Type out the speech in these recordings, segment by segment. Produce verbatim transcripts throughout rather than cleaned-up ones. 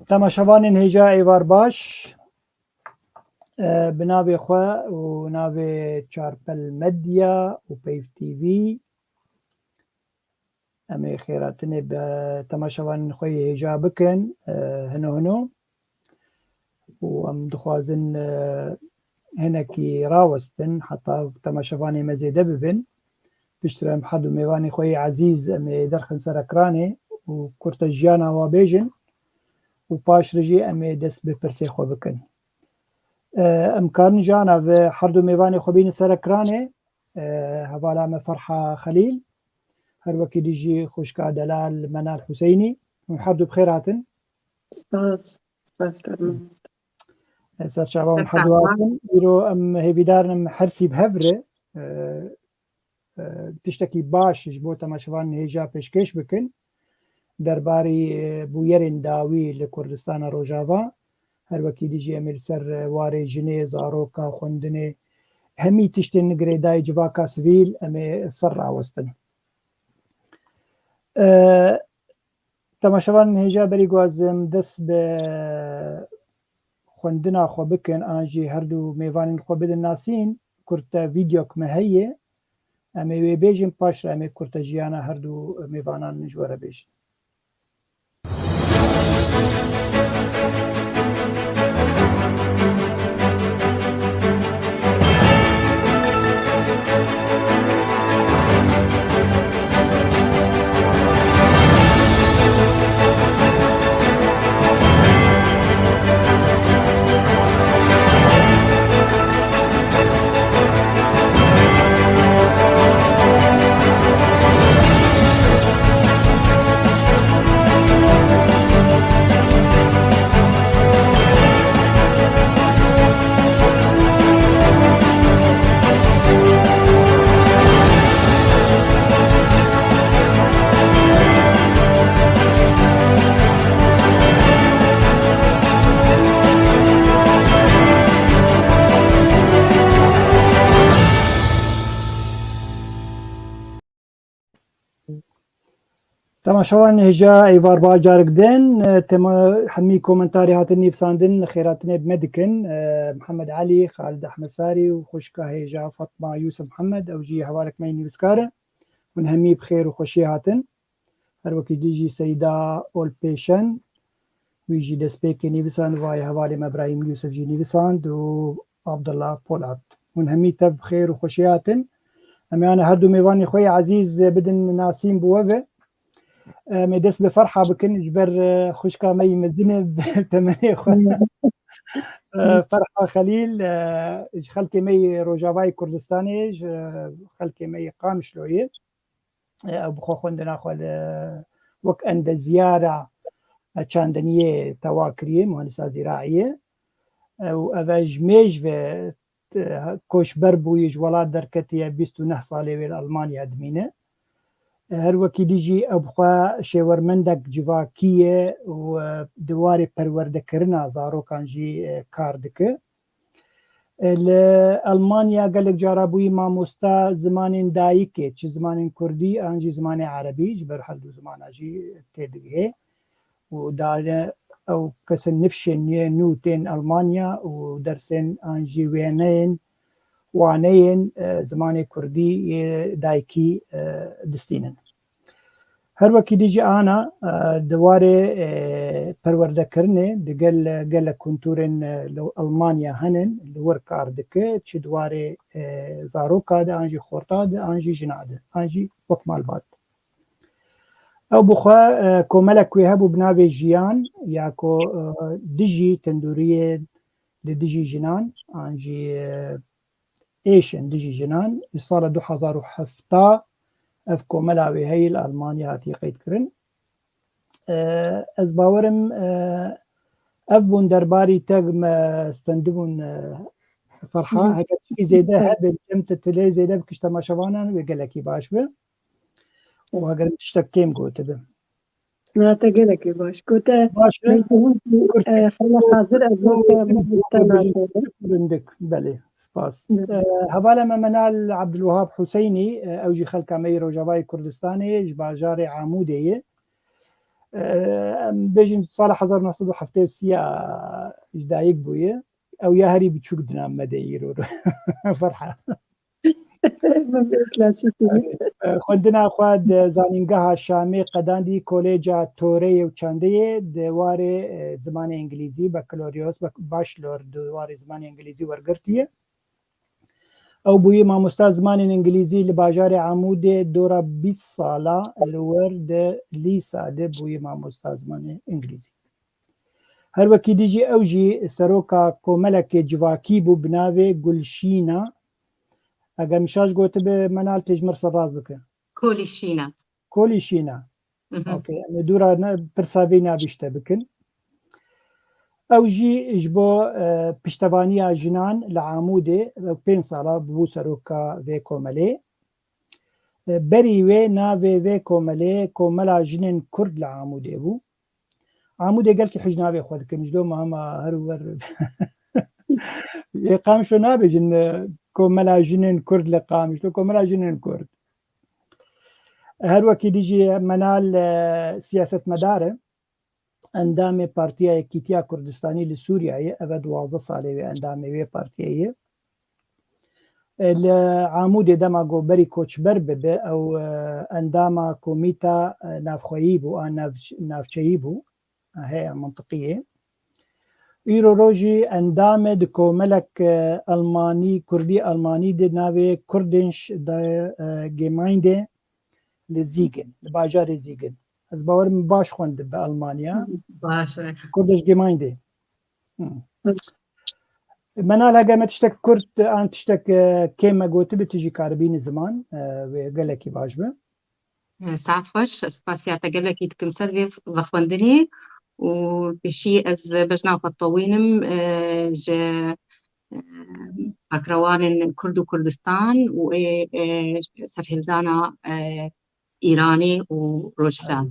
Temaşevanên hêja êvar baş, e, bi navê xwe û navê Çarpel Medya û Peyv T V, em ê xêratinê bi temaşevanên xwe yê hêja bikin, e, hino hino. Û em dixwazin, e, hinekî rawestin, heta temaşevanê me zêde bibin. Piştre em her du mêvanê xwe yê ezîz em ê derxin ser ekranê û kurte jiyana wa bêjin û paş re jî em ê dest bi pirsê xwe bikin. E, em karin ji ana ve her du mêvanê xwe bînin ser ekranê. E, hevala me Ferha Xelîl, her wekî dî jî xwişka delal Menal Huseynî. Hûn her du bi xêr hatin. Spas. Spas, Karmen. E, ser çava hûn her du hatin. Îro em hêvîdar in em her sî bi hev re, e, e, tiştekî baş ji bo temaşevanên hêja pêşkêş bikin. Derbarî, e, bûyerên dawî li Kurdistana Rojava, her wekî dî jî em ê li ser, e, warê jinê, zaroka, xwendinê, hemî tiştên girêdayî civaka sivîl em ê ser rawestin. E, Temaşevanên hêja, berî ku ez em dest bi xwendina xwe bikin, an jî her du mêvanên xwe bidin nasîn, kurte vîdeok me heye. Em ê wê bêjin, paş re em ê kurte jiyana her du mêvanan ji we re bêjin. Temaşevan hêja êvar baş carik din, e, tema hemî komentarê hatin nivîsandin, xêratinê bi me dikin. E, Mihemed Elî, Xalid Ehmed Sarî û xwişka hêja Fatma Yusuf Mihemed, ew jî hevalek me yê nivîskar e. Hûn hemî bi xêr û xweşiyê hatin. Her wekî dî jî Seyda Olpêşen, wî jî destpêkê nivîsand, vayê hevalê me Ibrahîm Yusuf jî nivîsand û Abdullah Polat. Hûn hemî tev bi xêr û xweşiyê hatin. Em ê ana her du mêvanê xwe yê ezîz bidin nasîn bi we ve. Em ê dest bi Ferha bikin, ji ber, e, xwişka me yî mezin e, bi temenê xwe. E, Ferha Xelîl, e, ji xelkê me yê Rojavayê Kurdistanê, ji xelkê me yê Qamişloyê. E, ew bi xwe xwendina xwe li wek endeziyara, e, çandiniyê tewa kiriye, muhandisa zîraiyê. E, û ev e ji mêj ve, e, koçber bûye, ji welat derketiye, bîst û neh salê wê li Almanya dimîne. E, her wekî dî jî ew bi xwe şêwermendek civakî ye û, e, di warê perwerdekirina zarokan jî, e, kar dike. E, li Almanya gelek cara bûyî mamosta zimanên dayikê, çi zimanên kurdî, an jî zimanê erebî, ji ber her du zimana jî têdigihê. Û dane ew kesên nifşên yê nû tên Almanya û dersên an jî wêneyên, waneyên, e, zimanê kurdî yê dayikî, e, distînin. Her wekî dî jî ana, e, di warê, e, perwerdekirinê di gel, gelek kuntûrên, e, li Almanya henin, li wir kar dike, çi di warê, e, zaroka de, an jî xorta de, an jî jina de, an jî wek malbat. Ew bi xwe, e, komelek wê hebû bi navê Jiyan, ya ku, e, dijî tendûriyê li dijî jinan, an jî, e, êş in dijî jinan, ji sala du hezar û hevdeh ev komela wê heye li Almanya hatiye qeydkirin. E, ez bawerim, e, ev bûn derbarî te me stendibûn, e, Ferha. Hı hı. Heger çi zêde hebe, cem te tilê zêde bikî ji temaşevanan wê gelekî baş be. Û heger min tiştek kêm gotibe. Na, te gelekî baş gote. Baş e. Min hûn, e, xela hazir ez bo te, te naşerim. Rindik, belê, spas. Evet. E, hevala me Menal Abdulwahab Huseynî, e, ew jî xelka me yê Rojavayê Kurdistanê, ji bajarê Amûdê ye. Em bêjin sala hezar neh sed û heftê û sê ji dayik bûye. Ew ya herî biçûk di nav me de îro. Ferha. Min bê klasîkî. Erê. E, xwendina xwe di Zanîngeha Şamê qedandî, Kolêca Toreyê û Çandeyê di warê, e, zimanê îngilîzî, bakaloriyos, bak-, bachelor di warê zimanê îngilîzî wergirtiye. Ew bûyî mamosta zimanên îngilîzî li bajarê Amûdê, dora bîst sala li wir di lîsa de bûyî mamosta zimanê îngilîzî. Her wekî dî jî ew jî seroka komelekê civakî bû bi navê Gulşîna. Eger min şaş gotibe, Menal tê ji min re serrast bike. Kolîşîna. Kolîşîna. Mhm. Okey, em ê dûra ne, pirsa vê navî ji te bikin. Ew jî ji bo, e, piştevaniya jinan li Amûdê, ew pênc sala bû seroka vê komelê. E, berî wê navê vê komelê Komela Jinên Kurd li Amûdê bû. Amûdê gelkî hij navê xwe dikin, ji doma hema her wer. Yê Qamişlo nabêjin, e, Komela Jinên Kurd li Qamişlo, Komela Jinên Kurd. Her wekî dî jî Menal, e, siyasetmedar e. Endamê Partiya Yekîtiya Kurdistanî li Sûriyeyê, ev e duwazdeh salê wê endamê wê partiyê ye. E, li Amûdê dema ku berî koçber bibe, ew, e, endama komîta, e, navxweyî bû, a nav-, navçeyî bû, a heya mintiqiyê. Îro rojî endam e di komelek, e, Almanî, Kurdî Almanî de navê Kurdish de, e, Gemeinde li Zîgin, li bajarê Zîgin. Ez bawerim baş xwendibe Almanya. Baş e. Kurdish Gemeinde. Hı. Baş. Menal, hege me tiştek kurt an tiştek, e, kêm me gotibi, tu jî karibînî ziman, e, wê gelekî baş bi. E, saet xweş, spasiya te gelekî dikim ser vê vexwendinê û pêşî ez bejna xwe tewînim, e, ji, e, akrewanên Kurd û Kurdistan û ê, e, serhildana, e, Îranê û Rojhilat.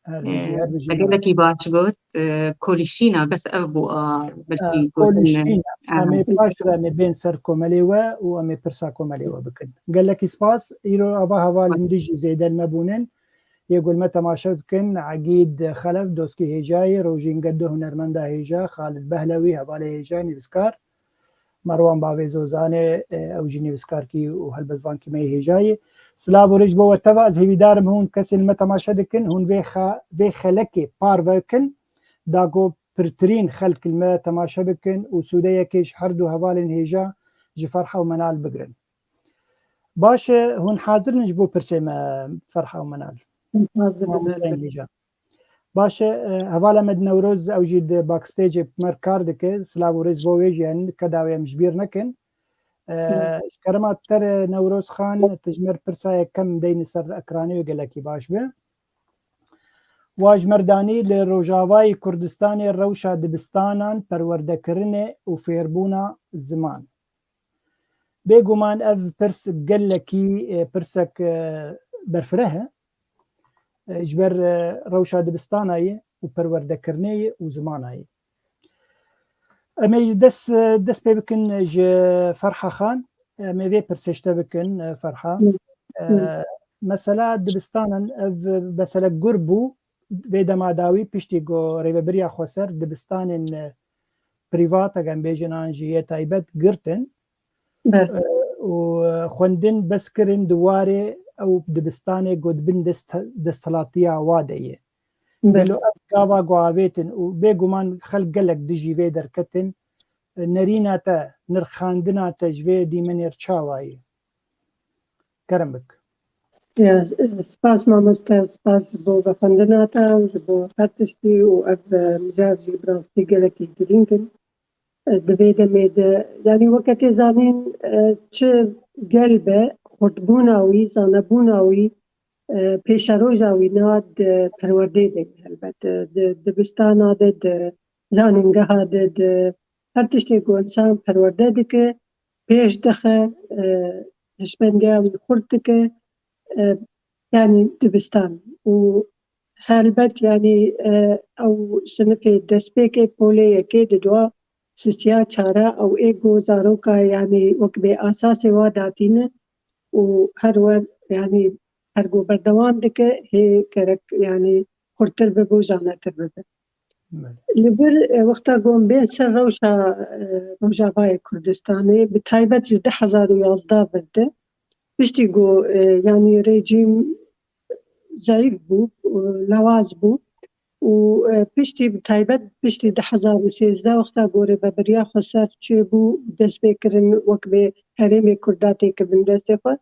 Her bijî, her bijî. E, gelekî baş got, e, kolîşîna, bes ev bû, a, belkî e, gotin, kolîşîna. Aha. Em ê paş re em ê bên ser komelê we û em ê pirsa komelê we bikin. Gelekî spas. Îro ava hevalên din jî zêde li me bûnin. Yê ku li me temaşe dikin, Egîd Xelef, doskî hêjayî, Rojîn Gedo, hunermenda hêja, Xalid Behlewî, hevalê hêja, nivîskar. Merwan Bavê Zozanê, e, ew jî nivîskarkî û helbestvankî me yê hêja ye. Silav û rêz bo we teva, ez hêvîdar im hûn kesên li me temaşe dikin, hûn vê xa-, vê xelekê parve kin, da ku pirtirîn xelk li me temaşe bikin û sûdeyekê ji her du hevalên hêja, ji Ferha û Menal, bigirin. Baş e, hûn hazir in ji bo pirsê me, Ferha û Menal? Hazir in, Mamosteyên elbet. Hêja. Baş e, e, hevala me di Newroz, ew jî di backstage-ê bi me re kar dike. Silav û rêz bo wê jî, yani keda wê em ji bîr nekin. E, Silav. Ji kerema te re Newroz Xan, tu ji me re pirsa yekem deyne ser ekranê wê, gelekî baş be. Wa ji me re danî li Rojavayê Kurdistanê rewşa dibistanan, perwerdekirinê û fêrbûna ziman. Bêguman ev pirs gelekî, e, pirsek, e, berfireh e. E, ji ber, e, rewşa dibistana ye û perwerdekirinê ye û zimana ye. Em ê dest, e, dest pê bikin ji Ferha Xan. Em ê vê pirsê ji te bikin, e, Ferha. Hı. E, Hı. Mesela dibistanan ev mesele gur bû. Vê dema dawî piştî ku Rêvebiriya Xweser dibistanên, e, prîvat, eger em bêjin an jî yê taybet, girtin. Be. E, û xwendin bes kirin di warê ew dibistanê ku di bin dest-, desthilatiya wa de ye. Be. Gelo ev gava ku avêtin û bêguman xelk gelek dijî vê derketin, e, nerîna te, nirxandina te ji vê dîmenê re çawa ye? Kerem bik. Ya, spas mamoste, spas ji bo vexwendina te û ji bo her tiştî û ev, e, mijar jî bi rastî gelekî girîng in. E, di vê demê de, yanî weke tê zanîn, e, çi gel be, xurtbûna wî, zanebûna wî, e, pêşeroja wî na di perwerdê de ye, helbet, e, di dibistana de, di zanîngeha de, di her tiştê ku însan perwerde dike, pêş dixe, e, hişmendiya wî xurt dike, e, yanî dibistan. Û helbet, yanî, e, ew sinifê destpêkê polê yekê di dua sisiya çara ew ê ku zaroka, yanî wek bê asasê wa datîne û her wer, yanî her ku berdewam dike, hê gerek, yanî xurtir bibe û zanetir bibe. Li vir, e, wexta ku em bên ser rewşa, e, Rojavayê Kurdistanê, bi taybet ji du hezar û yazdeh vir de, piştî ku, e, yanî rejîm zayîf bû, e, lawaz bû û, e, piştî, bi taybet piştî du hezar û sêzdeh, wexta ku Rêveberiya Xweser çêbû, dest pê kirin wek bi herêmê Kurda têkevin destê xwe.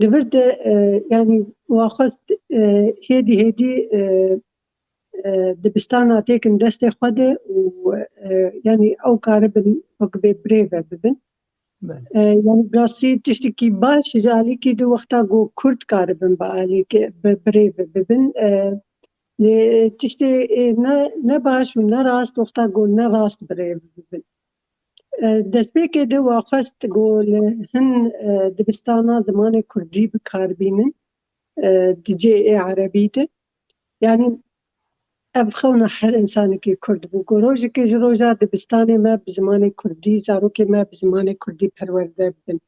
Di vir de, e, yanî, wa xwest, e, hêdî hêdî, e, e, dibistana têkin destê xwe de û, e, yanî ew karibin wek bê birêve bibin. E, yanî bi rastî tiştekî baş ji alîkî di wexta ku Kurd karibin bi alîkî bi birêve bibin. E, lê tiştê, e, ne, ne baş û ne rast wexta ku ne rast birêve bibin. E, destpêkê de wa xwest ku li hin, e, dibistana zimanê Kurdî bi kar bînin, e, di cihê erebî de. Yanî ev xewna her însanekî Kurd bû ku rojekê ji roja dibistanê me bi zimanê Kurdî, zarokê me bi zimanê Kurdî perwerde bibin.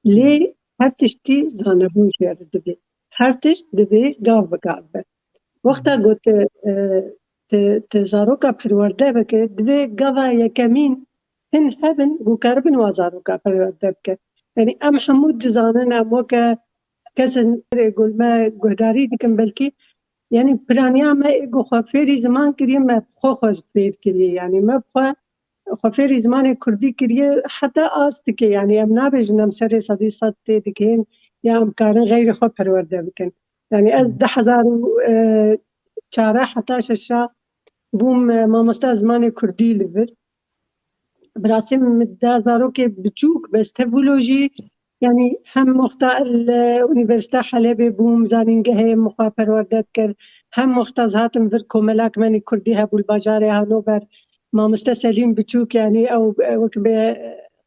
Lê her tiştî zanebûn jê re divê. Her tişt divê gav bi gav be. Wexta ku tu, e, tu, tu zaroka perwerde bike, divê gava yekemîn hin hebin ku karibin wa zaroka perwerde bike. Yanî em hemû dizanin, em weke kesên ku li me guhdarî dikin belkî, yanî piraniya me ê ku xwe fêrî ziman kiriye, me bi xwe xwe fêr kiriye. Yanî me bi xwe xwe fêrî zimanê Kurdî kiriye, heta astikê, yanî em nabêjin em serê sedî sed tê dikên ya em karin xeyrê xwe perwerde bikin. Yanî ez du hezar û çar heta şeş bûm, e, mamosta zimanê Kurdî li vir. Bi rastî min da zarokê biçûk, bes tevî wilo jî, yanî hem wexta li Unîversîteya Helebê bûm, zanîngehê min xwe perwerde dikir, hem wexta ez hatim vir komela kimenî Kurdî hebû li bajarê Hanover, mamoste Selîm Biçûk, yanî ew, e, wek bê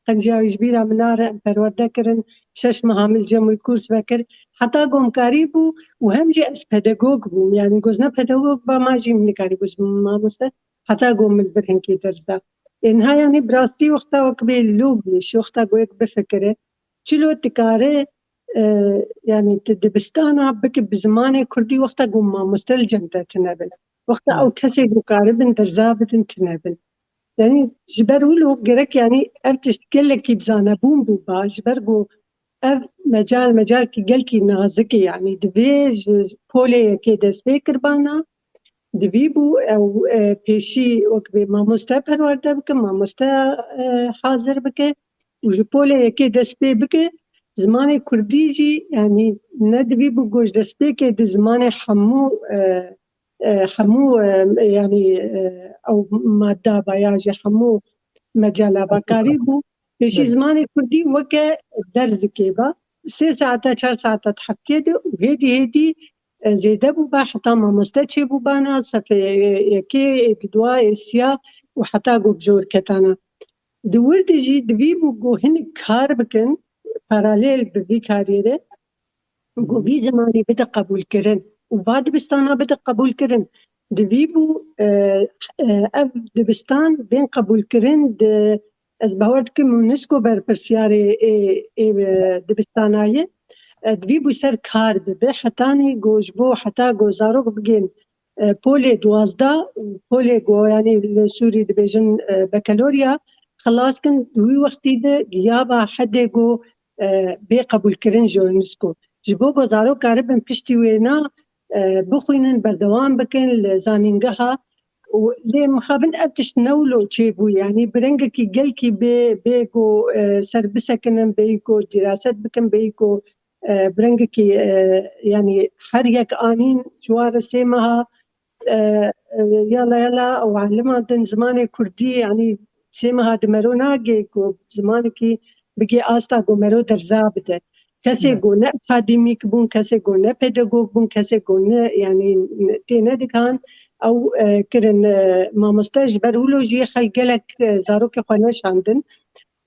qenciya wî ji bîra min nare, em perwerde kirin, şeş meha min li cem wî kurs vekir, heta ku em karîbû û hem jî ez pedagog bûm, yanî ku ez ne pedagog ba ma jî min nikarîbû ji mamoste, heta ku min li vir hinkî ders da. Ê niha yanî bi rastî wexta wek bê lûk bû, şî wexta ku yek bifikire, çilo dikare, e, yanî tu dibistana bike bi zimanê Kurdî wexta ku mamoste li cem te tune bin. Wexta ew kesê ku karibin derza bidin tune bin. Yanî ji ber wilo gerek, yanî ev tişt gelekî bi zanebûn bû ba, ji ber ku ev mecal, mecalkî gelkî nazik e, yanî divê ji polê yekê dest pê kir bana, divî bû ew, e, pêşî wek bê mamoste perwerde bikin, mamoste, e, hazir bike û ji polê yekê dest pê bike. Zimanê Kurdî jî, yanî ne divî bû ku ji destpêkê di zimanê hemû, e, e, hemû, e, yanî, e, ew madda ba ya jî hemû mecala ba karî bû. Pêşî zimanê Kurdî weke derzikê ba. Sê saeta, çar saeta di heftiyê de û hêdî hêdî, e, zêde bû ba heta mamoste çêbû bana, sefê yekê, ê di dua, ê siya û heta ku bi jor ketana. Di wir de jî divî bû ku hinek kar bikin, paralel bi vî kariyê re, ku vî zimanî bide qebûlkirin û va dibistana bide qebûlkirin. Divî bû, e, e, ev dibistan bên qebûlkirin di, ez bawer dikim UNESCO berpirsiyarê ê, ê, e, dibistana ye. E, divî bû ser kar bibe, hetanî ku ji bo heta ku zarok bigên, e, polê duwazdeh û polê ku, yanî li Sûrî dibêjin, e, bakalorya, xilas kin, di wî wextî de giyaba hedê ku, e, bê qebûlkirin ji UNESCO. Ji bo ku zarok karibin piştî wêna, e, bixwînin, berdewam bikin li zanîngeha. Û lê mixabin ev tişt ne wilo çêbû, yanî bi rengekî gelkî bê, bê ku, e, ser bisekinin, bêyî ku dîraset bikin, bêyî ku, e, bi rengekî, e, yanî her yek anîn ji wan re sê meha, e, e, yala yala û aliman din zimanê Kurdî, yanî sê meha di mero nagê ku zimanekî bigê asta ku mero derza bide. Kesê ku ne akademîk bûn, kesê ku ne pedagog bûn, kesê ku ne, yanî tê nedikan, ew, e, kirin, e, mamoste, ji ber wilo jî xelk gelek, e, zarokê xwe neşandin.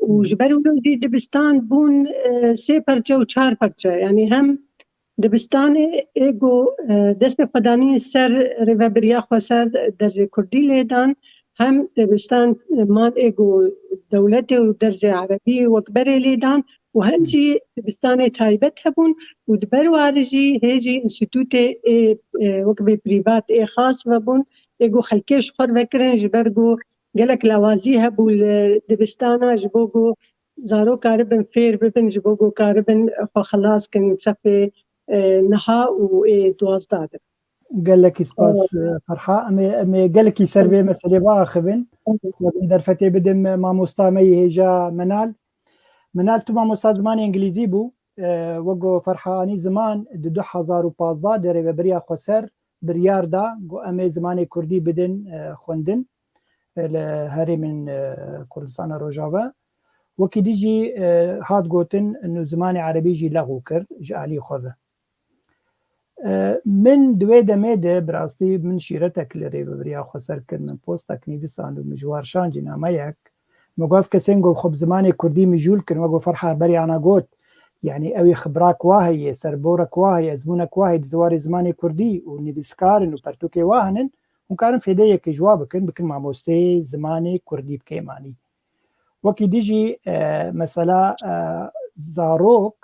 Û ji ber wilo jî dibistan bûn, e, sê perçe û çar perçe. Yanî hem dibistanê ê ku, e, destê xwe danî ser rêvebiriya xweser derzê kurdî lê dan, hem dibistan, e, man ê ku dewletê û derzê erebî wek berê lê dan û hem jî dibistanê taybet hebûn û di ber warê jî hê jî înstîtûtê ê, ê, wek bê prîvat ê xas vebûn, ê ku xelkê ji xwe vekirin, ji ber ku gelek lawazî hebû li dibistana ji bo ku zarok karibin fêr bibin, ji bo ku karibin xwe xelas kin sefê, e, niha û ê duwazdeh de. Gelekî spas, e, Ferha. Em ê, em ê gelekî ser vê meselê biaxivin. Xwedê derfetê bidim, e, mamosta me yê hêja Menal. Menal, tu mamosta zimanê îngilîzî bû. E, wek ku Ferha anî ziman, di du hezar û pazdeh de Rêveberiya Xweser biryar da, got, em ê zimanê kurdî bidin, e, xwendin, e, li herêmên, e, Kurdistana Rojava. Wekî dî jî, e, hat gotin, nû zimanê erebî jî lexw kir ji alî xwe ve. E, min di wê demê de, bi rastî, min şîretek li Rêveberiya Xweser kir, min postek nivîsand û min ji wan şand jî nameyek. Min got, kesên ku xwe bi zimanê kurdî mijûl kirin, wek ku Ferha berî ana got, yanî ew ê xibrak wa heye, serborek wa heye, ezmûnek wa heye di warê zimanê kurdî û nivîskar in û pertûkê wa hene, hûn karin fêdeyekê ji wa bikin, bikin mamosteyê zimanê kurdî bi kêmanî. Wekî dî jî, e, mesela, e, zarok,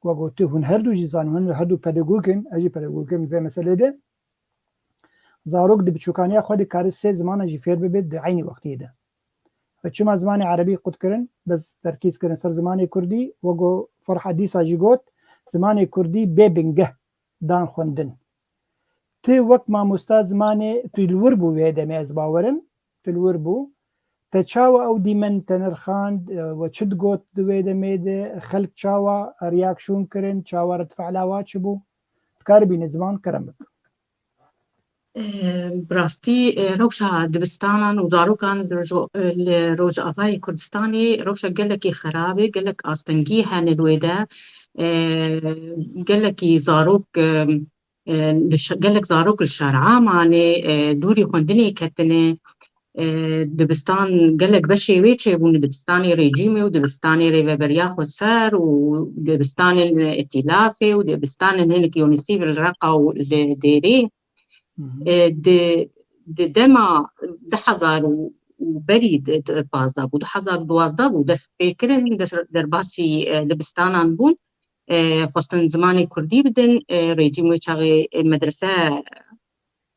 wek got tu, hûn her du jî zanin, hûn her du pedagog in, ez jî pedagog im vê meselê de. Zarok di biçûkaniya xwe dikare sê zimana jî fêr bibe di eynî wextiyê de. Ve çima zimanê erebî qut kirin, bes terkîz kirin ser zimanê kurdî, wek ku Ferha dîsa jî got, zimanê kurdî bê bingeh dan xwendin. Tu wek mamosta zimanê, tu li wir bû wê demê, ez bawerim, tu li wir bû. Te çawa ew dîmen te nirxand, e, we çi digot di wê demê de, xelk çawa reaksiyon kirin, çawa redfe'la wa çi bû? Dikaribî nizman kerem bik. E, bi rastî, e, rewşa dibistanan û zarokan li Rojo-, e, li Rojavayê Kurdistanê rewşa gelekî xerab e, gelek astengî hene li wê de. E, gelekî zarok, e, e, li şe-, gelek zarok li şer amane, e, dûrî xwendinê ketine. E, dibistan, gelek beşê wê çêbûne dibistanê rejîmê û dibistanê Rêveberiya Xweser û dibistanên îtîlafê û dibistanên hinek UNICEF li Reqa û li Dêrê. Hı hı. E, di, di dema du hezar û, û berî di, di pazdeh bû, du hezar û duwazdeh bû, dest pê kirin, des-, derbasî, e, dibistanan bûn. E, xwestin zimanê kurdî bidin, e, rejîm wê çaxê, e, medrese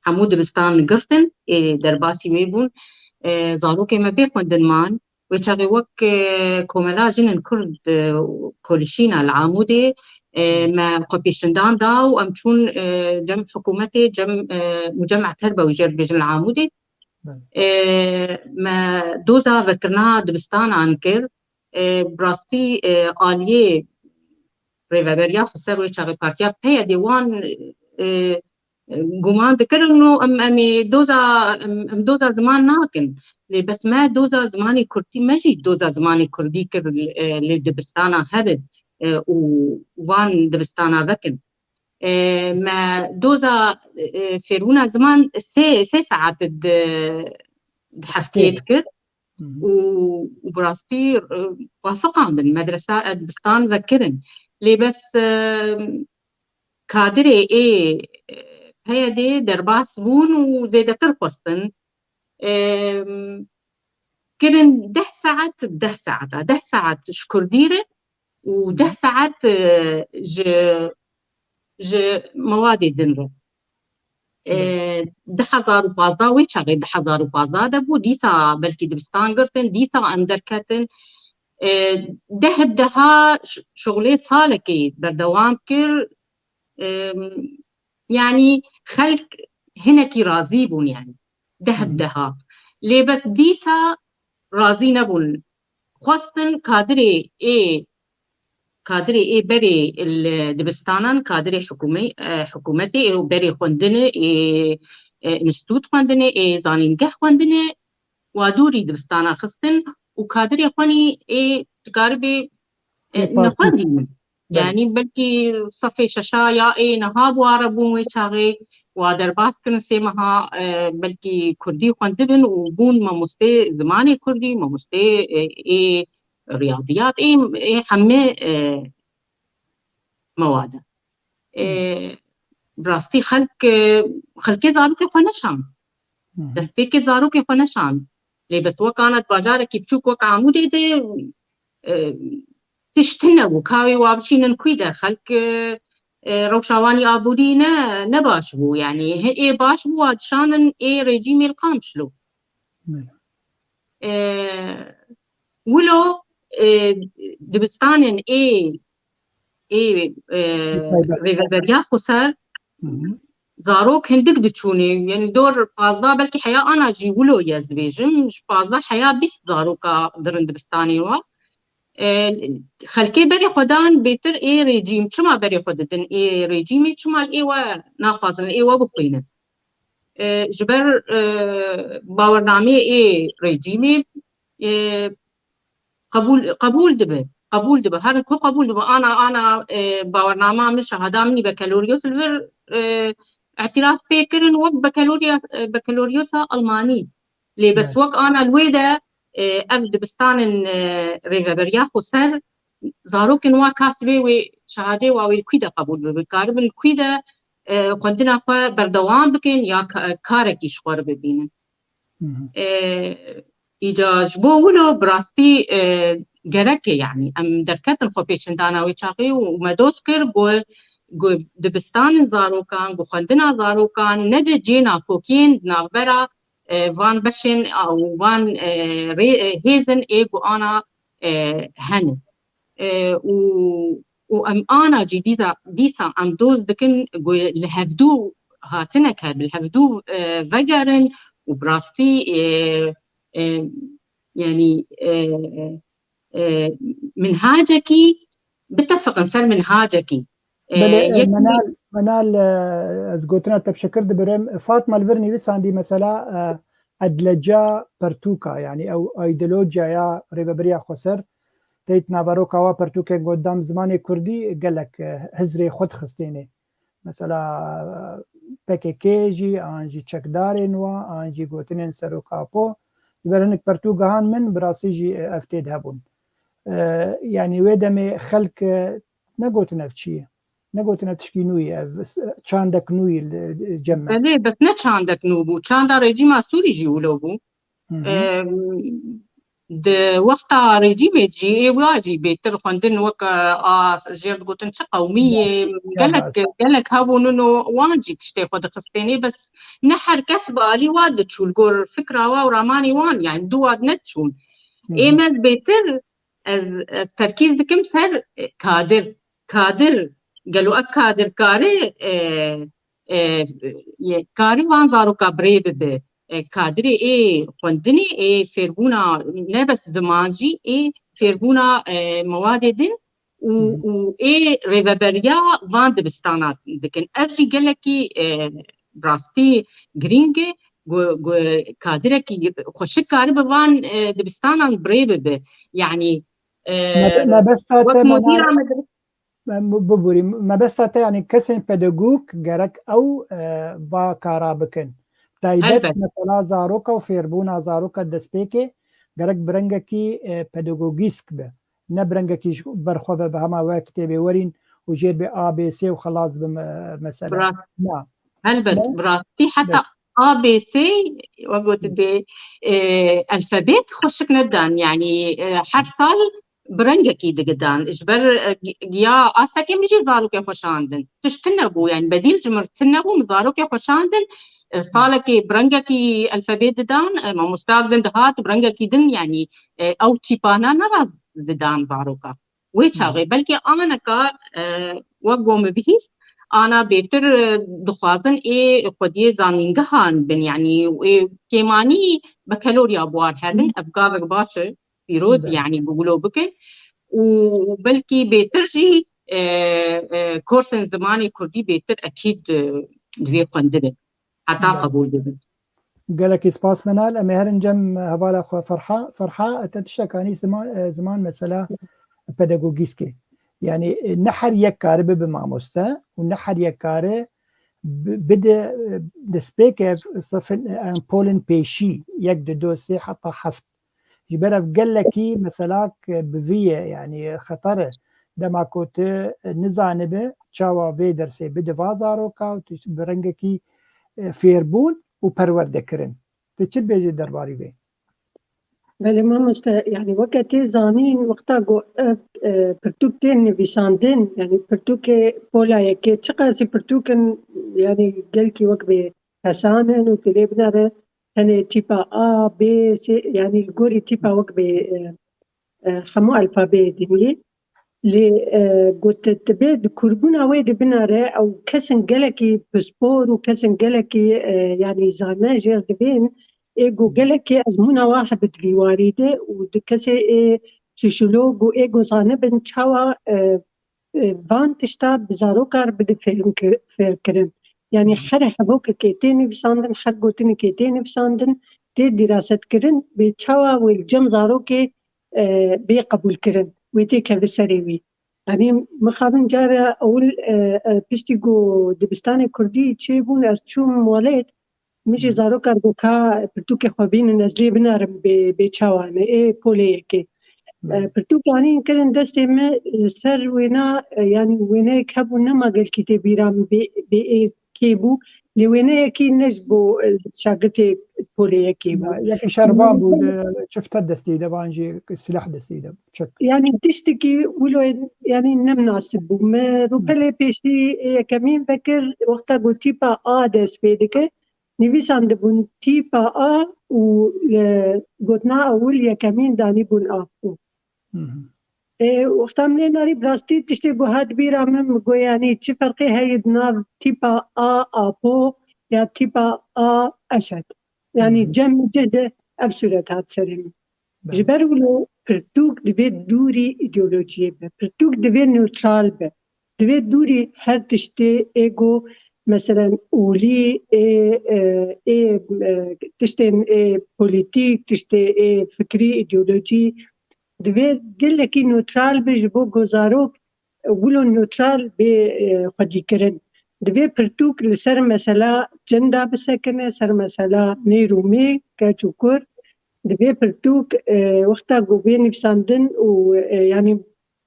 hemû dibistan girtin, ê derbasî wê bûn. E, zarokê me bê xwendin man. Wê çaxê wek, e, Komela Jinên Kurd, e, Kolişîna li Amûdê, e, Hmm. me xwe pêşindan da û em çûn, e, cem hikûmetê, cem, e, Mucema Terbewi jê re dibêjin li Amûdê. Belê. E, me doza vekirina dibistanan kir. E, bi rastî, e, aliyê Rêveberiya Xweser wê çaxê Partiya PYDê wan, e, e, guman dikirin û em, em ê doza, em, em doza ziman nakin. Lê bes me doza zimanê kurdî, me jî doza zimanê kurdî kir, e, lê dibistana hebin, e, û van dibistana vekin. E, me doza, e, fêrbûna ziman sê, sê saet di, di heftê Heftê. dikir. Hı hı. Û, û bi rastî, e, wa feqandin, medresa, e, dibistan vekirin. Lê bes, e, kadirê ê, e, PYDê derbas bûn û zêdetir xwestin. E, kirin deh saet, deh saeta, deh saet ji kurdî re û Hı. deh saet, e, ji, ji mewadê din re. E, Belê. du hezar û pazdeh, wê çaxê du hezar û pazdeh de bû, dîsa belkî dibistan girtin, dîsa em derketin. E, deh bi deha ş-, şuxulê salekê berdewam kir. E, yanî xelk hinekî razî bûn, yanî deh Hı bi hı. deha. Lê bes dîsa razî nebûn. Xwestin kadirê ê, kadirê ê berê li dibistanan, kadirê hikûme-, e, hikûmetê ê berê xwendinê, ê, e, înstîtût xwendinê, ê zanîngeh xwendinê, wa dûrî dibistana xistin û kadirê xwenî ê dikaribê, e, Ê partî. nexwendî min. Belê. Yanî belkî sefê şeşa ya ê niha bi wa re bûn wê çaxê, wa derbas kirin sê meha, e, belkî kurdî xwendibin û bûn mamostê zimanê kurdî, mamostê, e, ê riyadiyat, ê, ê hemê, e, mewade. E, Hmm. bi rastî xelk, e, xelkê zarokê xwe neşand. Hı hı. Destpêkê zarokê xwe neşand. Lê bes wek ana di bajarekî biçûk wek Amûdê de, e, tişt tune bû. Ka wê wa biçînin kûy de xelk, e, e, rewşa wan yê aborî ne, ne baş bû. Yanî hi-, ê baş bû wa dişandin ê rejîmê li Qamişlo. Belê. E, wilo, e, dibistanên ê, ê, e, Rêveberiya Xweser Hı hı. zarok hindik diçûnê. Yanî dor pazdeh, belkî heya ana jî wilo ye ez dibêjim. Ji pazdeh heya bîst zaroka dirin dibistanê wa. E, xelkê berê xwe dan bêtir ê rejîm. Çima berê xwe didin ê rejîmê? Çima li ê we naxwazin, li ê we bixwînin? E, ji ber, e, bawernameyê ê rejîmê, e, qebûl, qebûl dibe. Qebûl dibe. Herin ku qebûl dibe. Ana, ana, e, bawernama min, şehada min î bekeloriyos li vir, e, îtiraf pê kirin wek bekeloriya-, e, bekeloriyosa Almanî. Lê bes Evet. wek ana li wê de, e, ev dibistanên, e, Rêveberiya Xweser zarokên wa ka sibê wê şehadê wa wê li kûy de qebûl bibe, karibin li kûy de, e, xwendina xwe berdewam bikin ya ka-, karekî ji xwe re bibînin. Hı hı. E, îca ji bo wilo bi rastî, e, gerek e, yanî em derketin xwe pêşindana wê çaxê û me doz kir, got, got dibistanên zarokan, got xwendina zarokan nebe cê nakokiyên di navbera, e, van beşên, a, û van, e, rê-, e, hêzin ê ku ana, e, hene. E, û, û em ana jî dîsa, dîsa em doz dikin ku li hevdû hatineke, bi li hevdû, e, vegerin û bi rastî, e, e, yanî, e, e, minhacekî bitefiqin ser minhacekî. E, Belê, e, yek Menal, Menal, e, ez gotina te bi şekir dibirim. Fatma li vir nivîsandî mesela, e, edleca pertûka, yanî ew îdeolojiyaya Rêveberiya Xweser, teyt naveroka wa pertûkên ku dam zimanê kurdî gelek, e, hizrê xwe dixistêne. Mesela, e, P K K jî, an jî çekdarên wa, an jî gotinên Serok Apo. Ji ber hinek pertûk gihan min, bi rastî jî, e, ev tê de hebûn. E, yanî wê demê xelk, e, negotin ev çi ye. Negotin ev tişkî nû ye, ev s-, çandek nû ye li, li cem me. Belê, bes ne çandek nû bû. Çanda rejîma Sûrî jî wilo bû. Hı hı. Em, di wexta rejîmê jî ê wa jî bêtir xwendin wek, e, a jêr digotin çi qewmî ye, Ya gelek, bas. gelek hebûnin û wan jî tiştê xwe dixistênê, bes ne her kes bi alî wa diçû, li gor fikra wa û ramanê wan, yani dû wa nediçûn. Hı hı. Ê me ez bêtir, ez, ez terkîz dikim ser, e, kadir. Kadir, gelo ev kadir kare, e, e, ye, kare wan zaroka bi rê bibe. E, kadirê ê xwendinê, ê fêrbûna ne bes ziman jî, ê fêrbûna, e, mewadê din û, Hı hı. û ê rêveberiya van dibistana dikin. Ev jî gelekî, e, rastî girîng e. Gu, gu, kadirekî xweşik karibe van, e, dibistanan bi rê bibe. Yanî, e, Me-, mebesta wek te, Menal, mudîra medre- Me-, bu-, bibûrî, mebesta te, yanî kesên pedagog gerek ew, e, va kara bikin. Taybet Elbet. mesela zaroka û fêrbûna zaroka destpêkê gerek bi rengekî, e, pedagogîsk be. Ne bi rengekî ji ber xwe ve bi hema wek têbê werîn û jêr bê A B C û xelas bi me-, mesele. Bi rast-, Na. Helbet, Ne? bi rastî heta Be- A B C, wek got Hı. dê, e, elfabet xweşik nedan. Yani, e, her sal bi rengekî digidan. Ji ber, e, gi-, giya astekê min jî zarokê xwe şandin. Tişt tune bû, yani bedîl ji min tune bû, min zarokê xwe şandin. E, salekê bi rengekî elfabê didan, e, mamosta din dihat bi rengekî din, yani, e, ew tîpana neraz didan zaroka. Wê Hı. çaxê belkî aneka, e, wek ku min bihîst, ana bêtir, e, dixwazin ê xwediyê zanîngehan bin, yani ê kêmanî bekeloriya buar hebin, Hı. ev gavek baş e. Pîroz, Belê. yani bi wilo bikin û belkî bêtir jî, e, e, kursên zimanê kurdî bêtir ekîd, e, divê xwendibin. Heta Belê. qebûl bibin. Gelekî spas Menal. Em ê herin cem hevala xwe Ferha. Ferha, te tiştek anî ziman, e, ziman mesela pedagogîskê. Yani, e, ne her yek karibe bi mamoste û ne her yek kare bi-, bide, e, destpêke sifin, e, polên pêşî, yek, du, du, sê heta heft. Ji ber ev gelekî meselak bi vî ye, yanî xeter e. Dema ku tu nizanibe çawa vê dersê bide va zaroka û tu bi rengekî, e, fêrbûn û perwerdekirin. Tu çi dibêjî derbarî vê? Belê mamoste, yani weke tê zanîn, wexta ku ev, e, pirtûk tên nivîsandin, yani pirtûkê pola yekê, çiqasî pirtûk in, yani gelkî wek bê hesan in û tu lê binere tenê tîpa A, B, C, yani li gorî tîpa wek bê, e, e, hemû alfabeyê dinê. Lê, e, got, tu bê di kurbûna wê de binare, ew kesin gelekî pispor û kesin gelekî, e, yani zane jêr divên, ê got gelekî ezmûna wa hebe di vî warî de û di kesê ê psîkolog û ê got zanibin çawa, e, e, van tişta bi zarokar bide fêrm ki-, fêr kirin. Yani her hevokekê tê nivîsandin, her gotinekê tê nivîsandin, tê dîraset kirin, bê çawa wê li cem zarokê, e, bê qebûl kirin, wê tê keve serê wî. Yani mixabin cara ewil, e, e, piştî ku dibistanê kurdî çêbûn, ez çûm welêt, min jî zarokan got ka pirtûkê xwe bînin, ez lê binarim bê, bê çawa ne, ê polê yekê. E, pirtûk anîn kirin destê min, e, ser wêna, e, yani wêneyek hebû, nema gelkî tê bîra min bê, bê ê kê bû. Lê wêneyekî ne ji bo, e, şagirtê polê yekê bû. Ya, yekî şervan bû, e, çifte destê de, van jî silah destê de, çek. Yani tiştekî wilo, yani ne minasib bû. Me rûpelê pêşî yekemîn vekir, wexta ku tîpa A dest pê dike, nivîsandibûn tîpa A û, e, gotina ewil yekemîn danîbûn Apo. Hı hı. Ê, wexta min lê narî, bi rastî tiştê ku hat bîra min, min got, yanî çi ferqê heye di nav tîpa A, Apo, ya tîpa A, Eşet? Yanî Hı hı. cem cih de ev sûret hat serê min. Belê. Ji ber wilo pirtûk divê dûrî îdeolojiyê be. Pirtûk divê newtral be. Divê dûrî her tiştê ê ku, meselen, olî ê, e, ê, e, tiştên ê polîtîk, tiştê ê fikrî, îdeolojî, divê gelekî newtral be ji bo ku zarok wilo newtral bê, e, xwedîkirin. Divê pirtûk li ser mesela cinda bisekine, ser mesela nêr û mê, keç û kur. Divê pirtûk, e, wexta ku bê nivîsandin û, e, yanî,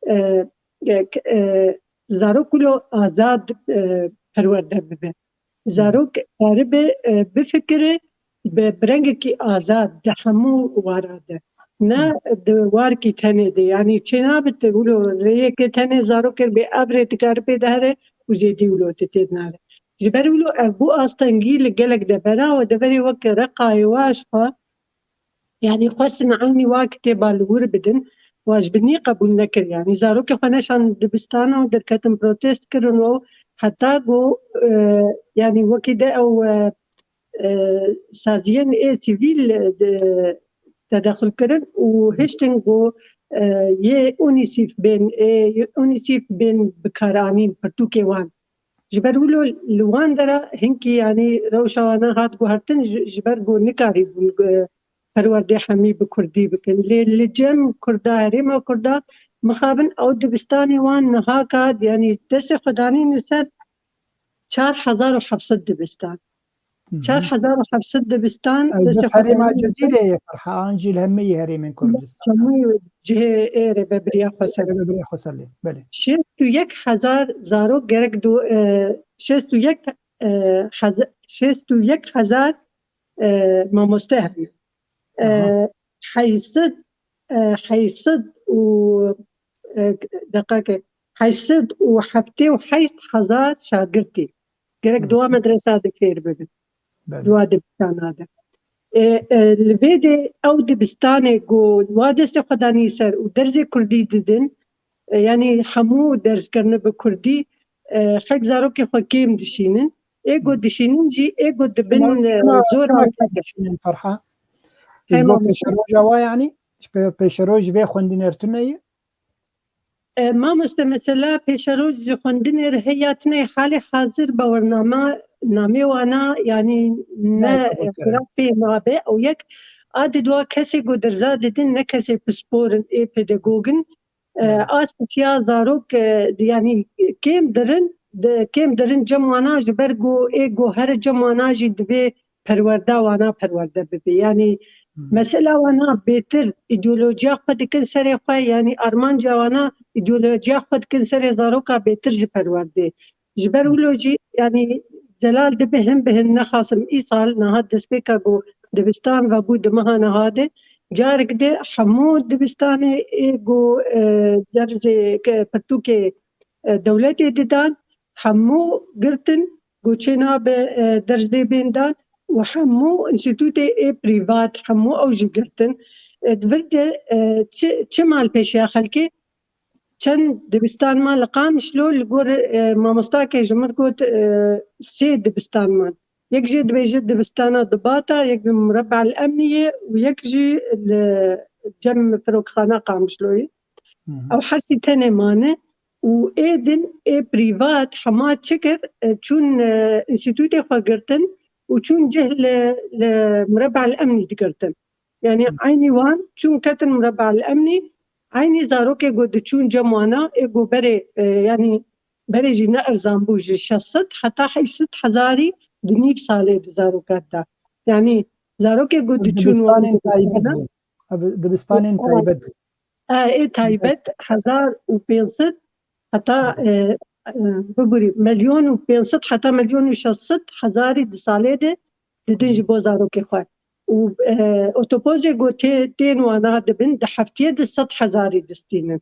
e, e, k-, e, zarok wilo azad, e, perwerde bibe. Zarok karibe, e, bifikire bi, bi rengekî azad di hemû wara de. Ne di warkî tenê de. Yanî çênabe tu wilo rêyeke tenê zarokê bê ev rê dikare pê dihere û zêdî wilo tu tê dinare. Ji ber wilo ev bû astengî li gelek devera û deverê weke Reqayê wa ji xwe, yanî xwestin eynî wa kitêba li wir bidin, wa ji binî qebûl nekir. Yanî zarokê xwe neşan dibistana û derketin protest kirin û heta ku, e, yanî wekî de ew, e, e, saziyên ê sivîl, e, de, tedexul kirin û hiştin ku, e, yê UNICEF bên, ê UNICEF bên bikaranîn pirtûkê wan. Ji ber wilo li wan dera hinkî, yanî rewşa wana hat guhertin ji, ji ber ku nikarîbûn, e, perwerdê hemî bi kurdî bikin. Lê li cem kurda, herêma kurda, mixabin ew dibistanê wan niha ka, yanî destê xwe danîne ser çar hezar û heft sed dibistan. Hı hı. Çar hezar û heft sed dibistan Ew destê bes xwe herêma danîne ser Cezîrê ye, Ferha, an jî li hemî herêmên Kurdistanê? Hemû cihê ê Rêvebiriya Xweser. Rêvebiriya Xweser lê, belê. Şêst û yek hezar zarok gerek do, e, şêst û yek, e, heza-, şêst û yek hezar, e, mamoste hene. E, Aha. heyşt sed, e, heyşt sed û, e, deqeke, heyşt sed û heftê û heşt hezar şagirtî gerek Hı. di wa medresa de fêr bibin. Belê. Di wa dibistana de. E, e, li vê de ew dibistanê ku wa destê xwe danî ser û dersê kurdî didin, e, yanî hemû ders kirine bi kurdî, e, xelk zarokê xwe kêm dişînin. Ê ku Hı. dişînin jî, ê ku dibin, Çima, e, çima, zora çima wê de. Dişînin, Ferha? Ji bo Hema pêşeroja wa, yanî? Ji pê-, pêşeroj ji vê xwendinê tune ye? E, mamoste, mesela pêşeroj ji xwendinê re heye ya tune, halê hazir bawername, namê wana, yanî ne, Nayê qebûl kirin. Xuraf pê nabe. Ew yek, a di dua kesê ku derza didin, ne kesê pispor in, ê pedagog in. E, Belê. A sisiya zarok, e, yanî kêm dirin, di, kêm dirin cem wana, ji ber ku ê ku here cem wana jî divê perwerda wana perwerde bibe. Yanî Hmm. mesela wana bêtir îdeolojiya xwe dikin serê xwe, yanî armanca wana îdeolojiya xwe dikin serê zaroka bêtir ji perwerdê. Ji ber Hmm. wilo jî, yanî zelal dibe hin bi hin nexasim îsal niha destpêka ku dibistan vebû di meha niha de, Carek di hemû dibistanê ê ku, e, derzê ke pirtûkê, e, dewletê didan, hemû girtin, ku çê nabe, e, derzê bên dan û hemû înstîtûtê ê prîvat, hemû ew jî girtin. E, di vir de, e, çi, çi mal pêşiya xelkê? Çend dibistan man li Qamişlo, li gor, e, mamostake ji min got, e, sê dibistan man. Yek jê dibêje dibistana Dibata, yek bi Mureba El Emnî ye û yek jî li cem Firokxana Qamişloyê. Hı hı. Ew hersî tenê mane û ê din ê prîvat hema çi kir, e, çûn, e, înstîtûtê xwe girtin û çûn cih li, li Mureba El Emnî digirtin. Yani Hı. eynî wan çûn ketin Mureba El Emnî, eynî zarokê ku diçûn cem wana, ê ku berê, e, yani berê jî ne erzan bû, ji şeş sed heta heşt sed hezarî di nîv salê di zarokan de. Yani zarokê ku diçûn wan Dibistanên taybet dibistanê. Bû. Ev dibistanên Evet. taybet bû. E, ê taybet hezar û pênc sed heta, e, e, bibûrî, milyon û pênc sed heta milyon û şeş sed hezarî di salê de didin Hı. ji bo zarokê xwe. Û, e, otopozê ku tê-, tên wana dibin, di heftiyê de sed hezarî distînin.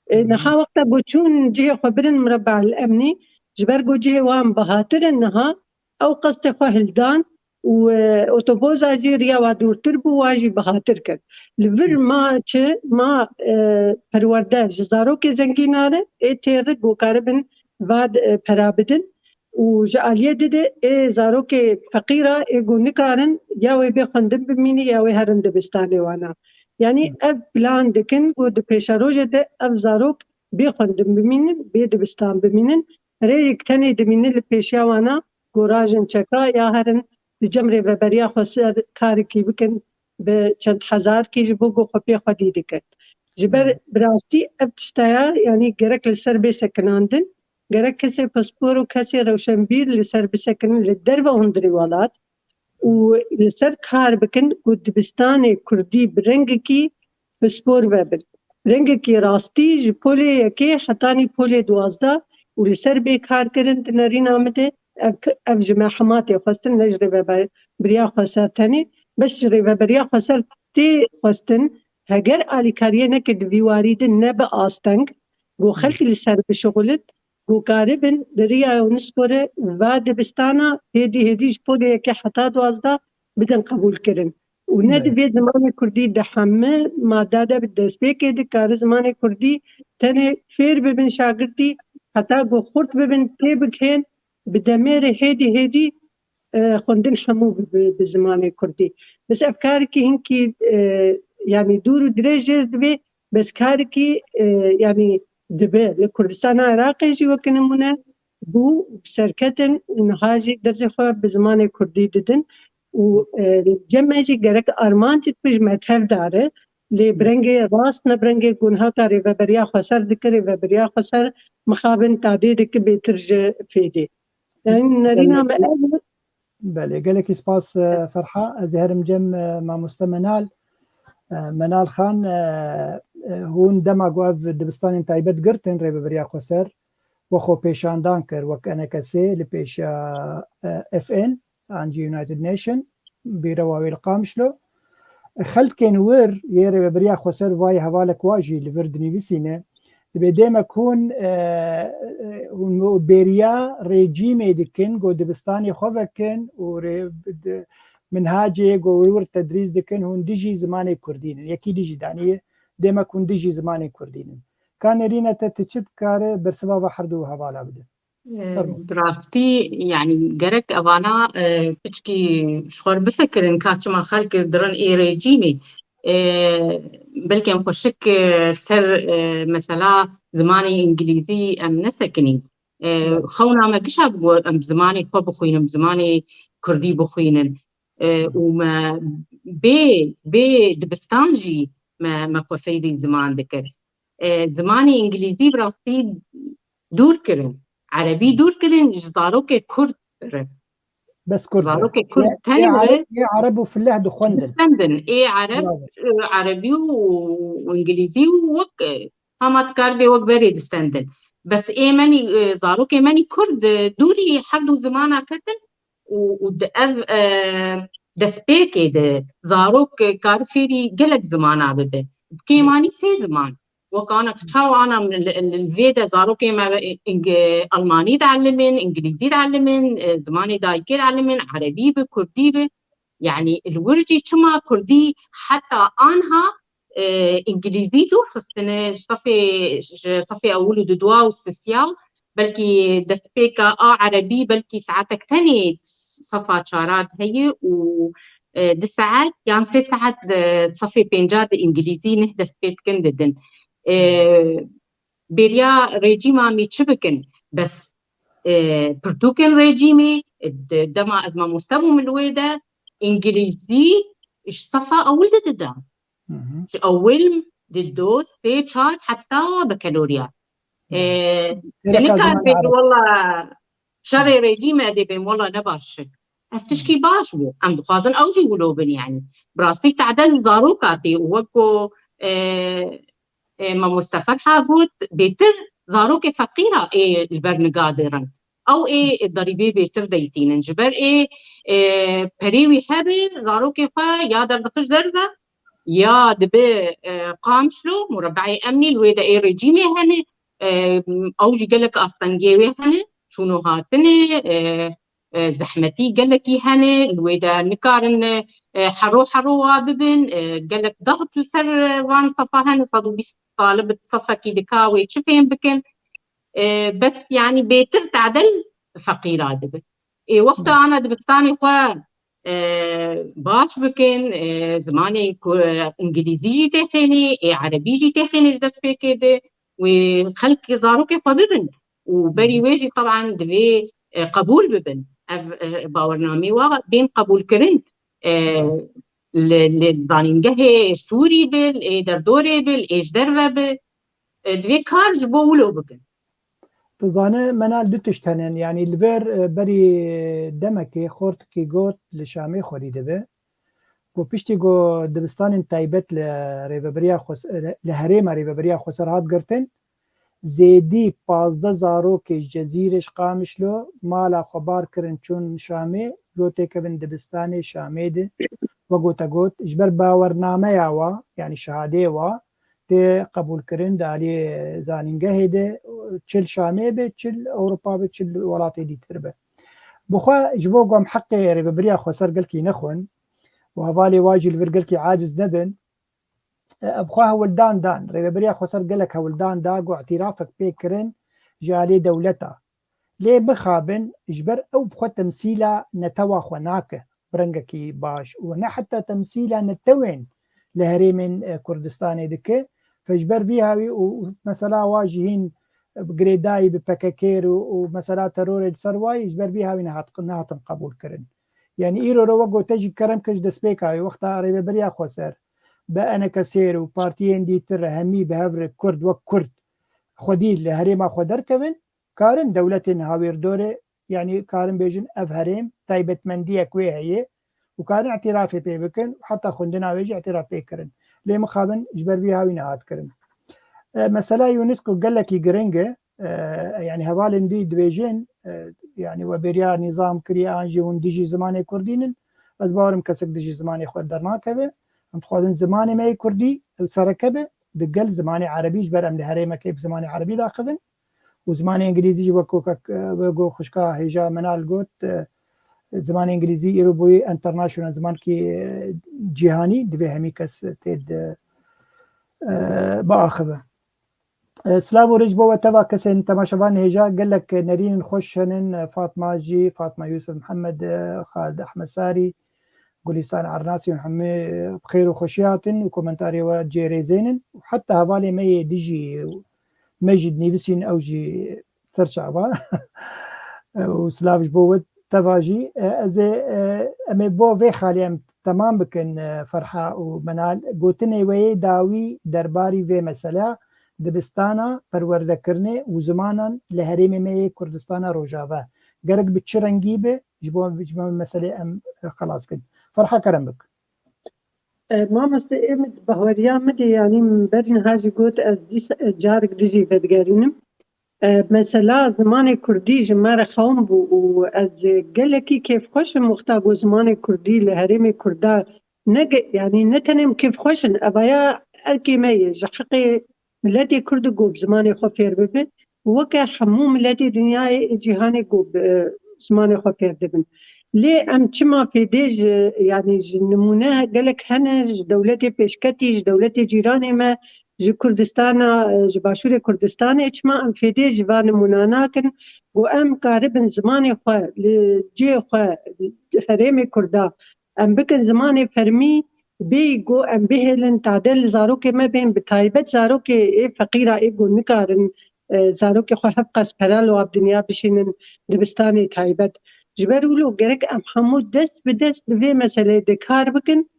E, Hı. niha wexta ku çûn cihê xwe birin Mureba El Emnî, ji ber ku cihê wan bihatir in niha, ew qestê xwe hildan û, e, otopoza jî riya wa dûrtir bû, wa jî bihatir kir. Li vir Hı. ma çi, ma, e, perwerde ji zarokê zengînan re, ê têr re ku karibin va, e, pera bidin. Û ji aliyê dide ê zarokê feqîra ê ku nikarin ya wê bê xwendin bimînî ya wê herin dibistanê wana. Yanî Hı. ev plan dikin ku di pêşerojê de ev zarok bê xwendin bimînin, bê dibistan bimînin. Rêyek tenê dimîne li pêşiya wana ku rajin çeka ya herin di cem rêveberiya xweser karekî bikin, bi çend hezarkî ji bo ku xwe pê xwedî dikin. Ji ber Hı. bi rastî ev tişta ya, yanî gerek li ser bê sekinandin, gerek kesê pispor û kesê rewşenbîr li ser bisekinin, li derve hundirê welat û li ser kar bikin ku dibistanê kurdî bi rengekî pispor vebin. Rengekî rastî ji polê yekê hetanî polê duwazdeh û li ser bê kar kirin di nerîna min de. Ev, ev ji me hematê xwestin, ne ji rêveberiya xweser tenê, bes ji rêveberiya xweser tê xwestin, heger alîkariyê neke di vî warî de nebe asteng, ku Hı. xelk li ser bişixulin, ku karibin di riya UNESCO re va dibistana hêdî hêdî ji polê yekê heta duwazdeh bidin qebûlkirin. Û ne Belê. divê zimanê kurdî di hemî mada de bi destpêkê de kare zimanê kurdî tenê fêr bibin şagirtî, heta ku xurt bibin tê bigihên, bi demê re hêdî hêdî, e, xwendin hemû bi, bi, bi zimanê kurdî. Bes ev karekî hinkî, e, yanî dûr û dirêj jê re divê, bes karekî, e, yanî dibe. Li Kurdistana Iraqê jî weke nimûne bû, serketin û niha jî derzê xwe bi zimanê kurdî didin û, e, cem me jî gerek armancek bi ji me tevdare, lê bi rengê rast ne bi rengê ku niha ka rêveberiya xweser dike, rêveberiya xweser mixabin tadê dike bêtir ji fêdê. Yani nerîna me ev e. Belê, gelekî spas, e, Ferha. Ez ê herim cem, e, mamoste Menal. E, Menal Xan, e, e, hûn dema ku ev dibistanên taybet girtin, rêveberiya xweser we xwe pêşandan kir wek enekesê li pêşiya, e, F N, an jî United Nation, bîrewa wê li Qamişlo. Xelkên wir yê rêveberiya xweser vayê hevalek wa jî li vir dinivîsîne. Dibê dêmek hûn, e, e, hûn bêriya rejîmê dikin, ku dibistanê xwe vekin û rê-, di-, minhacê ku wir tedrîs dikin, hûn dijî zimanê kurdî nin. Yekî dijî danî ye, dêmek hûn dijî zimanê kurdî nin. Ka nerîne te, tu çi dikare bersiva va her du hevala bide? E, Fermo. Bi rastî, yani gerek evana, e, piçkî ji xwe re bifikirin ka çima xelk dirin ê rejîmê. E, belkêm xweşik, e, ser, e, mesela zimanê îngilîzî em nesekinîn. E, Evet. Xewna me gişa bû em zimanê xwe bixwînin, zimanê kurdî bixwînin. E, û me bê, bê dibistan jî me, me xwe feydê ziman dikir. E, zimanê îngilîzî bi rastî dûr kirin. Erebî dûr kirin, ji zarokê kurd re. Bes kurd re. Zarokê kurd Yê, tenê yê re ereb, yê ereb û fileh dixwendin. Distendin. Ê ereb, Bravo. e, erebî û, û îngilîzî û wek, e, hema dikar bê wek berê distendin. Bes ê menî, e, zarokê menî kurd, e, dûrî her du zimana ketin û, û di ev, e, destpêkê de zarok kar fêrî gelek zimana bibe. Bi kêmanî sê ziman. Wek ana çawa ana li, li, li vê de zarokê me ing-, Almanî dielimin, Îngilîzî dielimin, e, zimanê dayikê dielimin, Erebî bi, Kurdî bi. Yani li wir jî çima Kurdî heta anha e, Îngilîzî dûr xistine ji sefê, ji sefê ewil û dudwa û sisiya, belkî destpêka a Erebî belkî saetek tenê sefa çara de heye û, e, di saet yan sê saet, e, sefê pênca di Îngilîzî neh dest pê dikin didin. E, bêriya rejîma me çi bikin? Bes, e, pirtûkên rejîmê, e, de-, dema ez mamoste bûm li wê de, Îngilîzî ji sefa ewil de dida. Hı hı. Ji ewil, di do, sê, çar, heta bakalorya. Hı. E, Gerek te nikar zaman bêt, ara. Wela, şerê rejîmê ez ê bêm, wela ne baş e. Ev Hı. tişkî baş bû. Em dixwazin ew jî wilo bin, yani. Bi rastî tade li zaroka tê û wek ku, e, e, mamoste Ferha got, bêtir zarokê feqîra ê li ber niga dêrin. Ew ê derîbê bêtir deytînin. Ji ber ê, e, perê wî hebe, zarokê xwe ya derdixij derve, ya dibe, e, Qamişlo, murebeyê emnî, li wê de ê rejîmê hene, e, ew jî gelek astengê wê hene, çûn û hatinê, e, e, zehmetî gelekî hene, li wê de nikarin, e, hero hero wa bibin, e, gelek daxit li ser, e, van sefa hene, sed û bîst talib sefekî dika wê çi fêm bikin. E, bes, yani, bêtir tadel feqîra dibe. Ê, wexta ana dibistanê xwe, e, baş bikin, e, zimanê ku, e, îngilîzî jî tê xênê, ê, erebî jî tê xênê ji destpêkê de, wê xelk zarokê xwe bibin. Û berî wê jî, teban, divê, e, qebûl bibin. Ev, e, bawernameyê wa bên qebûlkirin. E, li, li zanîngehê Sûrî bi, ê derdorê bi, ê ji derve bi. E, divê kar ji bo wilo bikin. Tu zane, Menal, du tişt hene. Yani li vir, e, berî demekê xortikî got li Şamê xwerî dibe. Ku piştî ku dibistanên taybet li rêveberiya Xwes-, li herêma rêveberiya Xweser hat girtin, zêdî pazdeh zarokê ji Cezîrê ji Qamişlo mala xwe bar kirin çûn Şamê, lo têkevin dibistanê Şamê de. Wek ku te got, ji ber bawernameya wa, yani şehadeyê wa, tê qebûlkirin di aliyê zanîngehê de, çi li Şamê be, çi li Ewropa be, çi li welatê dîtir be. Bi xwe ji bo ku em heqê rêveberiya Xweser gelkî nexwin û hevalê wa jî li vir gelkî aciz nebin, e, bi xwe hewldan dan, rêveberiya Xweser gelek hewldan da ku îtirafek pê kirin ji aliyê dewleta. Lê mixabin, ji ber ew bi xwe temsîla netewa xwe nake bi rengekî baş û ne heta temsîla netewên li herêmên, e, Kurdistanê dike. Fe ji ber vî hawî û, û mesela wa jî hîn, e, girêdayî bi P K K û, û mesela terorê li ser wayî ji ber vî hawî nehat-, nehatin qebûl kirin. Yani îro re wek gote jî kerem ke ji destpêka wê wexta rêveberiya Xweser bi E N K S û partiyên dîtir re hemî bi hev re Kurd wek Kurd xwedî li herêma xwe derkevin, karin dewletên hawêrdorê, yanî karin bêjin ev herêm taybetmendiyek wê heye û karin îtirafê pê bikin û heta xwendina wê jî îtiraf pê kirin. Lê mixabin ji ber vî hawî nehat kirin. E, mesela UNESCO gelekî giring e. E, yanî hevalên dî dibêjin, e, yanî we bêriya nîzam kiriye an jî hûn dijî zimanê kurdî nin. Ez bawerim kesek dijî zimanê xwe dernakeve. Em dixwazin zimanê me yê kurdî ew sereke be, digel zimanê erebî, ji ber em li herêmekê bi zimanê erebî daxivin. Û zimanê îngilîzî jî wek ku kek, e, wek ku xwişka hêja Menal got, e, zimanê îngilîzî îro bûyî international, zimankî, e, cîhanî, divê hemî kes tê de, e, biaxive. E, silav û rêz bo we teva kesên temaşevan hêja, gelek nerînên xweş henin, e, Fatma jî, Fatma Yusuf Mihemed, e, Xalid Ehmed Sarî, Gulîstan Ernasî û hemî bi xêr û xweşî hatin û komentarê we cê rêzên in û heta hevalê me yê dijî û me jî dinivîsîn ew jî ser çava û silav ji bo we teva jî. E, ez ê, e, em ê bo vê xalê em temam bikin, e, Ferha û Menal. Gotinê we yê dawî derbarî vê meseleya dibistana perwerdekirinê û zimanan li herêmê me yê Kurdistana Rojava gerek bi çi rengî be? Ji bo, ji bo meselê em, e, xelas kin. Ferha, kerem bik. E, mamoste, ê min bahweriya min de, yanî min berî niha jî got, ez dîs, e, carek dijî vedigerînim. E, mesela zimanê kurdî ji me re xewn bû û ez gelekî kêfxweş im wexta ku zimanê kurdî li herêmê kurda ne ge-, yanî ne tenê em kêfxweş in, evaya erkê me ye ji heqê miletê kurd ku bi zimanê xwe fêr bibe, weke hemû miletê dinyayê ê cîhanê ku bi, e, zimanê xwe fêr dibin. Lê em çima fêdê ji, yanî ji nimûne gelek hene, ji dewletê pêşketî, ji dewletê cîranê me, ji Kurdistana, e, ji Başûrê Kurdistanê, çima em fêdê ji van nimûna nakin, ku em karibin zimanê xwe li cihê xwe, herêmê Kurda, em bikin zimanê fermî, bêyî ku em bihêlin tade li zarokê me bên, bi taybet zarokê ê feqîra ê ku nikarin, e, zarokê xwe hevqas pera li wa bi dinya bişînin dibistanê taybet. Ji ber wilo gerek em hemû dest bi dest bi vê meseleyê de kar bikin,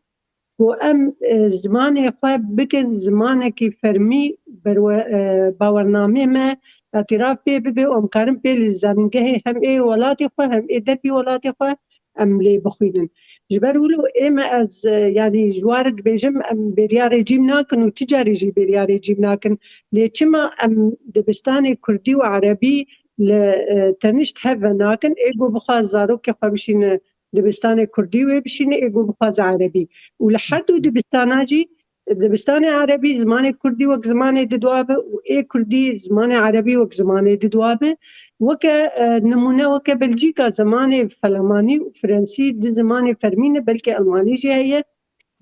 ku em, e, zimanê xwe bikin zimanekî fermî, berwe-, e, bawernamê me, îtiraf pê bibe û em karin pê li zanîngehê hem ê welatê xwe hem ê dervî welatê xwe em lê bixwînin. Ji ber wilo ê me ez, e, yanî ji war dibêjim, em bêriya rejîm nakin û ti carî jî bêriya rejîm nakin. Lê çima em dibistanê kurdî û erebî li, e, tenişt hev ve nakin? Ê ku bixwaz zarokê xwe bişîne dibistanê kurdî wê bişîne, ê ku bixwaze erebî. Û li her du dibistana jî, dibistanê erebî zimanê kurdî wek zimanê didwa be û ê kurdî zimanê erebî wek zimanê didwa be. Weke, e, nimûne weke Belcîka zimanê felemanî û frensî di zimanê fermî ne, belkî elmanî jî heye.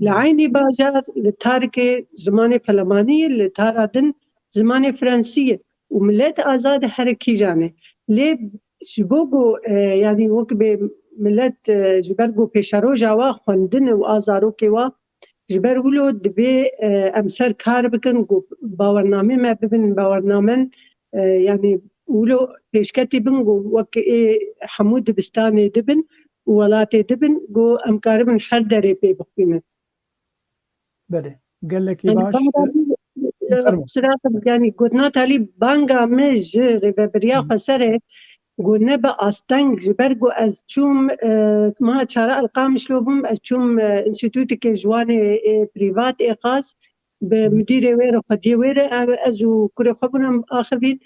Li eynî bajar, li tarikê zimanê felemanî ye, li tara din zimanê frensî ye û milet azad e here kîjan e. Lê ji bo ku, e, yanî wek bê milet, e, ji ber ku pêşeroja wa xwendin e û a zarokê wa, ji ber wilo divê, e, em ser kar bikin ku bawernamê me bibin bawernamen, e, yanî wilo pêşketî bin ku wek ê hemû dibistanê dibin û welatê dibin ku em karibin her derê pê bixwînin. Belê, gelekî Yanî baş. banga min, e, Fermo. Kusura xwe, yanî gotina talî banga min ji rêveberiya Hı. Xweser e, ku ne bi asteng, ji ber ku ez çûm, e, ma çara el Qamişlo bûm, ez çûm, e, înstîtûtikê ji wanê, e, prîvat ê xas, bi Hı. Midîrê wê re, xwediyê wê re, e, ez û kurê xwe bûn em axivîn.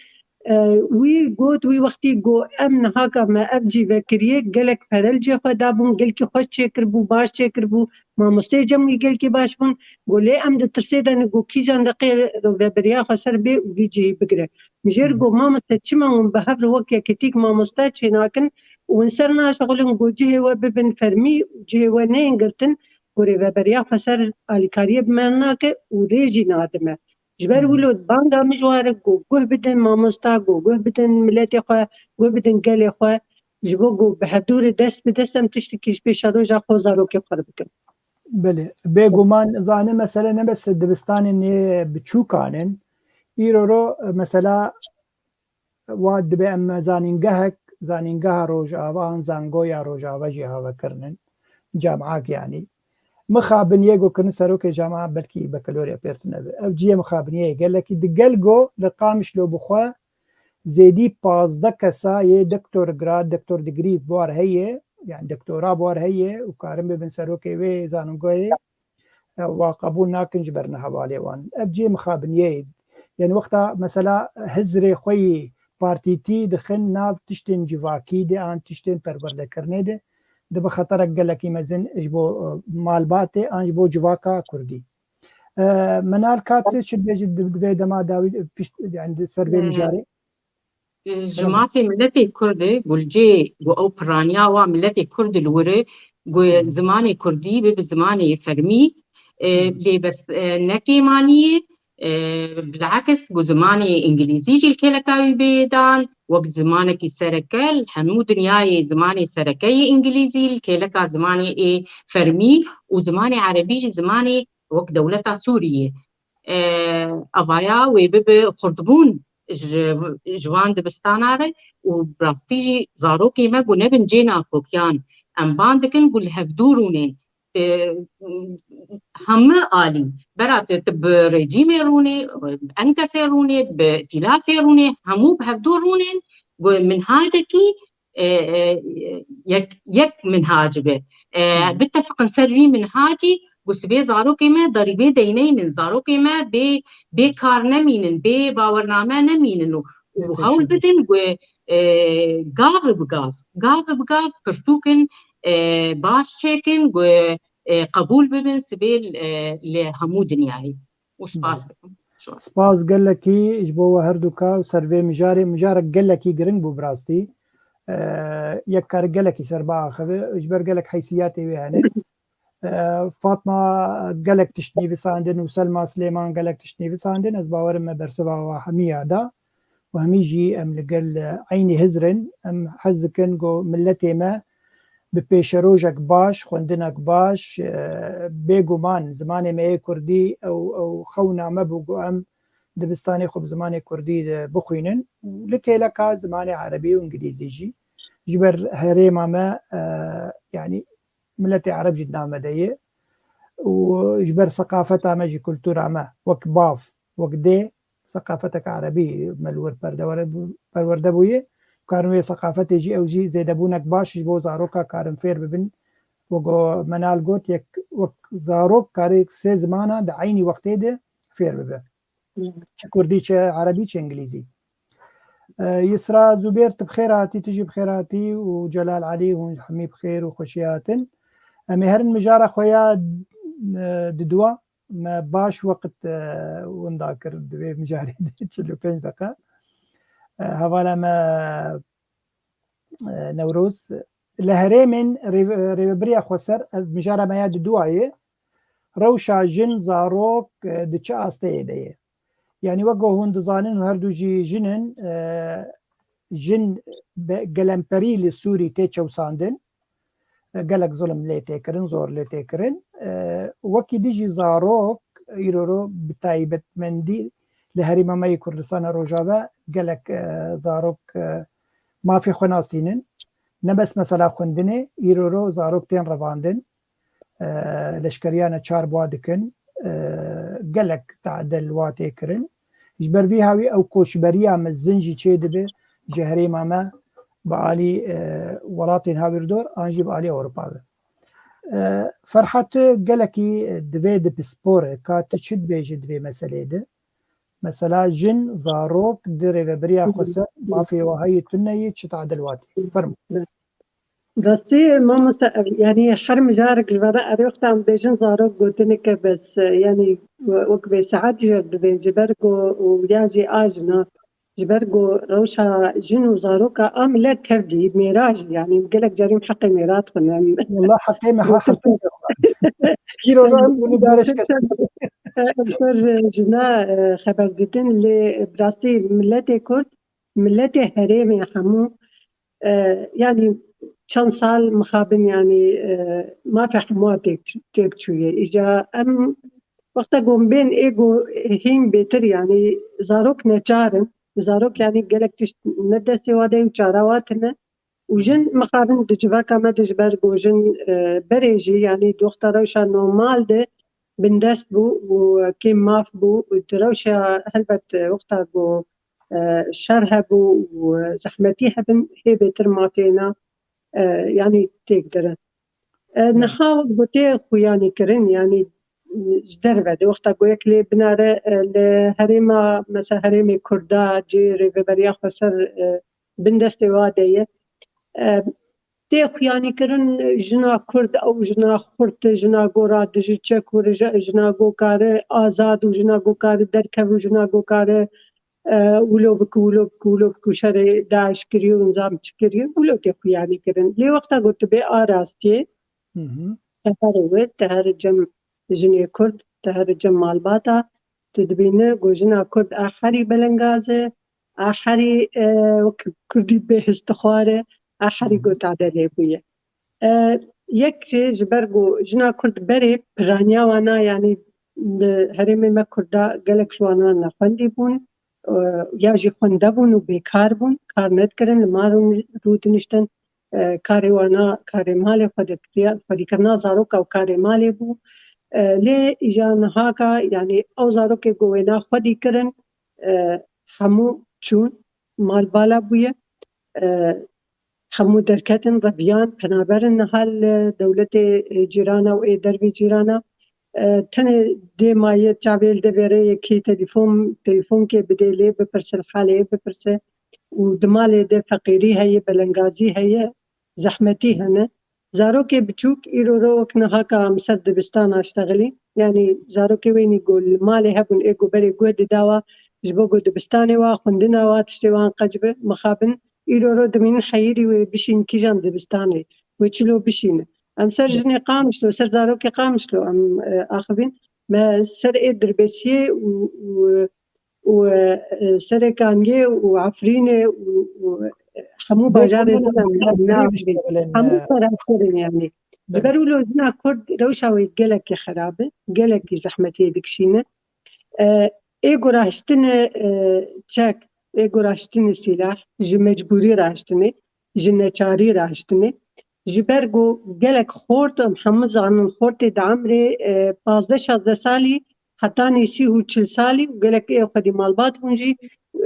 E, wî got, wî wextî got, em niha ka me ev cî vekiriye, gelek pere li cê xwe dabûn, gelkî xweş çêkiribû, baş çêkiribû, mamosteyê cem wî gelkî baş bûn. Got, lê em di tirsê de ne, got, kîjan deqê rêveberiya Xweser bê û vî cihî bigire. Min jê re Hı. got, mamoste, çima hûn bi hev re wek yekitîk mamoste çênakin û hûn ser naşixulin, got, cihê we bibin fermî û cihê we neyên girtin, got, rêveberiya Xweser alîkariyê bi me nake û rê jî nade me. Ji ber Hı hı. wilo banga min ji wan re got, guh bidin mamosta, got, guh bidin miletê xwe, guh bidin gelê xwe. Ji bo got bi hevdû re dest bi dest em tiştekî ji pêşeroja xwe û zarokê xwe re bikin. Belê. Bêguman zanim mesele ne bes dibistanên nê biçûkan in. Îro ro mesela wa dibe em zanîngehek, zanîngeha Rojava an zangoya Rojava jî have kirinin. Camiak yanî. Mixabiniyê go kirin serokê camia belkî bekalorya pêr tune be. Ev ciyê mixabiniyê ye. Gelekî di gel go li Qamişlo bi xwe zêdî pazdeh kesa yê doktor grad, doktor degree bi war heye, yani doktora bi war heye û karin bibin serokê wê zanîngoyê. E, wa qebûl nakin ji ber ne hevalê wan. Ev cihê mixabiniyê ye. Yani wexta mesela hizrê xwe yî partîtî dixin nav tiştên civakî de an tiştên perwerdekirinê de, dibe xeterek gelekî mezin ji bo, e, malbatê an ji bo civaka kurdî. E, Menal Kaptê çi dibêjî di, di vê dema dawî, e, pişt, yani di ser vê Ee, mijarê? Ji Tamam. mafê miletê Kurd e, gulcê, gu ew piraniya wa miletê Kurd li wir e, gu Hı hı. zimanê Kurdî bi, bi zimanê fermî, e, Hı hı. lê bes, e, ne kêmaniyê, e, bilakis gu zimanê Îngilîzî jî li kêleka wî bê dan, wek zimanekî sereke, li hemû dinyayê zimanê sereke yê Îngilîzî, li kêleka zimanê ê fermî û zimanê Erebî jî zimanê wek dewleta Sûriyê. E, avaya wê bibe xurtbûn ji, ji wan dibistana re û bi rastî jî zarokê me ku nebin cê nakokiyan, em ban dikin ku li hevdû rûnên, e, hemî alî, bera tu, tu bi rejîmê rûnê, bi enkesê rûnê, bi îtîlafê rûnê, hemû bi hevdû rûnên ku minhacekî e, e, yek, yek minhac be. E, Hı hı. Bitefiqin ser vî minhacî, ku sibê zarokê me derîbê deyneynin, zarokê me bê, bê kar nemînin, bê bawername nemînin û û hewl bidin ku, e, gav bi gav, gav bi gav pirtûkin, e, baş çêkin ku, e, qebûl bibin sibê, e, li hemû dinyayê. Û spas dikim. Spas gelekî ji bo we herduka û ser vê mijarê. Mijarek gelekî giring bû bi rastî. E, yek kar gelekî ser biaxive, ji ber gelek heysiyatê wê hene. E, Fatma gelek tişt nivîsandin û Selma Silêman gelek tişt nivîsandin. Ez bawerim me bersiva we hemiya da û hemî jî em li gel, e, eynî hizr in. Em hez dikin ku miletê me bi pêşerojek baş, xwendinek baş, e, bêguman zimanê me yê kurdî ew, ew xewna me bû ku em dibistanê xwe bi zimanê kurdî de bixwînin û li kêleka zimanê erebî û îngilîzî jî. Ji ber herêma me, e, yanî miletê ereb jî di nav me de ye û ji ber seqafeta me jî, kultura me, wek bav, wek dê, seqafeteke erebî me li wir perdewere bû-, perwerde bûye. Karin wê seqafetê jî, ew jî zêdebûnek baş ji bo zaroka karin fêr bibin. Wek Menal got, yek, wek zarok karê sê zimana di eynî wextê de fêr bibe. Çi kurdî, çi erebî, çi îngilîzî. E, Yisra Zubêr, tu bi xêr hatî, tu jî bi xêr hatî û Celal Elî, hûn hemî bi xêr û xweşî hatin. Em ê herin mijara xwe ya, e, diduwa. Me baş weqt, e, winda kir di vê mijarê de, çil û pênc deqe. E, hevala me, e, Newroz, li herêmên rê-, rêvebiriya xweser, ev mijara me ya diduwa ye, rewşa jin, zarok, e, di çi asteyê de ye? Yanî wek ku hûn dizanin, her du jî jin in, e, jin be-, gelemperî li Sûrî tê çewsandin. E, gelek zulm lê tê kirin, zor lê tê kirin. E, wekî dî jî zarok, îro ro bi taybetmendî li herêma me yê Kurdistana Rojave gelek, e, zarok, e, mafê xwe nastînin. Ne bes mesela xwendinê, îro ro zarok tên revandin. E, leşkeriya neçar bi wa dikin. E, gelek tade li wa tê kirin. Ji ber vî hawî ew koçberiya mezin jî çê dibe ji herêma me bi alî, e, welatên hawirdor an jî bi alî Ewropa be. E, Ferhat, tu gelekî divê dipispore, ka tu çi dibêjî di vê meselê de? Mesela jin, zarok di rêvebiriya xweser mafê we heye tune ye, çi tade li wa tê? Fermo. Rastî, mamoste, ev, yanî her mijarek ji vere erê wexta em bêjin zarok gotineke bes, e, yanî we-, wek vê saet jî dibê ji ber ku û ya jî a jina, ji ber ku rewşa jin û zaroka a milet tevlî mêra jî, yanî gelek carî em heqê mêra dixwin em. Wela heqê me ha heqê me. Îro em bunu dariş kes. Em ser jina, e, xeber didin, lê bi rastî miletê Kurd, miletê herêmê hemû, e, yanî çend sal mixabin, yanî, e, mafê hemû têk, têk çûye. Îca em wexta ku em bên ê ku hîn bêtir, yanî zarok neçar in. Zarok, yanî gelek tişt ne destê wa de û çara wa tune. Û jin mixabin di civaka me de ji ber ku jin, e, berê jî, yanî di wexta rewşa normal de bindest bû û kêm maf bû. Û di rewşa helbet, e, wexta ku, e, şer hebû û zehmetî hebin, hê bêtir mafê na, e, yanî têk dirin. E, niha wek gotê xuyanî kirin, yanî ji derve de wexta ku yek lê binare, e, li herêma, mesela herêmê Kurda, cê rêveberiya xweser, e, bin destê wa de ye. E, tê xuyanî kirin, jina Kurd, ew jina xurt, jina gora dijî çek û rije-, jina gokare azad û jina gokare derkev û jina gokare, e, wilo bik, wilo bik, wilo bik û şerê DAIŞ kiriye û nizam çi kiriye, wilo tê xuyanî kirin. Lê wexta ku tu bê a rastiyê, Hı hı. Teherê wê, teherê cem jinê Kurd, teherê cem malbata, tu dibîne ku jina Kurd a herî belengaz e, a herî, e, wek Kurdî bê histixwar e, a herî Hı hı. gotade lê bûye. E, yek jê ji ber ku jina Kurd berê piraniya wana, yanî li herêmê me Kurda gelek ji wana nexwendî bûn, e, ya jî xwende bûn û bêkar bûn, kar nedikirin, li mal rû diniştin, e, karê wana, karê malê xwe dikiriya, xwedîkirina zaroka û karê malê bû. E, lê îja nihaka, yanî ew zarokê ku wêna xwedî kirin, e, hemû çûn, mal bala bûye. E, hemû derketin, reviyan, penaberin niha li dewletê, e, cîrana û ê dervê cîrana. e, tenê dê maye çavê li devê rê yekê telefon, telefonkê bidê lê bipirse, li halê bipirse û di malê de feqîrî heye, belengazî heye, zehmetî hene. Zarokê biçûk îro ro wek niha ka em ser dibistana ştexilî. Yanî zarokê wênî ku li malê hebûn ê ku berê guh didawa ji bo ku dibistanê wa, xwendina wa, tiştê wan qec bi, mixabin îro ro dimînin heyîrî wê bişîn kîjan dibistanê, wê çilo bişîne. Em ser jinê Qamişlo, ser zarokê Qamişlo em, e, axivîn. Me ser ê Dirbêsiyê û, û û, e, Serê Kaniyê û Efrînê û, û, e, hemû bajarê din em neaxivîn. Hemû e, sera Kurd in yanî. Ji ber wilo jina Kurd rewşa wê gelekî xerab e, gelekî zehmetiyê dikişîne. E, ê ku rahiştine, e, çek, ê ku rahiştine sîlah, ji mecbûrî rahiştine, ji neçarî rahiştine. Ji ber ku gelek xort, em hemû zanin xortê di emrê, e, pazdeh şazdeh salî hetanî sî û çil salî û gelek ê xwedî malbat bûn jî,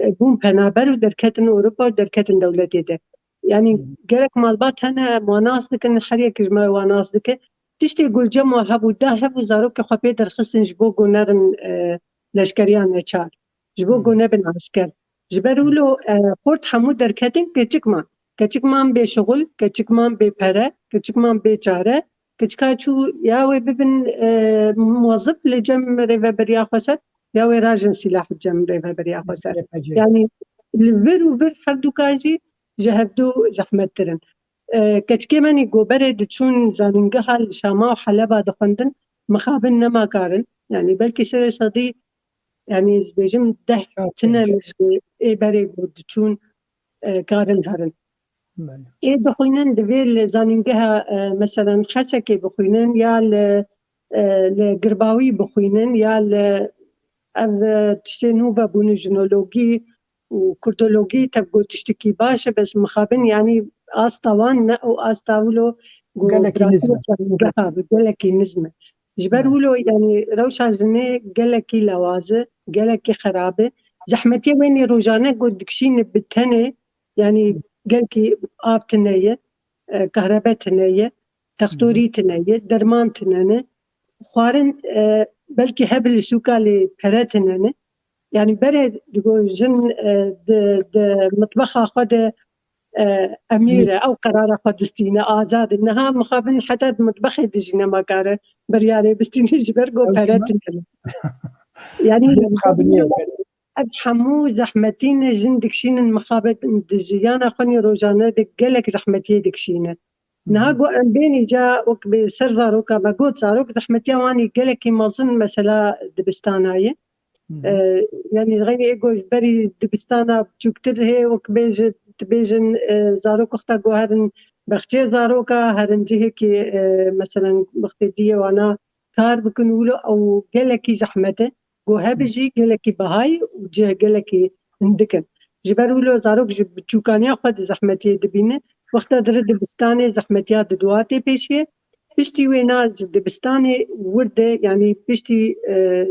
e, bûn penaber û derketin Ewropa û derketin dewletê de. Yanî gelek malbat hene, em wan nas dikin, her yek ji me wan nas dike. Tiştê ku li cem wan hebû, da hev û zarokê xwe pê derxistin ji bo ku nerin, e, leşkeriya neçar. Ji bo ku nebin esker. Ji ber wilo, e, xort hemû derketin, keçik man. Keçik man bê şixul, keçik man bê pere, keçik man bê çare. Keçika çû ya wê bibin, e, muwezif li cem rêveberiya xweser, ya wê rajin sîlah li cem rêveberiya xweser. Yanî li vir û vir her dukan jî ji hevdu zehmettir in. E, keçikê me nî goberê diçûn zanîngeha li Şama û Heleba dixwendin, mixabin nema karin. Yanî belkî serê sedî, yanî ez bêjim deh tine min ji ê berê ku diçûn, e, karin herin. Ê bixwînin divê li zanîngeha, e, meselen Hesekê bixwînin ya li, e, li Girbawî bixwînin ya li ev, e, tiştê nû vebûne jinologî û kurdologî tev got tiştekî baş e, bes mixabin yanî asta wan ne û asta wilo ku gelekî nizm e. Gelekî nizm e. Ji ber wilo yanî rewşa jinê gelekî lawaz e, gelekî xerab e. Zehmetiya wê nê rojane ku dikişîne bi tenê, yanî gelkî av tine ye, e, kahrebe tine ye, textorî tine ye, derman tine ne. Xwarin, e, belkî hebe li sûka lê pere tine ne. Yanî berê digo jin, e, di, di mitbexa xwe de, e, emîr e, ew qerara xwe distîne, azad e. Niha mixabin heta di mitbexê de jî nema kare biryarê bistîne ji ber ku pere tine ne. Yanî ev hemû zehmetî ne, jin dikişînin mixabin di jiyana xwe nê rojane de gelek zehmetiyê dikişîne. Niha ku em bên îca wek bi ser zaroka me got, zarok zehmetiya wan î gelekî mezin mesela dibistana ye. E, yanî xeynî ê ku ji berî dibistana biçûktir hê wek bêje, dibêjin, e, zarok wexta ku herin bexçê zaroka, herin cihekî, e, meselen wextê diyê wana kar bikin wilo ew gelekî zehmet e. Ku hebe jî gelekî biha ye û cih gelekî hindik in. Ji ber wilo zarok ji biçûkaniya xwe di zehmetiyê dibîne. Wexta dire dibistanê zehmetiya diduwa tê pêşiyê. Piştî wêna ji dibistanê wir de, yanî piştî, e,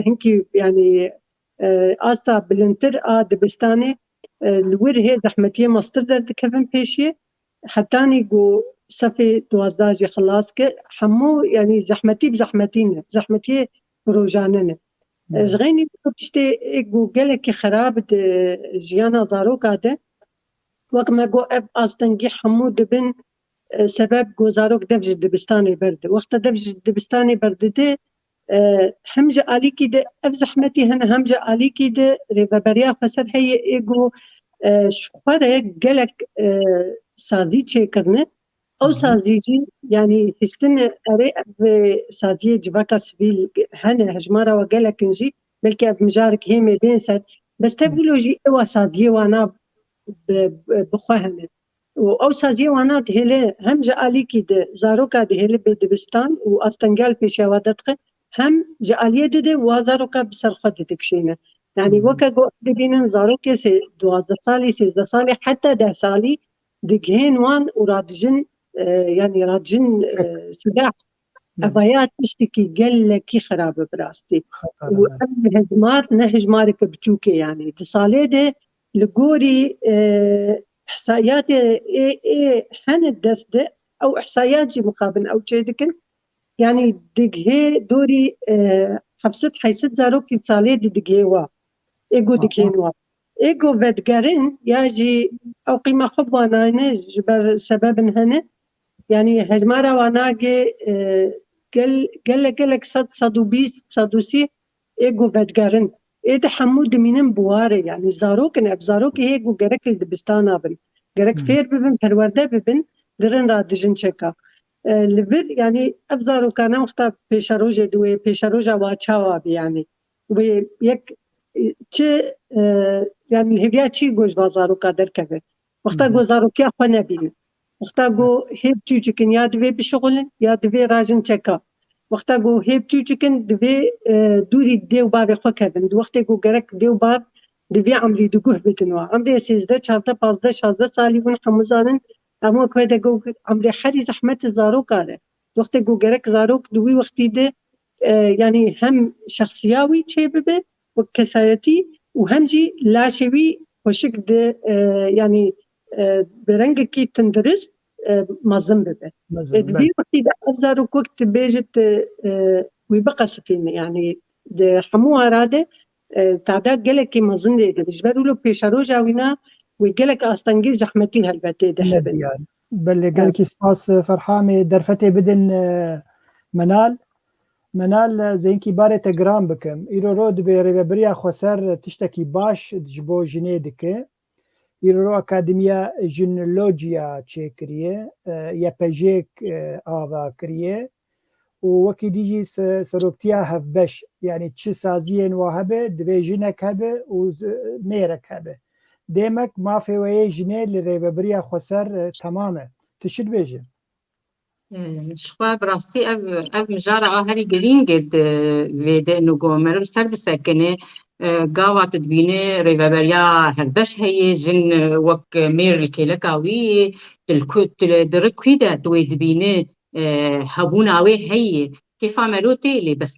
hinkî, yanî, e, asta bilindtir a dibistanê, e, li wir hê zehmetiyê mestir derdikevin pêşiyê. Hetanî ku sefê duwazdeh jî xilas kir, hemû, yanî zehmetî bi zehmetî ne, zehmetiyê rojane ne. Ji xeynî ku tiştê ê ku gelekî xerab di jiyana zaroka de, wek me got, ev astengî hemû dibin, e, sebeb ku zarok dev ji dibistanê berde. Wexta dev ji dibistanê berdide, e, hem ji alîkî de ev zehmetî hene, hem ji alîkî de rêveberiya xweser heye ê ku, e, ji xwe re gelek, e, sazî çêkirine. Ew sazî jî, yanî hiştin erê ev, e, saziyê civaka sivîl hene, hejmara we gelek in jî, belkî ev mijarek hê me bên ser. Bes tev wilo jî ewa saziyê wana bi, bi, bi xwe hene. Û ew saziyê wana dihêle hem ji alîkî de zaroka dihêle bê dibistan û astengel pêşiya wa derdixe, hem ji aliyê dide wa zaroka bi ser xwe didikişîne. Yanî weke ku dibînin zarokê sê, duwazdeh salî, sêzdeh salî, heta deh salî digihên wan û radijin, e, yanî radijin, e, silah. Evaya tiştekî gelekî xerab e bi rastî. Û ev hejmar ne hejmareke biçûk e yanî. Di salê de li gorî, e, ihsayatê ê, ê hene dest de, ew ihsayat jî mixabin ew çêdikin. Yanî digihê dorî, e, heft sed heyşt sed zarokî salê di digihê wa. Ê ku digihên wa. Ê ku vedigerin ya jî ew qîma xwe bi wan nayne ji ber sebebin hene. Yanî hejmara wan nagê, e, gel-, gelek, gelek sed, sed û bîst, sed û sî ê ku vedigerin. Ê di hemû dimînin bi warê. Yanî zarok in, ev zarokê hê ku gerek li dibistana bin. Gerek Hmm. fêr bibin, perwerde bibin, dirin ra dijin çeka. E, li vir, yanî ev zaroka ne wexta pêşerojê di wê, pêşeroja wa çawa bi yanî. Wê yek, e, çi, e, yanî hêviya çi ku ji va zaroka derkeve. Wexta Hı hı. ku zarokiya xwe nebînin. Wexta ku hê biçûçik in ya divê bişixulin ya divê rajin çeka. Wexta ku hê biçûçik in divê, e, dûrî dê û bavê xwe kevin. Di wextê ku gerek dê û bav divê emrî di guh bidin wa. Emrê sêzdeh, çardeh, pazdeh, şazdeh salî bûn hemû zanin. Em wek wê de ku emrê herî zehmet zaroka de. Di wextê ku gerek zarok di wî wextî de, e, yanî hem şexsiya wî çê bibe, wek kesayetî û hem jî laşê wî xweşik di, e, yanî, e, bi rengekî tundurist, e, mezin bibe. Mezin, E, di vî belê. wextî de ev zarok wek tu bêjit, e, wî biqesifîne, yanî di hemû ara de, e, tada gelekî mezin lê dibe. Ji ber wilo pêşeroja wîna wê gelek astengî zehmetî helbetê de Ne hebe. diyar. Belê, Evet. gelekî spas, e, Ferhamê. Derfetê bidin, e, Menal. Menal, e, zeynkî barê te giran bikim. Îro ro dibê rêvebiriya xweser tiştekî baş ji bo jinê dike. Îro ro Akademiya Jinolojiya çêkiriye, e, Y P J'êk, e, ava kiriye û wekî dî jî se-, seroktiya hevbeş, yanî çi saziyên wa hebe, divê jinek hebe û z-, mêrek hebe. Demek mafê we yê jinê li rêvebiriya xweser, e, temam e. Tu çi dibêjî? Ji xwe bi rastî ev, ev mijara a herî girîng e di vê de û ku meriv ser bisekine, e, gava tu dibîne rêveberiya hevbeş heye, jin, e, wek mêr li kêleka wî yê, tu li ku, tu li, di rik wî de tu wê dibîne, e, hebûna wê heye. Kêfa mero tê lê bes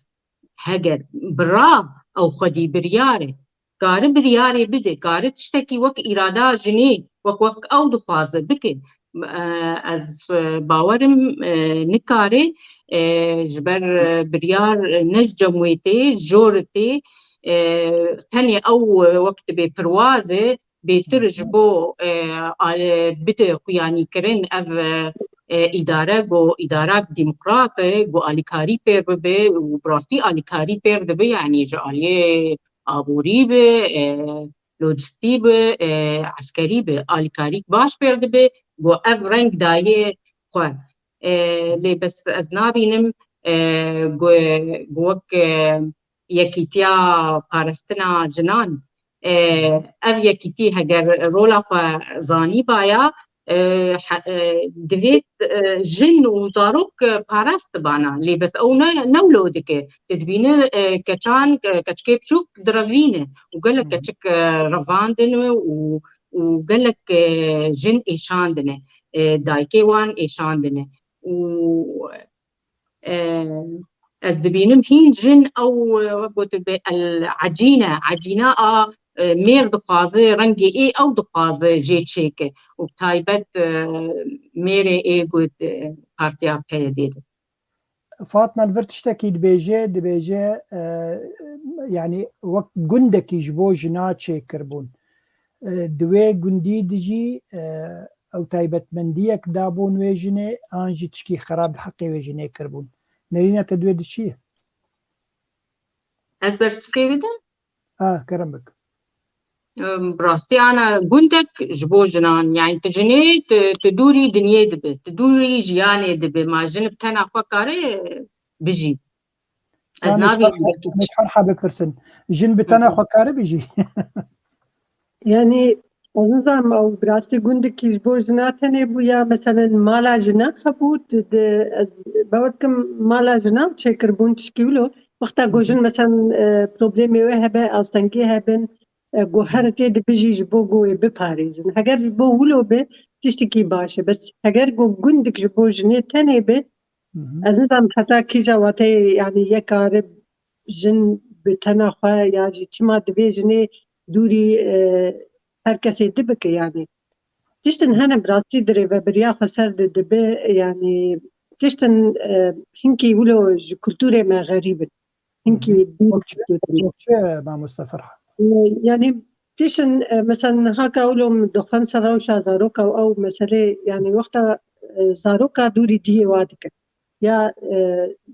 heger bira ew xwedî biryar e. Kare biryarê bide, kare tiştekî wek îrada jinê, wek, wek ew dixwaze bike. E, ez, e, bawerim, e, nikare, e, ji ber, e, biryar, e, ne ji cem wê tê, jor tê, e, tenê ew, e, wek dibe pirwaze, bêtir ji bo, e, ale-, bide xuyanîkirin ev, e, e, îdare, go îdarak demokrat e, go alîkarî pêr bibe û bi rastî alîkarî pêr dibe, yanî ji aliyê aborî be, e, lojistî be, e, eskerî be, alîkarîk baş pêr dibe, go ev reng dayê xwe. E, lê bes ez nabînim, e, go, go wek, e, yekîtiya parastina jinan, e, ev yekîtî heger rola xwe zanîbaya, e, he-, e, divê, e, jin û zarok, e, parastibana. Lê bes ew ne, ne wilo dike. Tu dibîne, e, keçan, e, keçikê biçûk direvîne û gelek Hı hı. keçik, e, revandine û, û gelek, e, jin êşandine. E, dayikê wan êşandine. Û E, ez dibînim hîn jin ew, e, wek gotibe el ecîne, ecîna a, e, mêr dixwaze, rengê ê ew dixwaze jê çêke. Û bi taybet, e, mêrê ê got, e, partiya P Y D'ê de. Fatma li vir tiştekî dibêje, dibêje, e, yanî wek gundekî ji bo jina çêkiribûn. E, di wê gundî de jî, e, ew taybetmendiyek dabûn wê jinê, an jî tişkî xerab li heqê wê jinê kiribûn. Nerîna te di wê de çi ye? Ez bersiv pê bidim? Ha, kerem bik. Em, bi rastî ana gundek ji bo jinan, yani tu jinê, tu, tu dûrî dinyê dibe, tu dûrî jiyanê dibe, ma jin bi tena xwe kare bijî. Ez Tamam, nabînim Ferha, belkî tamam, Ferha bipirsin. Jin bi Hı tena hı. xwe kare bijî? Yani, ez nizanim ew bi rastî gundekî ji bo jina tenê bû ya, meselen, mala jina hebû, di, di, ez bawer dikim mala jina çêkiribûn tişkî wilo. Wexta ku Hı hı. jin, meselen, e, problemê wê hebe, astengî hebin, e, ku Hı hı. her tê dibijî ji bo ku wê biparêzin. Heger ji bo wilo be, tiştekî baş e. Bes heger ku gundik ji bo jinê tenê be, Hı hı. ez nizanim heta kîja wateyê, yani, yek kare jin bi tena xwe ya jî çima divê jinê dûrî, e, her kesê dibike, yani. Tiştin hene bi rastî di rêvebiriya xweser de dibe, yani, tiştin e, hinkî wilo ji kulturê me xerîb in. Hinkî dûr ji kulturê me. Çi mamoste Ferha? E, yanî tiştin e, mesela niha ka wilo min dixwend ser rewşa zaroka û ew meselê, yanî wexta e, zaroka dûrî diyê wa dikin. Ya e,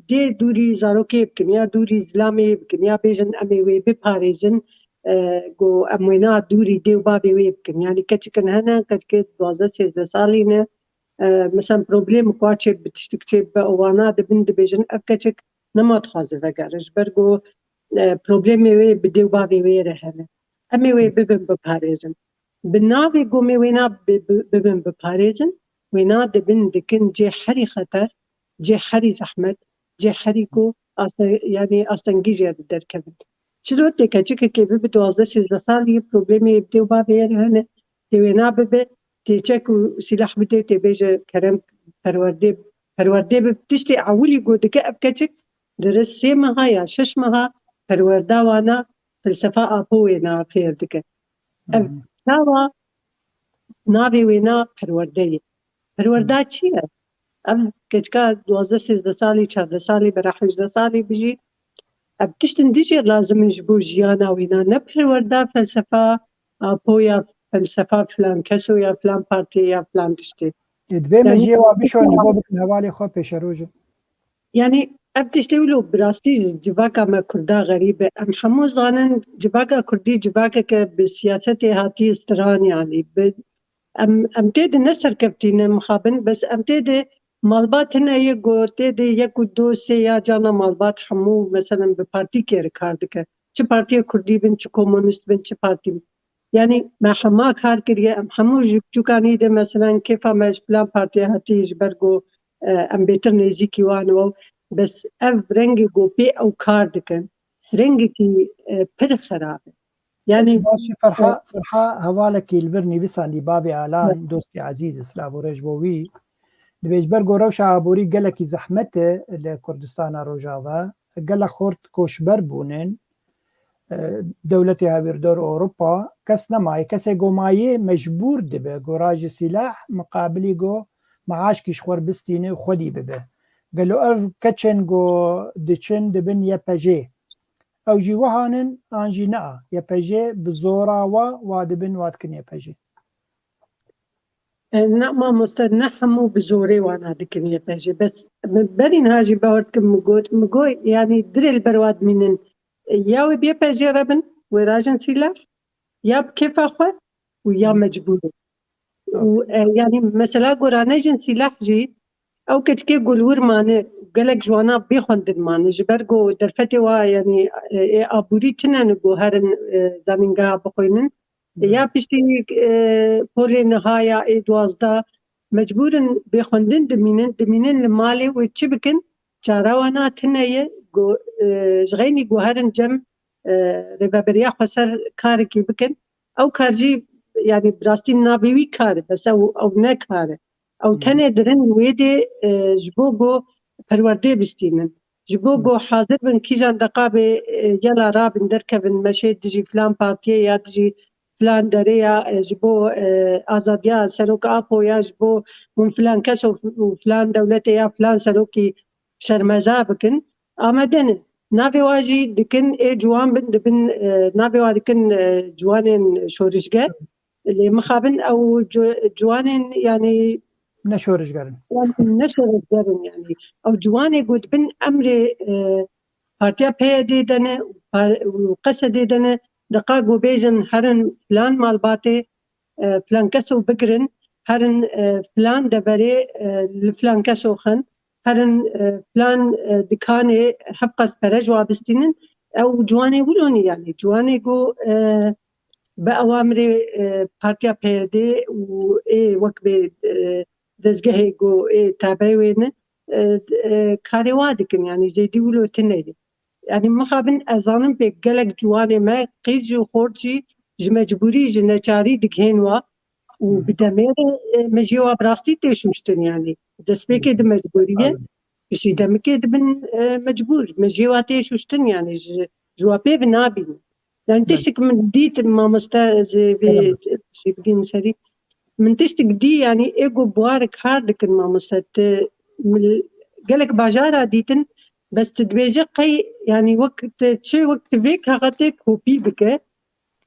dê dûrî zarokê bikin, ya dûrî zilamê bikin, ya bêjin em ê wê biparêzin, e, ku em wêna dûrî dê û bavê wê bikin. Yanî keçikin hene, keçikê duwazdeh sêzdeh salî ne, e, mesela problem xwe çê bi tiştik çê bi wana dibin dibêjin ev keçik nema dixwaze vegere. Ji ber ku e, problemê wê bi dê û bavê wê re hene. Em ê wê bibin biparêzin. Bi navê gomê wêna bi- bi- bibin biparêzin, wêna dibin dikin cê herî xeter, cê herî zehmet, cê herî ku aste- yanî astengî jê derkevin. Çilo tê keçikekê bibe duwazdeh sêzdeh salî, problemê bi dê û bavê re hene, tê wêna bibe, tê çek û sîlah bide, tê bêje kerem perwerdê, perwerdê bi tiştê ewilî ku dike ev keçik, di rê sê meha ya şeş meha perwerda wana felsefa Apo wêna fêr dike. Ev çawa navê wêna perwerde ye. Perwerda çi ye? Ev keçika duwazdeh sêzdeh salî, çardeh salî, bera hejdeh salî bijî. Ev tiştin dijî lazim in ji bo jiyana wêna, ne perwerda felsefa Apo ya felsefa filan keso ya filan partiyê ya filan tiştê. Ê, divê me Yanî jê wa bişon ji bo bikin hevalê xwe pêşerojin. Yanî ev tiştê wilo bi rastî ji civaka me Kurda xerîb e. Em hemû zanin civaka Kurdî civakeke bi siyasetê hatiye stiran, yanî bi em, em tê de ne serkeftî ne mixabin, bes em tê de malbat hine ye ku tê de yek û du sê ya cana malbat hemû meselen bi partîkê re kar dike. Çi partiya Kurdî bin, çi komunîst bin, çi partî bin. Yanî me hema kar kiriye, em hemû ji biçûkanî de meselen kêfa me ji filan partiye hatiye ji ber ku e, em bêtir nêzîkî wan û ew. Bes ev rengê ku pê ew kar dikin, rengekî e, pir xerab e. Yanî Başî Ferha, Ferha hevalekî li vir nivîsandî, bavê Alan, dostê ezîz, silav û rêz bo wî. Dibêje, ber ku rewşa aborî gelekî zehmet e li Kurdistana Rojava, gelek xort koçber bûnin, e, dewletê hawîrdor Ewropa, kes nemaye, kesê ku maye mecbûr dibe ku raje sîlah, miqabilî ku meaşkî ji xwe bistîne û xwedî bibe. Gelo ev keçên ku diçin dibin Y P G? Ew jî wiha nin an jî ne a? Y P G bi zora wa, wa dibin, wa dikin Y P G. E, ne mamoste, ne hemû bi zorê wana dikin Y P G. Bes min berî niha jî bawer dikim min got, min got, yanî dirê li ber wa dimînin. E, ya wê bi Y P G re bin, wê rajin sîlah, ya bi kêfa xwe û ya mecbûr in. Û e, yanî mesela gorane jin sîlah jî, ew keçikê ku li wir mane, gelek ji wana bê xwendin mane, ji ber ku derfetê wa, yanî e, ê aborî tune ne ku herin e, zanîngeha bixwînin. Ya piştî e, polê niha ya ê duwazdeh mecbûr in bê xwendin dimînin, dimînin li malê wê çi bikin? Çara wana tune ye ku e, ji xeynî ku herin cem e, rêveberiya xweser karekî bikin. Ew kar jî, yanî bi rastî navê wî kar e, bes ew, ew ne kar e. Ew tenê dirin wê dê e, ji bo ku perwerdê bistînin. Ji bo ku hazir bin kîjan deqabê e, gela rabin derkevin meşê dijî filan partiyê ya dijî filan derê ya e, ji bo e, azadiya Serok Apo ya ji bo hûn filan kes û filan dewletê ya filan serokî şermeza bikin, amade ne. Navê wa jî dikin ê ciwan bin, dibin e, navê wa dikin e, ciwanên şorişger. Lê mixabin ew ci- ciwanên, yanî Ne şorişger in. Wan ne şorişger in, yanî ew ciwanê ku dibin emrê e, partiya P Y D de ne û par- û Q S D de ne, diqa ku bêjin herin filan malbatê e, filan keso bigirin, herin e, filan deverê e, li filan keso xin, herin e, filan e, dikanê hevqas pere ji wa bistînin, ew ciwanê wilo ne, yanî ciwanê ku e, bi ewamirê e, partiya P Y D û ê wek bê e, dezgehê ku ê tabeyê wê ne, e, e, karê wa dikin, yanî zêdî wilo tune ye. Yanî mixabin ez zanim pê gelek ciwanê me qîz jî û xort jî ji mecbûrî, ji neçarî digihên wa û bi demê re e, mejiyê wa bi rastî tê şuştin, yanî destpêkê di mecbûrî ye, piştî demikê dibin e, mecbûr. Mejiyê wa tê şuştin, yanî ji, ji wa pê ve nabînin. Yanî tiştek min dît, mamoste, ez ê vê jî bigihînim serî. Min tiştek dî, yanî ê ku bi wa re kar dikin, mamoste, ti mil- gelek bajara dîtin, bes tu dibêje qey, yanî wek tu çi, wek tu vê kaxetê kopî bike,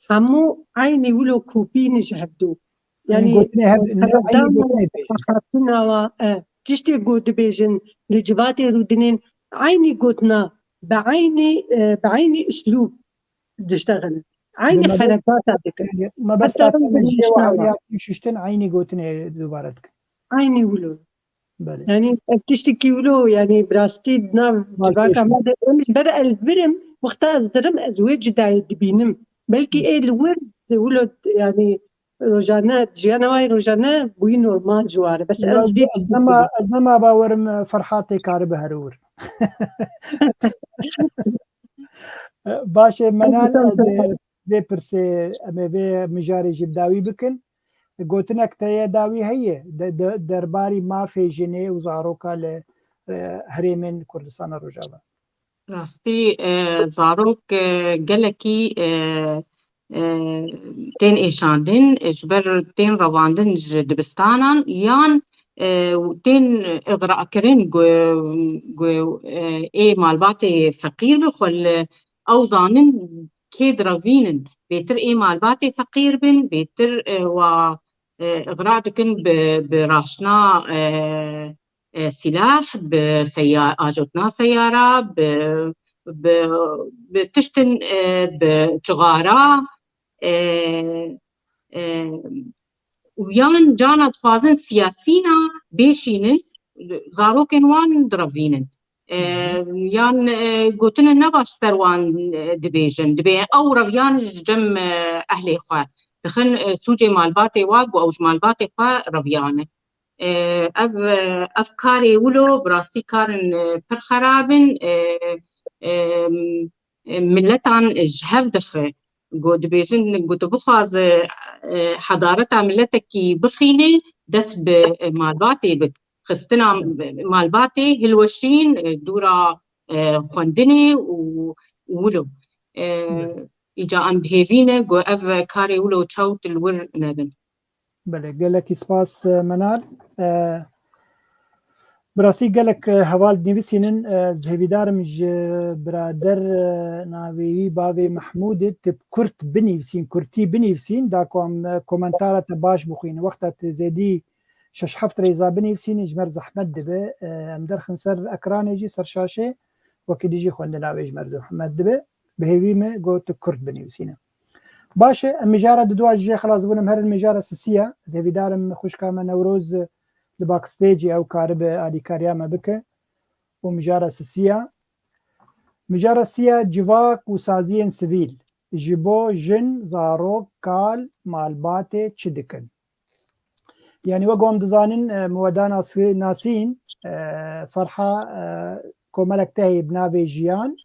hemû eynî wilo kopî ne ji hevdû. Yanî gotinê hev-, eynî gotinê bêjin. Xebatina wa, e, tiştê ku dibêjin li civatê rûdinên eynî gotina, bi eynî, e, bi eynî uslûb diştexilin. Eynî Bi mebest-, herekata dikin. Yanî mebesta Heta te me jê wa rûdinişna wa. Ewliya şiştin eynî gotinê dubare dikin. Eynî wilo. Belê. Yanî ev tiştekî wilo, yanî bi rastî di nav Bal civaka pêş me de em ji ber ez birim, wexta ez dirim ez wê cudayê dibînim. Belkî Hı. ê li wir wilo, yanî rojane, jiyana wayê rojane bûyî normal ji ware. Bes Ya ez ez, vê ez tiştê nema, dibînim. Ez nema bawerim, e, Ferhatê karibe here wir. Baş e, Menal, ez, e, vê pirsê, em ê vê mijarê jî bi dawî bikin. Gotinek te ye dawî heye, de, de, derbarî mafê jinê û zaroka li, e, herêmên Kurdistana Rojava. Rastî, e, zarok, e, gelekî, e, e, tên êşandin, e, ji ber tên revandin ji dibistanan yan, e, tên îgrakirin ku, ku, e, ê malbatê feqîr bi xwe li ew zanin kê direvînin. Bêtir ê malbatê feqîr bin, bêtir, e, wa, e, îgra dikin bi, bi raştina, e, e, sîlah, bi seya-, ajotina seyara, bi, bi, bi tiştin, e, bi cixara, e, e, û yan cana dixwazin siyasîna bêşînin, zarokên wan direvînin. E, Hı hı. Yan, e, gotinin ne baş ser wan, e, dibêjin. Dibê ew reviyan ji cem, e, ehlê xwe dixin, e, sûcê malbatê wa ku ew ji malbatê xwe reviyane. E, ev, e, ev karê wilo bi rastî karin, e, pir xerab in. E, e, e, miletan ji hev dixe. Ku dibêjin, ku tu bixwaze, e, hedareta miletekî bixînê, dest bi, e, malbatê bik. Xistina malbatê hilweşîn, e, dûra, e, xwendinê û, û wilo. E, Evet. Îca em bi hêvî ne ku ev karê wilo çewt li wir nebin. Belê, gelekî spas, e, Menal. E, bi rastî gelek, e, heval dinivîsînin, e, ez hêvîdar im ji birader, e, navê wî bavê Mehmûdê tu bi kurt binivîsîn, kurtî binivîsîn, da ku em, e, komentara te baş bixwînin. Wexta tu zêdî şeş heft rêza binivîsîn, ji me re zehmet dibe. E, em derxin ser ekranê jî, ser şaşê, wekî dî jî xwendina wê ji me re zehmet dibe. Bi hêvî me got tu kurt binivîsîne. Baş e, em mijara diduwa ji jê xelas bûn, em herin mijara sisiya. Ez hêvîdar im xwişka me Newroz li backstage ew karibe alîkariya me bike. Û mijara sisiya. Mijara siya civak û saziyên sivîl ji bo jin, zarok, kal, malbatê çi dikin? Yanî wek em dizanin, e, Muweda Nasi-, Nasîn, e, Ferha, e, komelek te heye bi navê Jiyan.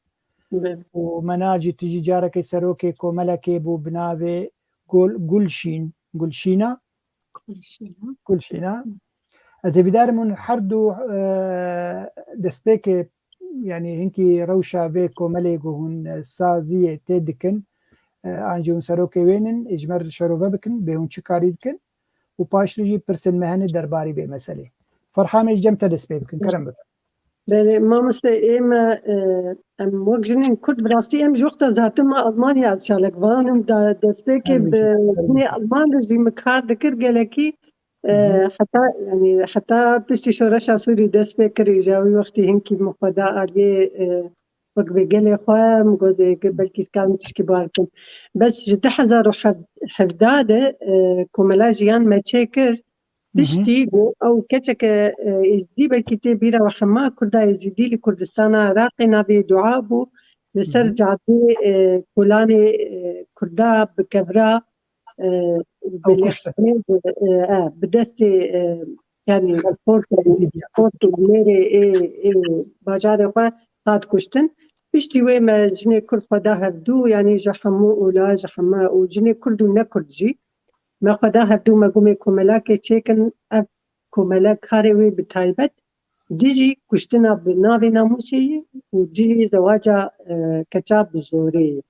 Bi. Û Menal jî tu jî carekê serokê komelekê bû bi navê Gul-, Gulşîn, Gulşîna. Gulşîna. Gulşîna. Ez hêvîdar im hûn her du, e, destpêkê, yanî hinkî rewşa vê komelê ku hûn, e, saziyê tê dikin, e, an jî hûn serokê wê nin, ê ji me re şerove bikin, bê hûn çi karî dikin. Û paştî jî pirsên me hene derbarî vê meselê. Ferha, em ê ji cem te dest pê bikin, kerem bikin. Belê, mamoste, ê me, e, em wek jinên Kurd, bi rastî em ji wexta zaten me Almanya, ez çalakvan im, da destpêkê Her bi bijî, her jinê bijî. Alman re jî min kar dikir gelekî, e, Hı hı. heta, yanî, heta piştî şoreşa Sûrî dest pê kir, îja wî wextî hinkî min xwe da aliyê, e, wek bi gelê xwe, min got, e, belkî dikarim tişkî bar bikim. Bes ji du hezar û hevdeh de, e, komela jiyan me çêkir, Hı hı. Piştî ku ew keçeke, e, êzidî, belkî tê bîra we hema Kurda êzidî li Kurdistana Iraqê, navê Dua bû, li ser Hı hı. cadê, e, kolanê, e, Kurda bi kevra, e, bi Ew kuştin. lêxistinê, bi, e, e, bi destê, e, yanî Xelk xort û, êzidî. Xort û mêrê ê, ê bajarê xwe hat kuştin. Piştî wê me jinê Kurd xwe da hevdû, yanî ji hemû ola, ji heme û jinê Kurd û ne Kurd jî. Me xwe da hevdû, me got, me komelakê çêkin, ev komele karê wê bi taybet dijî kuştina bi navê namûsê ye û dijî zewaca, e, keça bi zorê ye.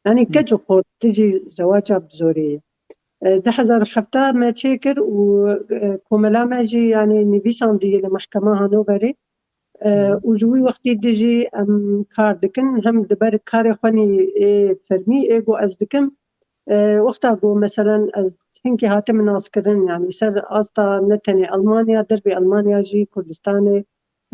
Yanî Hı. keç û xort dijî zewaca bi zorê ye. E, du hezar û hevdeh me çêkir û, e, komela me jî, yanî nivîsandî li mehkema Hanoverê. E, û ji wî wextî di jî em kar dikin, hem di ber karê xwe nî ê fermî ê ku ez dikim, e, wexta ku meselen ez hinkî hatime naskirin, yanî ser asta ne tenê Almanya, dervê Almanya jî Kurdistanê,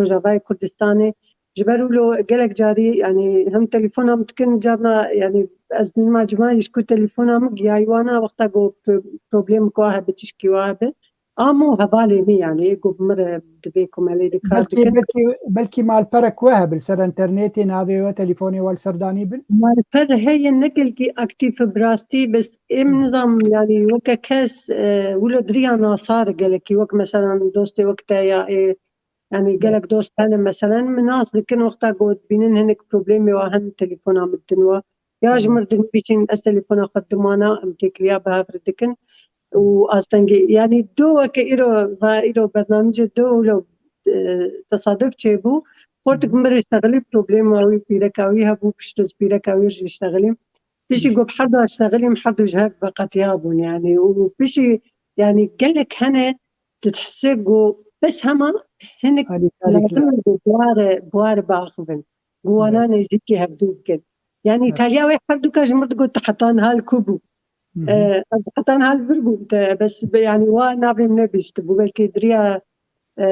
Rojavayê Kurdistanê. Ji ber wilo gelek carî, yanî hem telefona min dikin, carna, yanî ez nima cima ji ku telefona min giyayî wana wexta ku pro-, problemek wa hebe, tişkî wa hebe. Am û hevalê min, yanî ku bi min re di vê komelê de kar Belkî, dikin. belkî, belkî malperek we hebe li ser internetê, navê we, telefonê we li ser danî bin? Malper heye, ne gelkî aktîf bi rastî, bes êm Hı. nizam, yanî weke kes, e, wilo diriya nasar gelekî, wek meselen dostê wek te ya ê, yanî Hı. gelek dost hene meselen, min nas dikin wexta ku dibînin hinek problemê wa hene telefona min din wa. Ya ji Hı. mir dinivîsîn, ez telefona xwe dimana, em têkiliya bi hev re dikin. Û astengî, yanî do weke îro, va îro bernamîcê do wilo, e, tesaduf çêbû. Xortik Hı. min re şexilî problema wî, pîreka wî hebû, piştre ez pîreka wî jî şexilîm. Piştî Hı. ku bi her du şexilîm, her du ji hev veqetiya bûn yanî. Û piştî, yanî gelek hene, tu dihesê ku bes hema hinek Alîkarî lazim kira. e ku buware, buware biaxivin. Ku wana Evet. nêzîkî hevdû bikin. Yanî Evet. taliya wê her du ka ji mir digot, "Tu heta niha li ku bû?" Hı hı. E, ez heta niha li vir bûm, te, bes be, yanî wa navê min nebihîştibû. Belkî diriya, e,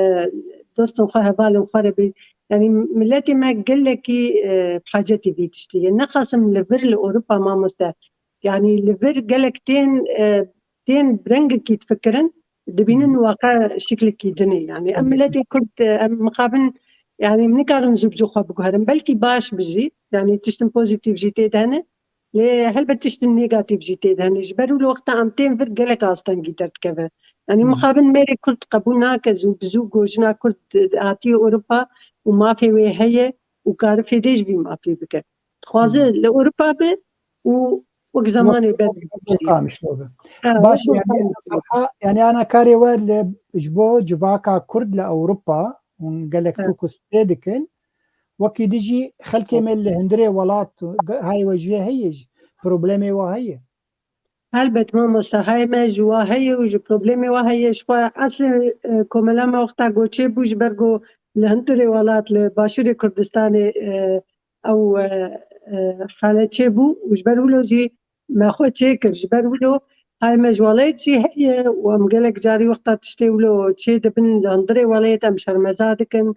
dostên xwe, hevalên xwe re bî. Yanî miletê me gelekî, e, bi hacetî vî tiştî ye. Nexasim li vir li Ewropa mamoste. Yanî li vir gelek tên, e, tên bi rengekî difikirin, dibînin Hı. waqe şiklekî din e. Yanî em Hı. miletê Kurd, e, em mixabin, yanî em nikarin zû bi zû xwe biguherin. Belkî baş bi jî, yanî tiştin pozîtîf jî tê de hene. Lê helbet tiştin negatîf jî tê de hene. Ji ber wilo wexta em tên vir gelek astengî derdikeve. Yanî Hı. mixabin mêrê Kurd qebûl nake zû bi zû ku jina Kurd hatiye Ewropa û mafê wê heye û kare fêdê ji vî mafê bike. Dixwaze Hı. li Ewropa be û wek zemanê ber Wek Burkan Mişlo be. Ha, Baş, wek yanî, Burkan Mişlo. Ferha, yanî ana karê we li, ji bo civaka Kurd li Ewropa hûn gelek Ha. fokus pê dikin. Wekî di jî xelkê me li hundirê welat, hay we jê heye jî, problemê we heye. Helbet mamoste, hay me ji wa heye û ji problemê wa heye. Ji xwe eslê, e, komela me wexta ku çêbû, ji ber ku li hundirê welat li başûrê Kurdistanê, e, ew, e, e, hale çêbû û ji ber wilo jî me xwe çêkir. Ji ber wilo hay me ji welayet jî heye û em gelek carî wexta tiştê wilo çê dibin li hundirê welayet em şermeza dikin,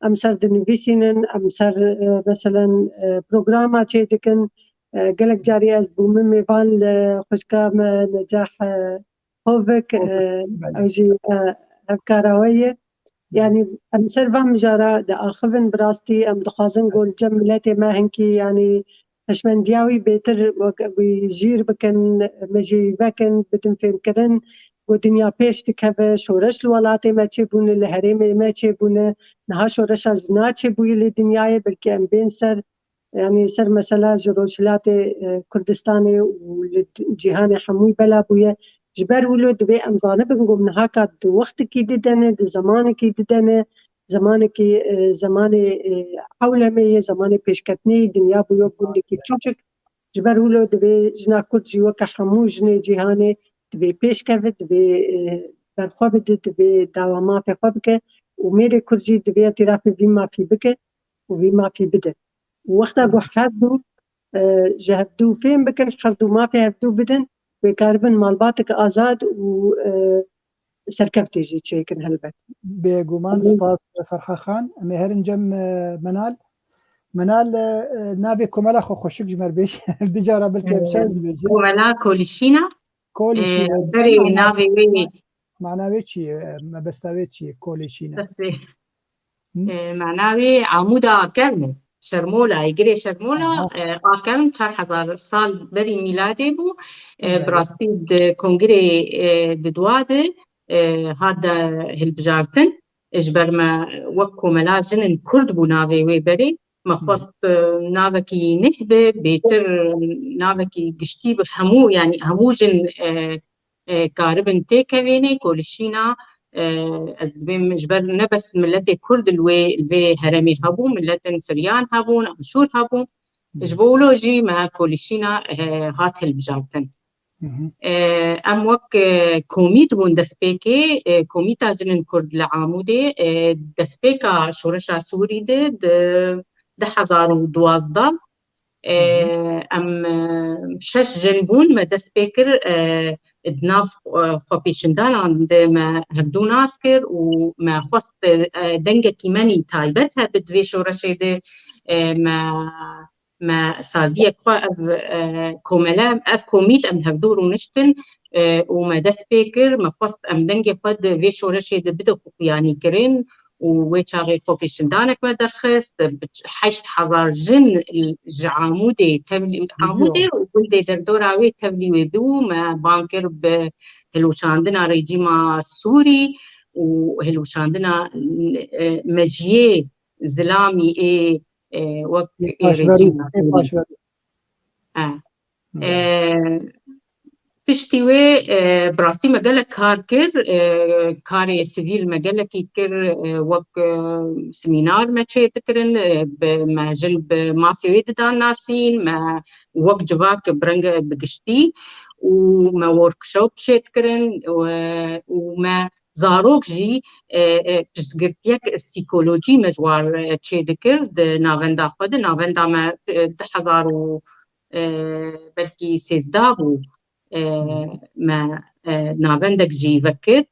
em ser dinivîsînin, em ser, e, meselen, e, programa çê dikin. E, gelek carî ez bûme mêvan li xwişka me Necah, e, Hovik, e, Hovik, belê. ew jî, e, hevkara we ye. Belê. Yanî em ser van mijara diaxivin, bi rastî em dixwazin ku li cem miletê me hinkî, yanî hişmendiya wî bêtir wek wî jîr bikin, me jî vekin, bidin fêmkirin ku dinya pêş dikeve, şoreş li welatê me çêbûne, li herêmê me çêbûne, niha şoreşa jina çêbûyî li dinyayê, belkî em bên ser, yanî ser mesela ji Rojhilatê, e, Kurdistanê û li d-, cîhanê hemû bela bûye. Ji ber wilo divê em zanibin ku niha ka di wextekî didene, di zemanekî didene, zemanekî, e, zemanê, e, ewlemê ye, zemanê pêşketinê ye, dinya bûye gundekî çûçik. Ji ber wilo divê jina Kurd jî weke hemû jinê cîhanê divê pêş keve, divê, e, berxwe bide, divê dawa mafê xwe bike û mêrê Kurd jî divê îtirafê vî mafî bike û vî mafî bide. Û wexta ku her du, e, ji hevdu fêm bikin, her du mafê hevdu bidin, wê karibin malbatek azad û, e, serkeftî jî çêkin helbet. Bêguman, Hı. spas Ferha Xan. Em ê herin cem, e, Menal. Menal, e, e, navê komela xwe xweşik ji me re bêje. Du cara belkî em şer Ee, dibêje. Komela Kolişîna. Kolişîna. Ee, berê Mana, navê wê mana wê çi ye? Mebesta wê çi ye? Kolişîna. Hı? Ee, mana wê Amuda Akevn e. Şermola, Girê Şermola, Aha. e, Akevn çar hezar sal berî mîladê bû. E, Belê. Bi rastî di kongrê, e, di dua de, e, hat de hilbijartin. Ji ber me wek komela jinên Kurd bû navê wê berê. Me Hı. xwest, e, navekî nêh be, bêtir, e, navekî giştî bi hemû, yanî hemû jin, e, e, karibin têkevênê, kolişîna, e, ez dibêm ji ber ne bes miletê Kurd li wê, li vê herêmê hebû, miletên Siryan hebûn, Aşûr hebûn. Hı. Ji bo wilo jî me kolişîna, e, hat hilbijartin. Hı hı. E, em wek, e, komît bûn destpêkê, e, Komîta Jinên Kurd li Amûdê, e, destpêka şoreşa Sûrî de, di du hezar û duwazdeh, e, Hı hı. em, e, şeş jin bûn, me dest pê kir, e, di nav, e, xwepêşindanan de me hevdû nas kir û me xwest, e, dengekî me nî taybet hebe di vê şoreşê de, e, me me saziyek xwe ev, e, komele, ev komît em hevdû rûniştin, e, û me dest pê kir, me xwest em dengê xwe di vê şoreşê de bide xuyanîkirin û wê çaxê xwepêşindanek me derxist, bi heşt hezar jin ji Amûdê tevlî, Amûdê û gundê derdora wê tevlî wê bû, me bang kir bi hilweşandina rejîma Sûrî û hilweşandina, e, mejiyê zilamî ê, e, wek ê rejîma Sûrî. E. E, piştî wê, e, bi rastî me gelek kar kir, e, karê sivîl me gelekî kir, e, wek, e, semînar me çê dikirin, e, bi, me jin bi mafê wê didan nasîn, me wek civak bi reng bi giştî û me workshop çê dikirin, e, û me zarok jî, e, e, piştgirtiyek psîkolojî me ji wan, e, çê dikir di navenda xwe de. Navenda me, e, du hezar û, e, belkî sêzdeh bû, e, Hı hı. me, e, navendek jî vekir,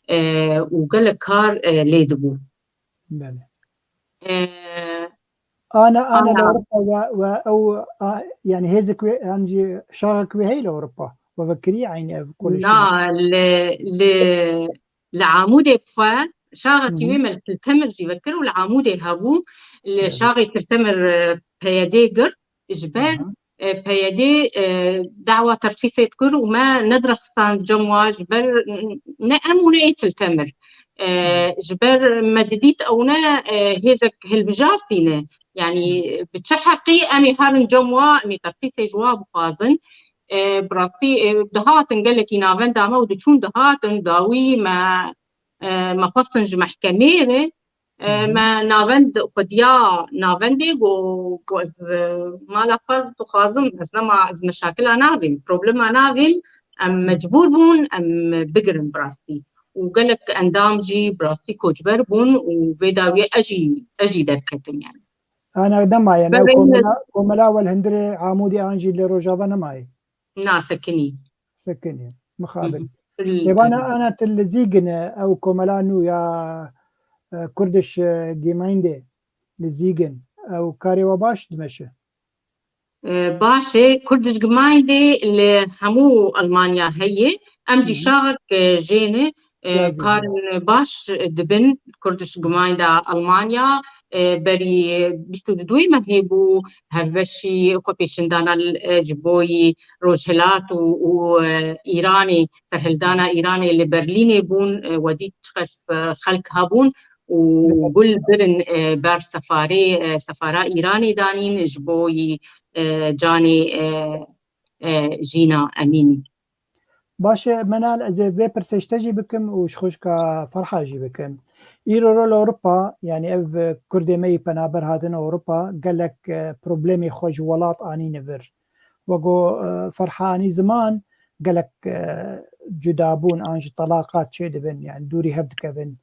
e, û gelek kar, e, lê dibû. Belê. E, Ana, ana li Ana. Ewropa we, we ew, a, yani hêzik wê, an jî şaxek wê heye li Ewropa? We vekirî eynî ev kolej Na, li, li, li Amûdê bi xwe şaxekî Hı hı. wê me li Kiltemir jî vekir û li Amûdê hebû. Li Evet. şaxê Kiltemir, e, P Y D girt. Ji ber, Aha. e, P Y D, e, dawa terxîsê dikir û me nedirexisand cem wa ji ber n-, ne em û ne ê Kiltemir. E, Hı. ji ber me didît ew ne, e, hêzek hilbijartî ne. Yani, Hı. bi çi heqî em ê herin cem wa, em ê terxîsê ji wa bixwazin? E, bi rastî, e, dihatin gelekî navenda me û diçûn dihatin, dawî me, e, me xwestin ji mehkemê re, e, Hı hı. me navend xwediya navendê got, got ez, e, mala xwe dixwazim, ez nema, ez meşakila navêm, problema navêm, em Hı. mecbûr bûn, em bigirin bi rastî. Û gelek endam jî bi rastî koçber bûn û vê dawiyê ez jî, ez jî derketim yani. Ana nemaye, ne Belê komela, komela wel hundirê Amûdê an jî li Rojava nemaye. Na, sekinî. Sekinî, mixabin. Hı hı. Êvana ana tu li Zîgin e, ew komela nû ya, e, Kurdish, e, Gemeinde li Zîgin, ew karê we baş dimeşe? E, baş e, Kurdish Gemeinde li hemû Almanya heye. Em jî Hı hı. şaxek, e, jê ne, e, Ya Zîgin. karin baş dibin Kurdish Gemeinde Almanya. E, berî bîst û du mehê bû hevbeşî xwepêşindana, e, ji bo yî Rojhilat û, û, e, Îranê, serhildana Îranê li Berlînê bûn, e, we dît çiqas, e, xelk hebûn û gul birin, e, ber sefarê, e, sefara Îranê danîn ji bo yî, e, canê, e, e, Jîna Emînî. Baş e, Menal, ez ê vê pirsê ji te jî bikim û ji xwişka Ferha jî bikim. Îro ro li Ewropa, yani ev, e, Kurdê me yî penaber hatin Ewropa, gelek, e, problemê xwe ji welat anîne vir. Wego, e, Ferha anî ziman, gelek, e, cudabûn an jî telaqat çêdibin, yani dûrî hev dikevin.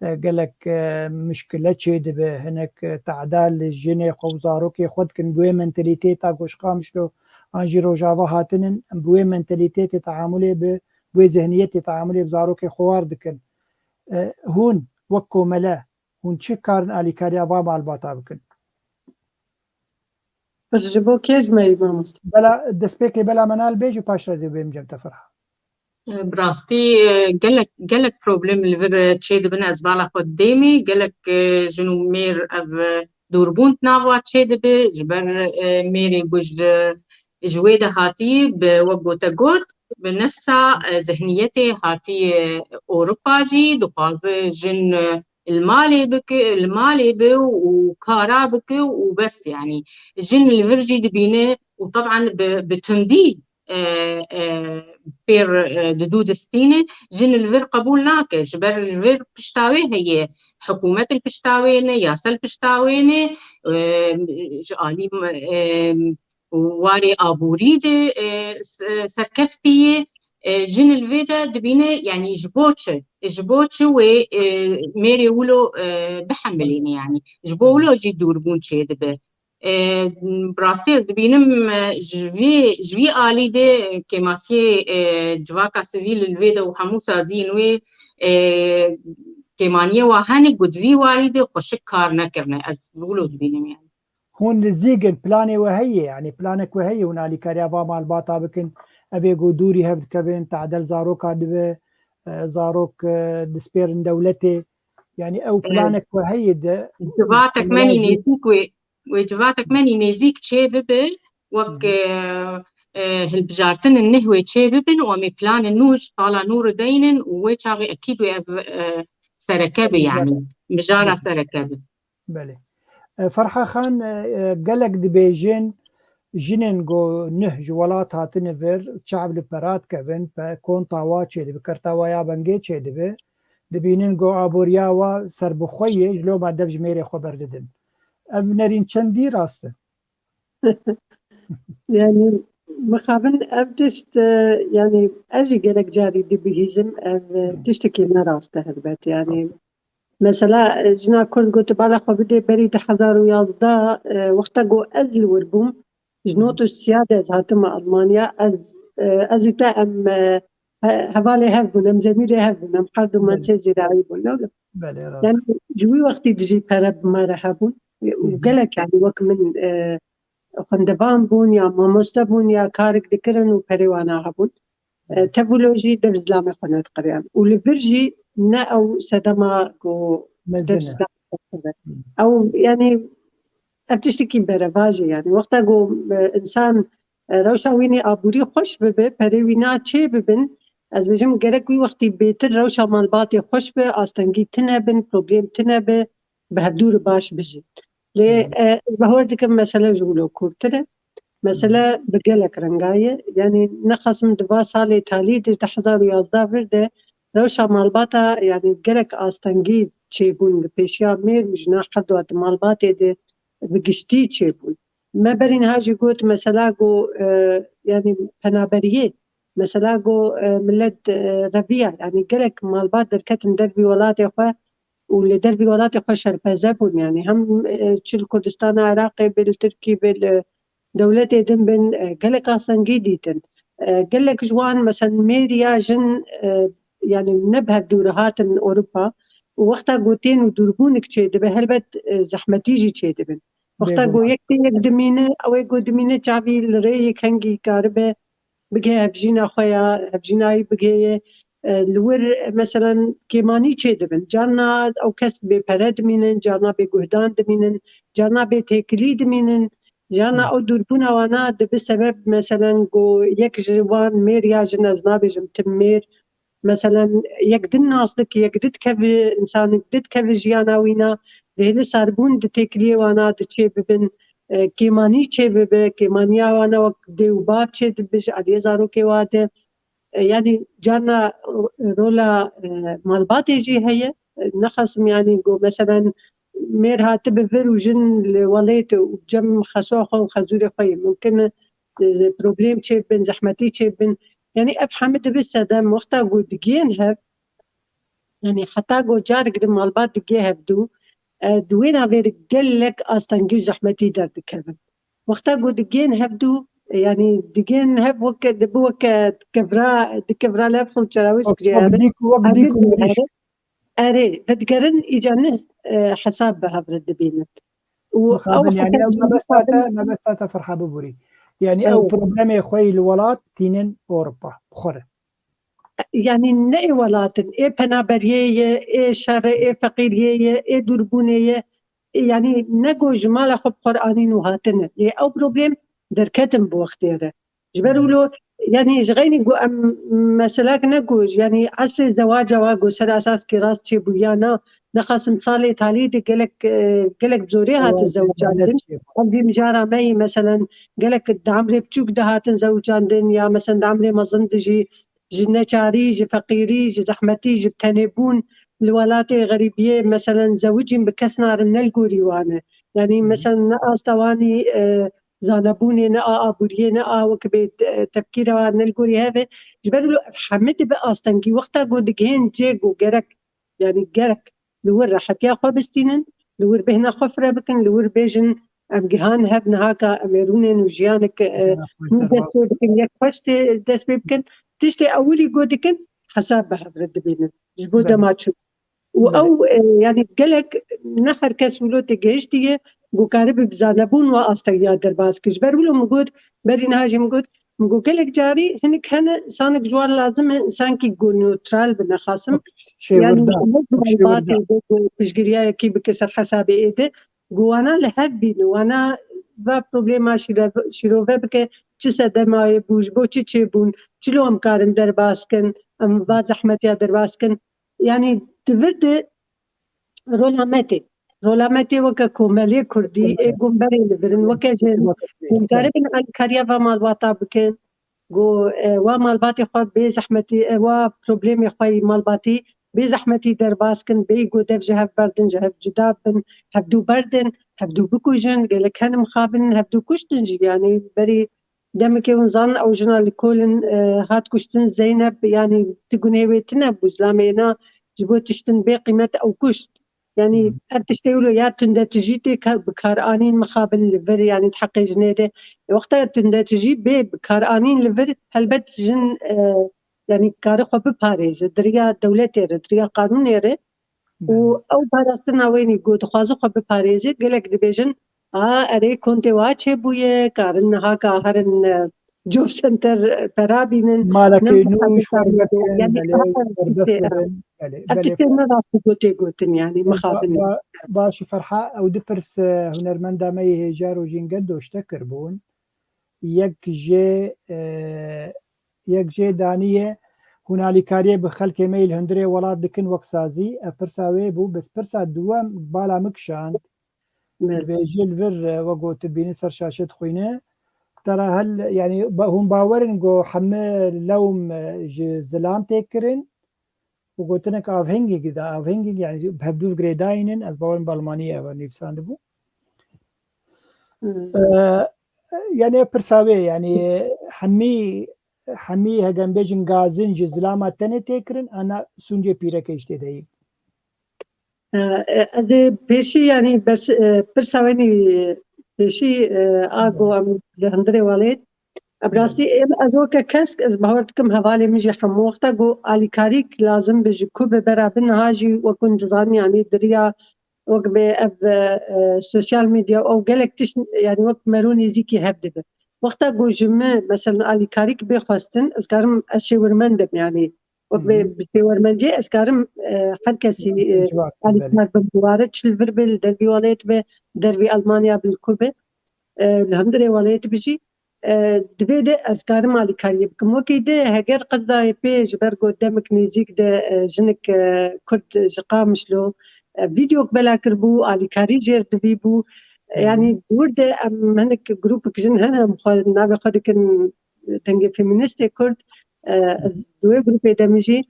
E, gelek, e, mişkile çêdibe, hinek, e, te'da li jinê xwe û zarokê xwe dikin, bi wê mentalîteta ku ji Qamişlo an jî Rojava hatinin, em bi wê mentalîtêtê teamulê bi, bi wê zihniyetê teamulê bi zarokê xwe war dikin. E, hûn wek komele, hûn çi karin alîkariya va malbata bikin? Ji bo kê ji me yî mamoste? Bela, destpêkê bela Menal bêj û paşra zê bêm cem te Ferha. Bi rastî, e, gelek, gelek problem li vir, e, çêdibin, ez bala xwe didêmê. Gelek, e, jin û mêr ev, e, dûrbûn di nav wa çêdibe. Ji ber, e, mêrê ku ji, ji wê de hatî, bi wek gote got, bi nefsa, e, zihniyetê hatî, e, Ewropa jî dixwaze jin, e, li malê bike, li malê be û kara bike û bes yanî. Jin li vir jî dibîne û teban bi, bi tundî e, e, pêr, e, didû distîne, jin li vir qebûl nake. Ji ber li vir pişta wê heye, hikûmet li pişta wê ne, yasa li pişta wê ne, e, ji alî, e, û warê aborî de, e, s-, e, serkeftî ye, e, jin li vê de dibîne, yanî ji bo çi? Ji bo çi wê, e, mêrê wilo, e, bihemilîne yanî? Ji bo wilo jî dûrbûn çêdibe. E, bi rastî ez dibînim, e, ji vî, ji vî alî de kêmasiyê, e, civaka sivîl li vê de û hemû saziyên wê, e, kêmaniyê wa hene ku di vî warî de xweşik kar nekirine. Ez wilo dibînim yanî. Hûn li zîgin planê we heye, yanî planek we heye hûn alîkariya va malbata bikin, evê ku dûrî hev dikevin, tadel zaroka dibe, e, zarok, e, dispêrin dewletê. Yanî ew planek we heye de. Civatek me nî nêzîk wê, wê civatek me nî nêzîk çê bibe, wek, e, e, hilbijartinên neh wê çê bibin û em ê planên nû ji sala nû re deynin û wê çaxê ekîd wê ev, e, sereke be yanî. Mijara sereke be. Belê. E, Ferha Xan, e, e, gelek dibêjin, jinên ku nuh ji welat hatine vir, çav li pera dikevin, pe-, konta wa çêdibe, kerta wa ya bengê çêdibe, dibînin ku aboriya wa serbixwe ye, ji loma dev ji mêrê xwe berdidin. Ev nerîn çendî rast e? Yani, mixabin ev tişt, e, yani, ez jî gelek carî dibihîzim, ev, e, tiştekî ne rast e helbet, yani. Mesela, e, jina Kurd got, bala xwe bidê berî du hezar û yazdeh, e, wexta ku ez li wir bûm, ji not û sîya de ez hatime Almanya, ez, e, ez û te em, e, he-, hevalê hev bûn, em zemîrê hev bûn, em her du me sê zîrayî bûn, ne wilo? Belê, rast. Yani, ji wî wextî dijî pere bi me re hebûn. Û gelek, yani, wek min, e, xwendevan bûn, ya mamoste bûn, ya karik dikirin û perê wana hebûn. E, tev wilo jî dev zilamê xwe nediqiriyan. Û li vir jî ne ew sedema ku dev zilamê xwe dikire. Ew, yani, ev tiştekî berevajî, yani. Wexta ku, e, insan, e, rewşa wî nê aborî xweş bibe, perê wî na çê bibin, ez bêjim gerek wî wextî bêtir rewşa malbatê xweş be, astengî tune bin, problem tune be, bi hevdû re baş bijîn. Lê, e, ez bawer dikim mesele ji wilo kûrtir e. Mesele bi gelek renga ye. Yani nexasim di va salê talî de, du hezar û yazdeh vir de rewşa malbata, yani gelek astengî çêbûn li pêşiya mêr û jina her du di malbatê de bi giştî çêbûn. Me berî niha jî got mesela ku, e, yani penaberiyê, mesela ku, e, millet, e, reviya, yani gelek malbat derketin dervî welatê xwe û li dervî welatê xwe şerpeze bûn, yani hem, e, çi li Kurdistana Iraqê be, li Tirkî be, li dewletê din bin, e, gelek astengî dîtin. E, gelek ji wan, mesela mêr ya jin, e, yani ne bi hevdû re hatin Ewropa û wexta ku tên û dûrbûnik çêdibe, helbet, e, zehmetî jî çêdibin. Wexta ku yek tê yek dimîne, ew ê ku dimîne çavî li rê yê kengî karibe bigihê hevjîna xwe ya, hevjîna wî bigihê, e, li wir, e, meselen kêmanî çêdibin. Carna ew kes bêpere dimînin, carna bêguhdan dimînin, carna bêtêkilî dimînin. Carna ew dûrbûna wana dibi sebeb, meselen, ku yek ji wan mêr ya jin, ez nabêjim tim mêr, meselen, yek din nas dike, yek didikeve, însanek didikeve jiyana wîna, dihêle sarbûn di têkiliyê wana diçê bibin, e, kêmanî çê bibe, kêmaniya wana wek dê û bav çê dibe ji aliyê zarokê wa de. E, yani carna, e, rola, e, malbatê jî heye. E, nexasim yani ku meselen mêr hatibe vir û jin li welêt û cem xeswa xwe û xezûrê xwe yê. Mumkin e, problem çêbin, zehmetî çêbin. Yani ev hemî dibe sedem wexta ku digihên hev, yani heta ku carek di malbat digihê hevdû, e, di wê navê de gelek astengî û zehmetî derdikevin. Wexta ku digihên hevdû, e, yani digihên hev weke, dibe weke kevra, di kevra lev xwe çerawîz kiriye. Wek dîk, wek dîk û mirîşk. Erê, vedigerin îca ne, e, hesab bi hev re dibînin. Û ew mixabin, yani ew mebesta te, mebesta te Ferha biborî. Yani ew problemê xwe yî li welat tînin Ewropa, bi xwe re. Yani ne ê welatin, ê penaberiyê ye, ê şer e, ê feqîriyê ye, ê dûrbûnê ye. Ê, yani ne ku ji mala xwe bi xwe re anîn û hatine. Lê ew problem derketin bi wextê re. Ji ber wilo, yani ji xeynî ku em meselak ne ku, yani esrê zewaca wa ku ser esaskî rast çêbû ya na, nexasim salê talî de gelek, e, gelek bi zorê hate zewicandin. Ev jî mijara me yî, meselen gelek di emrê biçûk de hatin zewicandin ya meselen di emrê mezin de jî ji neçarî, ji feqîrî, ji zehmetî, ji tenêbûn li welatê xerîbiyê, meselen zewicîn bi kes narin ne li gorî wan e. Yani meselen ne asta wanî, e, zanebûnê, ne a aboriyê, ne a wek bê, e, tefkîra ne li gorî hev e. Ji ber wilo ev hemî dibe astengî. Wexta ku digihên cê ku gerek, yanî gerek li wir rehetiya xwe bistînin, li wir bêhna xwe fire bikin, li wir bêjin, em gihan hev niha ka em ê rûnên û jiyanek, e, nû dest pê bikin, yek xweş tê dest pê bikin. Tiştê ewilî ku dikin, hesab bi hev re dibînin. Ji bo dema çû. Û ew, e, yanî gelek ne her kes wilo têgihiştiye, ku karibe bi zanebûn wa astegiya derbas kir. Ji ber wilo min got, berî niha jî min got, min got, gelek carî hinek hene, însanek ji wan lazim e, însankî ku notral be, nexasim. Yanî, wek malbatê, wek piştgiriyayekî bike ser hesabê êde, ku wana li hev bîne, wana va problema şîre-, şîrove bike, çi sedemayê bû, ji bo çi çêbûn, çilo em karin derbas kin, em va zehmetiya derbas kin. Yanî di vir de rola me tê. Rola me tê weke komelê kurdî, ê ku em berê li vir in, weke jin, ku em karibin alîkariya va malbata bikin, ku, e, wa malbatê xwe bê zehmetî, e, wa problemê xwe yî malbatî bê zehmetî derbas kin, bê ku dev ji hev berdin, ji hev cuda bin, hevdû berdin, hevdû bikujin, gelek henim xabin, hevdû kuştin jî, yanî berî demekê hûn zanin ew jina li Kolin, e, hat kuştin, Zeynep, yanî ti gunê wê tine bû, zilamê na ji bo tiştin bê qîmet ew kuşt. Yanî ev tiştê wilo ya tundetijî tê ka-, bi kar anîn mixabin li vir, yanî di heqê jinê de. E, wexta tundetijî bê bi kar anîn li vir, helbet jin, e, yanî kare xwe biparêze, di riya dewletê re, di riya qanûnê re. Û ew parastina wênî ku dixwaze xwe biparêze, gelek dibêjin, a, erê, kontê wa çêbûye, karin niha ka herin, e, job center, e, pera bînin. Malekê nû ji xwe bikin, yanî, belê, serdest bibin. Belê, ev tiştê ne rast û tê gotin, yanî, mixabin. Ba-, ba-, baş Ferha, ew du pirs, e, hunermenda me yê hêja rojîn gel doşte kirbûn. Yek jê, e, yek jê daniye, hûn alîkariyê bi xelkê me yê li hundirê welat dikin wek sazî? Ev pirsa wê bû, bes pirsa duwem bala min kişand. Dibêje li vir, e, wek ku tu bînî ser şaşê dixwîne. Te re hel, yanî, ba-, hûn bawer in ku heme lewm, e, ji zilam tê kirin? Û gotinek avhängig da, avhängig, yanî hevdû girêdayîn in, ez bawerim bi almanî ev nivîsandibû. Hmm. E, yanî ev pirsa wê, yanî hemî, hemî hege em bêjin gazin ji zilama tenê tê kirin, ana sûncê pîrekê jî tê de yî. E, e, ez ê pêşî, yanî bers-, e, pirsa wenî pêşî, e, a go em li hundirê welêt. Em rastî, em, ez weke kesk, ez bawer dikim hevalê min jî hemû wexta got alîkarîk lazim be ji ku be bera bin, niha jî wek hûn dizanin, yanî di riya wek bê ev, e, e, sosyal medya û gelek tişt, yanî wek mero nêzîkî hev dibe. Wexta ku ji min, meselen, alîkarîk bê xwestin, ez karim, ez şêwirmend im, yanî wek bê bi şêwirmendiyê ez karim, e, her kesî, e, alîkar bim, bi ware çi li vir be, li dervî welêt be, dervî Almanya be, li ku be, e, li hundirê welêt be jî. E, di vê de ez karim alîkariyê bikim. Wekî di heger qezdayê pê ji ber ku demek nêzîk de, e, jinik, e, Kurd ji Qamişlo, e, vîdeok bela kiribû, alîkarî jêr divî bû. E, yanî di wir de em hinek grûpek jin hene, em xwe navê xwe dikin dengê feminîstê Kurd. E, ez di wê grûpê de min jî,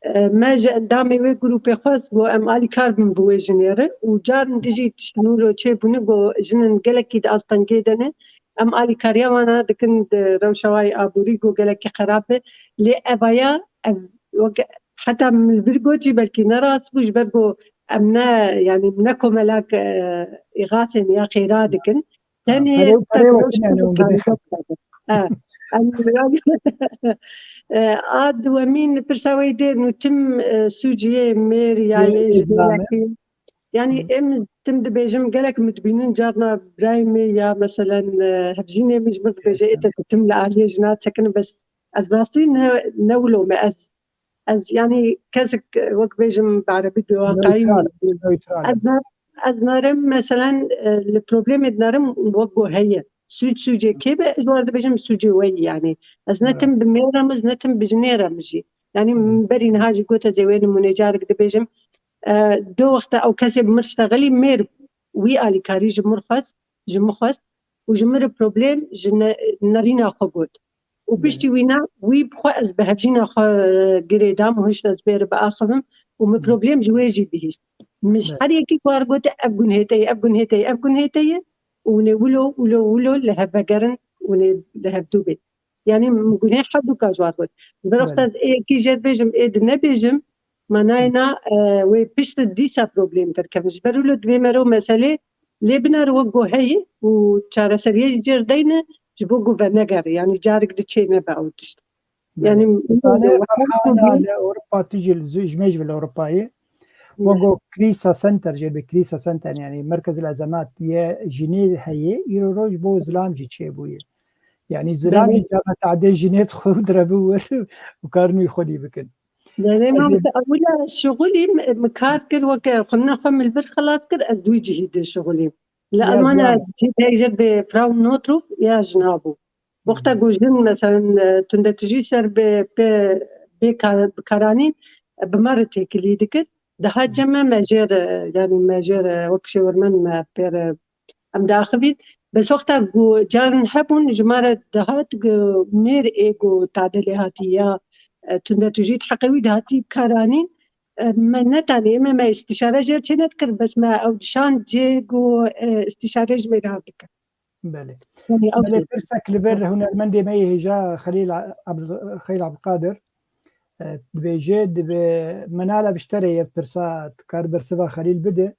e, me ji endamê wê grûpê xwest ku em alîkar bin bi wê jinê re û carin dijî tişt nû lo çêbûne ku jinin gelekî di astengê de ne. Em alîkariya wana dikin di rewşa wayî aborî ku gelekî xerab be. Lê evaya ev wek heta min li vir got jî belkî ne rast bû, ji ber ku em ne, yanî ne komelak, e, îxasên ya xêra dikin. Tenê perê û perê wekî ne, hûn bidin xelkê. Ha, em, e, a duwemîn pirsa wê dê nû tim, e, sûciyê mêr ya yê ji vê yekê. Yanî em tim dibêjim, gelek min dibînin carna birayê me ya meselen, e, hevjînê min ji min dibêje, ê te tu tim li aliyê jina çekin, bes ez bi rastî ne, ne wilo me, ez Ez, yanî, kesek, e, wek bêjim, bi erebî bi waqayî. Newtral, newtral. Ez na-, ez narim, meselen, e, li problemê dinarim wek ku heye. Sûc, sûcê kê be, ez war dibêjim sûcê we yî, yanî. Ez ne tim bi mêr re me, ez ne tim bi jinê re me jî. Yanî, berî niha jî got, ez ê wê nimûnê carek dibêjim. E, do wexta ew kesê bi mir ştexilî mêr wî alîkarî ji mir xwest, ji min xwest û ji min re problem ji ne-, nerîna xwe got. Û piştî wîna wî bi xwe ez bi hevjîna xwe girêdam û hişt ez bê re biaxivim û min problem ji wê jî bihîst. Min ji her yekî ku ar gote ev gunhê te ye, ev gunhê te ye, ev gunhê te ye. û hûn ê wilo, wilo, wilo li hev vegerin, hûn ê li hev dû bêt. Yanî min gunê her du ka ji wan got. Ji ber wexta ez ê yekî jê dibêjim, ê di nebêjim, manayê na, e, wê pişt dîsa problem derkevin. Ji ber wilo divê mero meselê lê binere wek ku heye û çareseriyê jê deyne ji bo ku venegere. Yanî carek di çê nebe ew tişt. Yanî Ferhana li Ewropa tu jî ji me jî li Ewropayê. Wego Krîsa Center jê bi Krîsa Center, yanî Merkez el Ezemat ye jinê heye, îro roj bo zilam jî çêbûye. Yanî zilam jî cama tadê jinê xwe dire bi wir û karin wî xwedî bikin. Belê, mamoste, ewila şixulî min kar kir, weke xwendina xwe min li vir xilas kir, ez dû cihî de şixulîm. Li Almanya cihê jê bi Frau Notruf ya jina bû. Wexta ku jin, meselen, e, tundetijî ser bi, bi, bi kar-, bikaranîn, e, bi me re têkilî dikir. Dihat cem me, me jê re, yanî me jê re, wek şêwirmend me pê re, em diaxivîn. Bes wexta ku carin hebûn, ji me re dihat ku mêr ê ku tadê lê hatî ya, e, tundetijî di heqê wî dihatî bikaranîn, e, me netanî, me, me îstîşare jê re çê nedikir, bes me ew dişan cê ku, e, îstîşare ji mêr re hat dikir. Belê. Belê, pirsek li vir hunermendê me yê hêja Xelîl Abd-, Xelîl Abdulkadir, e, dibêje, dibe Menal, ev ji te re ye, pirsa dikar bersiva Xelîl bide.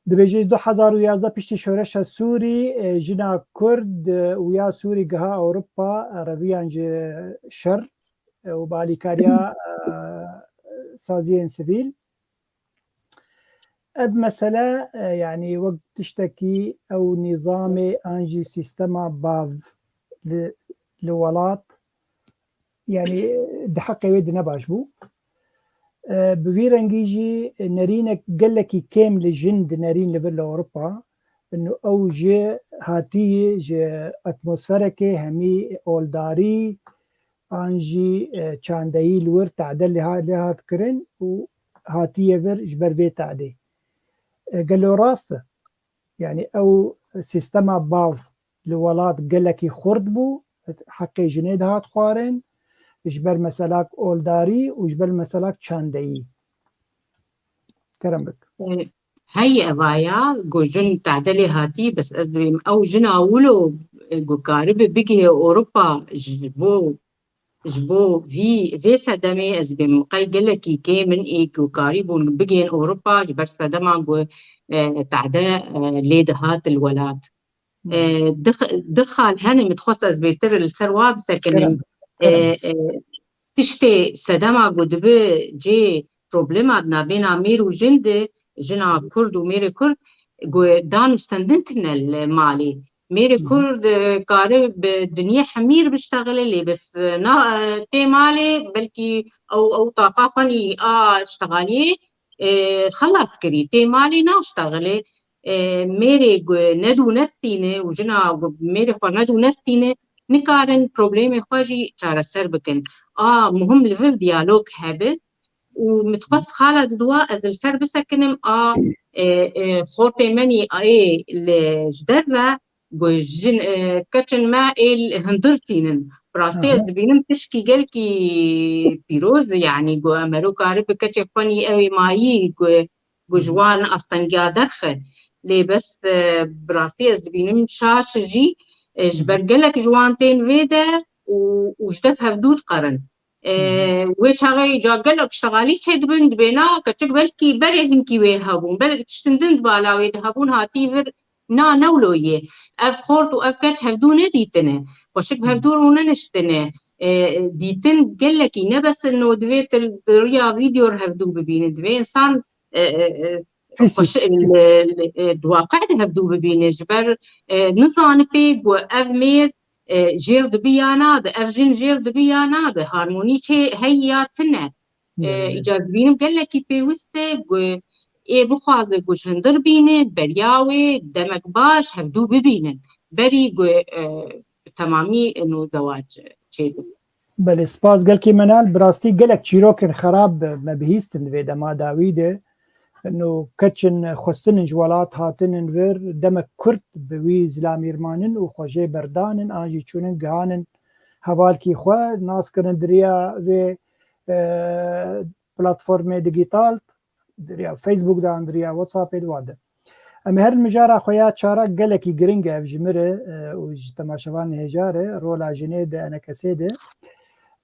Dibêje, du hezar û yazdeh piştî şoreşa Sûrî, e, jina Kurd, e, û ya Sûrî giha Ewropa, e, reviyan ji şer, e, û bi alîkariya, e, saziyên sivîl. Ev mesele, e, yanî wek tiştekî ew nîzamê an jî sîstema bav li, li welat, yanî, e, di heqê wê di ne baş bû. E, bi vî rengî jî nerînek gelekî kêm li jin dinerîn li vir li Ewropa. Û ew ji hatî ji atmosferekê hemî oldarî, an jî, e, çandeyî li wir tade lê ha-, lê hat kirin û hatiye vir ji ber vê tadê. E, gelo rast e? Yanî ew sîstema bav li welat gelekî xurt bû, heqê jinê dihat xwarin, ji ber meselak oldarî û ji ber meselak çandeyî. Kerem bik. E, Hey, evaya ku jin tade lê hatî, bes ez dibêm ew jina wilo, e, ku karibe bigihê Ewropa ji bo, ji bo vî, vê sedemê ez dibêm qey gelekî kêm in ê ku karîbûn bigihên Ewropa ji ber sedema ku, e, tade, e, lê dihat li welat. E, dix-, dixal hene, min dixwest ez bêtir li ser wa bisekinin. E, e, tiştê sedema ku dibi cê problema di navbêna mêr û jin de, jina Kurd û mêrê Kurd, ku dan û stendin tine li malê. Mêrê Kurd, e, kare bi dinyê hemîr biştexile, lê bes, e, na, e, tê malê, belkî ew, ew taqa xwe nî a ştexaliyê, e, xelas kirî. Tê malê naştexile. E, mêrê ku nedû nestîne û jina ku mêrê xwe nedû nestîne, nikarin problemê xwe jî çareser bikin. A muhim li vir diyalog hebe û min dixwest xala diduwa ez li ser bisekinim a, e, e, xortê menî ê li ji derve ku jin, e, keçin me ê li hundir tînin. Bi rastî ez dibînim tişkî gelkî pîroz e, yanî ku em mero karibe keçê xwe nî ew ê mayî ku ku ji wan astengiya derxe. Lê bes, e, bi rastî ez dibînim şaş jî, e, ji ber gelek ji wan tên vê de û, û ji dev hevdû diqerin. E, wê çaxê îca gelek ştegalî çêdibin, dibê na keçik belkî berê hinkî wê hebûn, belkî tiştin din di bala wê de hebûn, hatî vir na newlo yê. Ev xort û ev keç hevdû nedîtine. Xweşik bi hevdû rûneniştine. E, dîtin gelekî ne bes no divê tu di riya vîdeo re hevdû bibînin. Divê însan e, e, e, Fîsîk. Xweş, e, li, li, e, di waqe de hevdû bibîne. Ji ber, e, nizanipê ku ev mêr, e, jêr dibi ya nabi, ev jin jêr dibi ya nabi, harmonî çê heye ya tune. E, Belê. Îca dibînim gelekî pêwist e ku ê bixwaze ku ji hundir bîne, beriya wê demek baş hevdû bibînin. Berî ku, e, bi temamî, e, no zewac çêbin. Belê, spas gelkî Menal. Bi rastî gelek çîrokên xerab me bihîstin di vê dema dawî de. No keçin xwestinin ji welat hatinin vir, demek kurt bi wî zilamîrmanin û xwe jê berdanin, an jî çûnin gihanin hevalkî xwe, nas kirin di riya vê, e, platformê digîtal, di riya Facebook de an di riya WhatsAppê di wan de. Em ê herin mijara xwe ya çarak gelekî giring e ev ji mir e, e, û ji temaşevanên hêja re, rola jinê di enekesê de.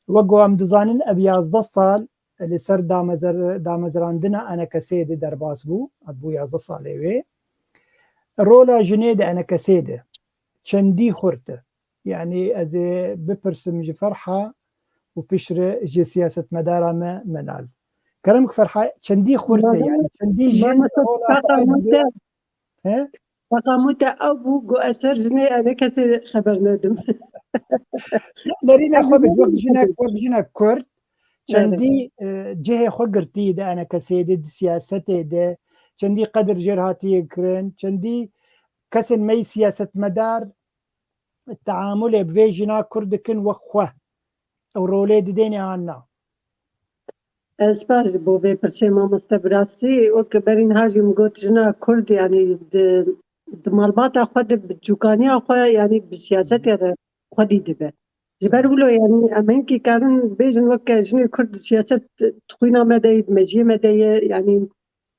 Wek ku em dizanin, ev yazdeh sal li ser damezer-, damezrandina enekesê de derbas bû, ev bû yazdeh salê wê. Rola jinê di enekesê de çendî xurt e. Yanî ez ê bipirsim ji Ferha û piştre ji siyasetmedara me Menal. Kerem Ferha, çendî xurt e, yanî çendî jin rola xwe He? Feqamû te ew bû, got, ez ser jinê enekesê xeber nedim. Nerîna xwe bik, wek jinek, wek jinek Kurd, çendî, e, cihê xwe girtî di enekesê de, di siyasetê de, çendî qedir jêr hatiye kirin, çendî kesên me yî siyasetmedar teamulê bi vê jina Kurd dikin wek xwe. Ew rolê didêne an na? Ez spas ji bo vê pirsê mamoste, bi rastî, wek berî niha jî min got, jina Kurd, yanî di, di malbata xwe de, bi çûkaniya xwe, yanî bi siyasetê re xwedî dibe. Ji ber wilo, yanî em hinkî karin bêjin, weke jinê Kurd siyaset di xwîna me de ye, di mejiyê me de ye, yanî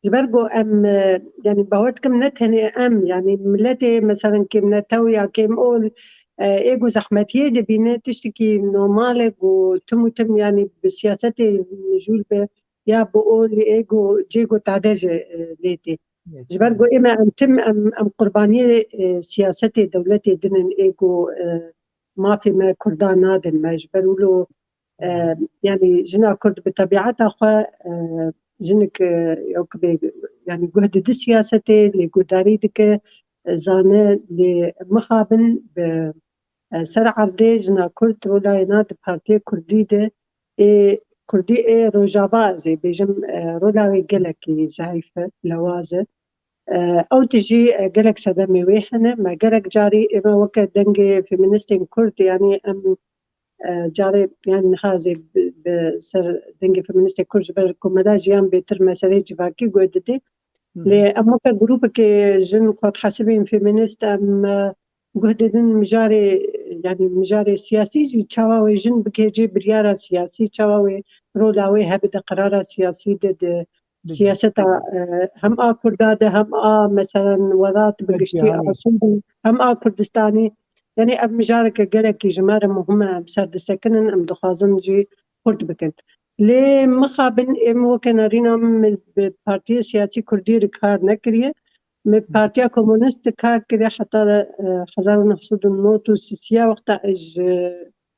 Ji ber ku em, e, yanî bawer dikim ne tenê em, yanî miletê, meselen kêm netew ya kêm ol, e, ê ku zehmetiyê dibîne, tiştekî normal e ku tim û tim, yanî bi siyasetê mijûl be ya bi ol ê ku cê ku tade jî, e, lê tê. Ji ber ku ême em tim em, em qurbaniyê, e, siyasetê dewletê din in ê ku, e, mafê me Kurdan nadin me. Ji ber wilo E, yanî jina Kurd bi tebiata xwe, e, jinik, e, yok bê, yanî guh didi siyasetê, lê guhdarî dike, e, zane, lê mixabin bi, e, ser erdê jina Kurd rolayê na di Partiyê Kurdî de ê Kurdî ê Rojava ez ê bêjim, e, rola wê gelekî zehîf e, lewaz e. E, ew tijî, e, gelek sedemê wê hene. Me gelek carî ême weke dengê feministên Kurd, yanî em, e, carê, yanî niha zê bi, bi ser dengê feministê Kurd ji ber ku me da jiyan bêtir meseleyê civakî guh didê. Lê em weke grûpekê jin xwe dihesibên feminist, em, e, guh didin mijarê, yanî mijarê siyasî jî çawa wê jin bigihê cê biryara siyasî, çawa wê rola wê hebide qerara siyasî de, de siyaseta, e, hem a Kurda de, hem a meselen welat bi giştî a Sûrî, hem a Kurdistanî. Yanî ev mijareke gelekî ji me re muhim e, em ser disekinin, em dixwazin jî xurt bikin. Lê mixabin êm weke nerîna min bi partiyê siyasî Kurdî re kar nekiriye. Min bi Partiya Komunîst de kar kiriye heta, e, hezar û neh sed û nod û sisiya wexta ez ji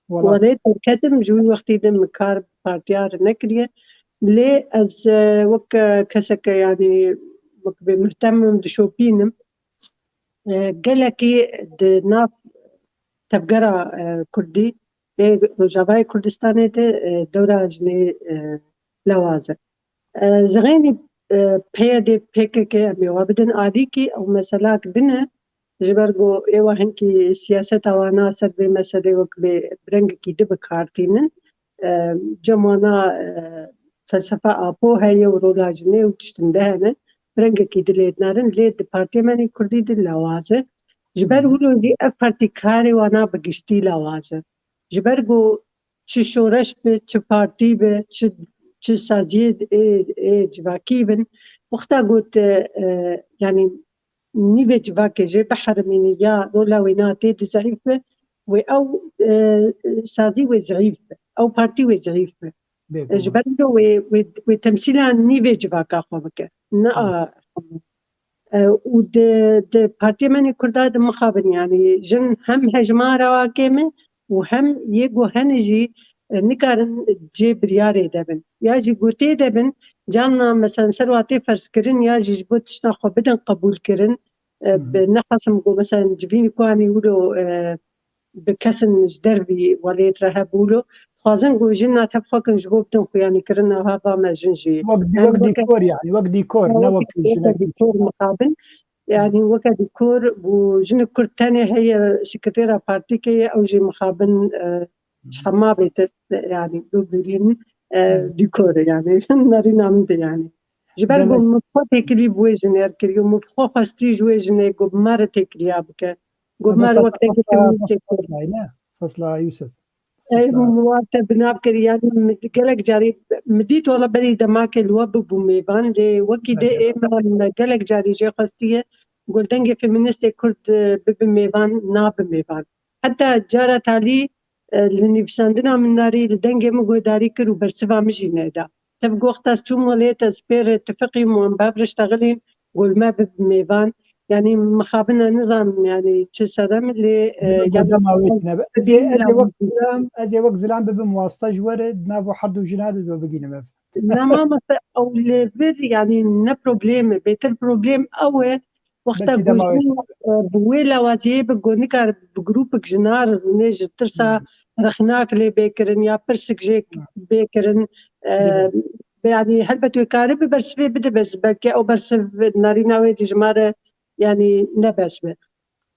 welêt derketim, ji wî wextî de min kar bi partiya re nekiriye. Lê ez, e, wek, e, keseke, yanî wek bê muhtem im, dişopînim. E, gelekî di nav tevgera, e, Kurdî ê Rojavayê Kurdistanê de, e, dewra jinê, e, lewaz e. E, ji xeynî, e, P Y D, P K K em ê wa bidin alîkî, ew meselak din e. Ji ber ku êwa hinkî siyaseta wana ser vê meselê wek bê bi rengekî di bi kar tînin. E, cem wana, e, felsefa Apo heye û rola jinê û tiştin de hene. Bi rengekî di lê dinerin, lê di partiyê me nê Kurdî di lewaz e. Ji ber wilo jî ev partî karê wana bi giştî lewaz e. Ji ber ku çi şoreş bi, çi partî bi, çi, çi saziyê ê, ê civakî bin, wexta got, e, yanî nîvê civakê jê biherimîne ya rola wê na tê di zehîf be, wê ew, e, sazî wê zehîf be, ew partî wê zehîf be. Ji ber wilo wê, wê, wê temsîla nîvê civaka xwe bike. Ne a, e, û di, di partiyê me nê Kurda de mixabin, yanî jin hem hejmara wa kêm e û hem yê ku hene jî, e, nikarin cê biryarê de bin. Ya jî ku tê de bin, carna mesela ser wa tê ferzkirin ya jî ji bo tişta xwe bidin qebûlkirin, e, bi nexwesim ku mesela civînî ku anî wilo, e, bi kesin ji dervî welêt re hebûlo. Dixwazin ku jin na tev xwe kin ji bo bidin xuyanîkirina hava me jin jî. Wek, wek dîkor, yanî wek dîkor, ne wek jinek dîkor mixabin. Yanî weke dîkor û jinik Kurd tenê heye sekretera partîkê ye, ew jî mixabin, e, ji hema bêtir, e, yanî bibûrîn, e, dîkor e, yanî nerîna min de yanî. Ji ber ku min bi xwe têkilî bi wê jinê re kiriye û min bi xwe xwestî ji wê jinê ku bi me re têkiliya bike. Got, me wek teke feminîstê Kurd. Fesla Yusuf. Ey, min wan te bi nav kir, yanî min gelek carî, min dît wela berî demakê li we bibû mêvan, lê wekî dê ê me, me gelek carî jê xwestiye, Got dengê feministê Kurd, e, bibe mêvan, nabe mêvan. Heta cara talî, e, li nivîsandina min narî li dengê min guhdarî kir û bersiva min jî neda. Tev goxta çûm welêt ez pêr tifiqîm û em bev re ştexilîn, got me bibe mêvan. Yanî mixabin e nizam, yanî çi sedem lê, e, Dibe yanî dema wê tine be. Ez ê, ez ê wek zilam, ez ê wek zilam bibim wasta ji we re, di nav her du jina de zor bigînim ev. Ne mamoste, ew li vir, yanî ne probleme. Bêtir problem ew e, wexta Belkî dema wê gojin, e, bi wê lawaziyê bi go nikar bi grûpik jinar rûnê ji tirsa Hmm. rexnak lê bê kirin ya pirsik jê Hmm. bê kirin. E, Dibe. Yanî helbet wê karibe bersivê bidibe, ji belkî ew bersiv narîna wê jî ji me re, yanî ne beş be.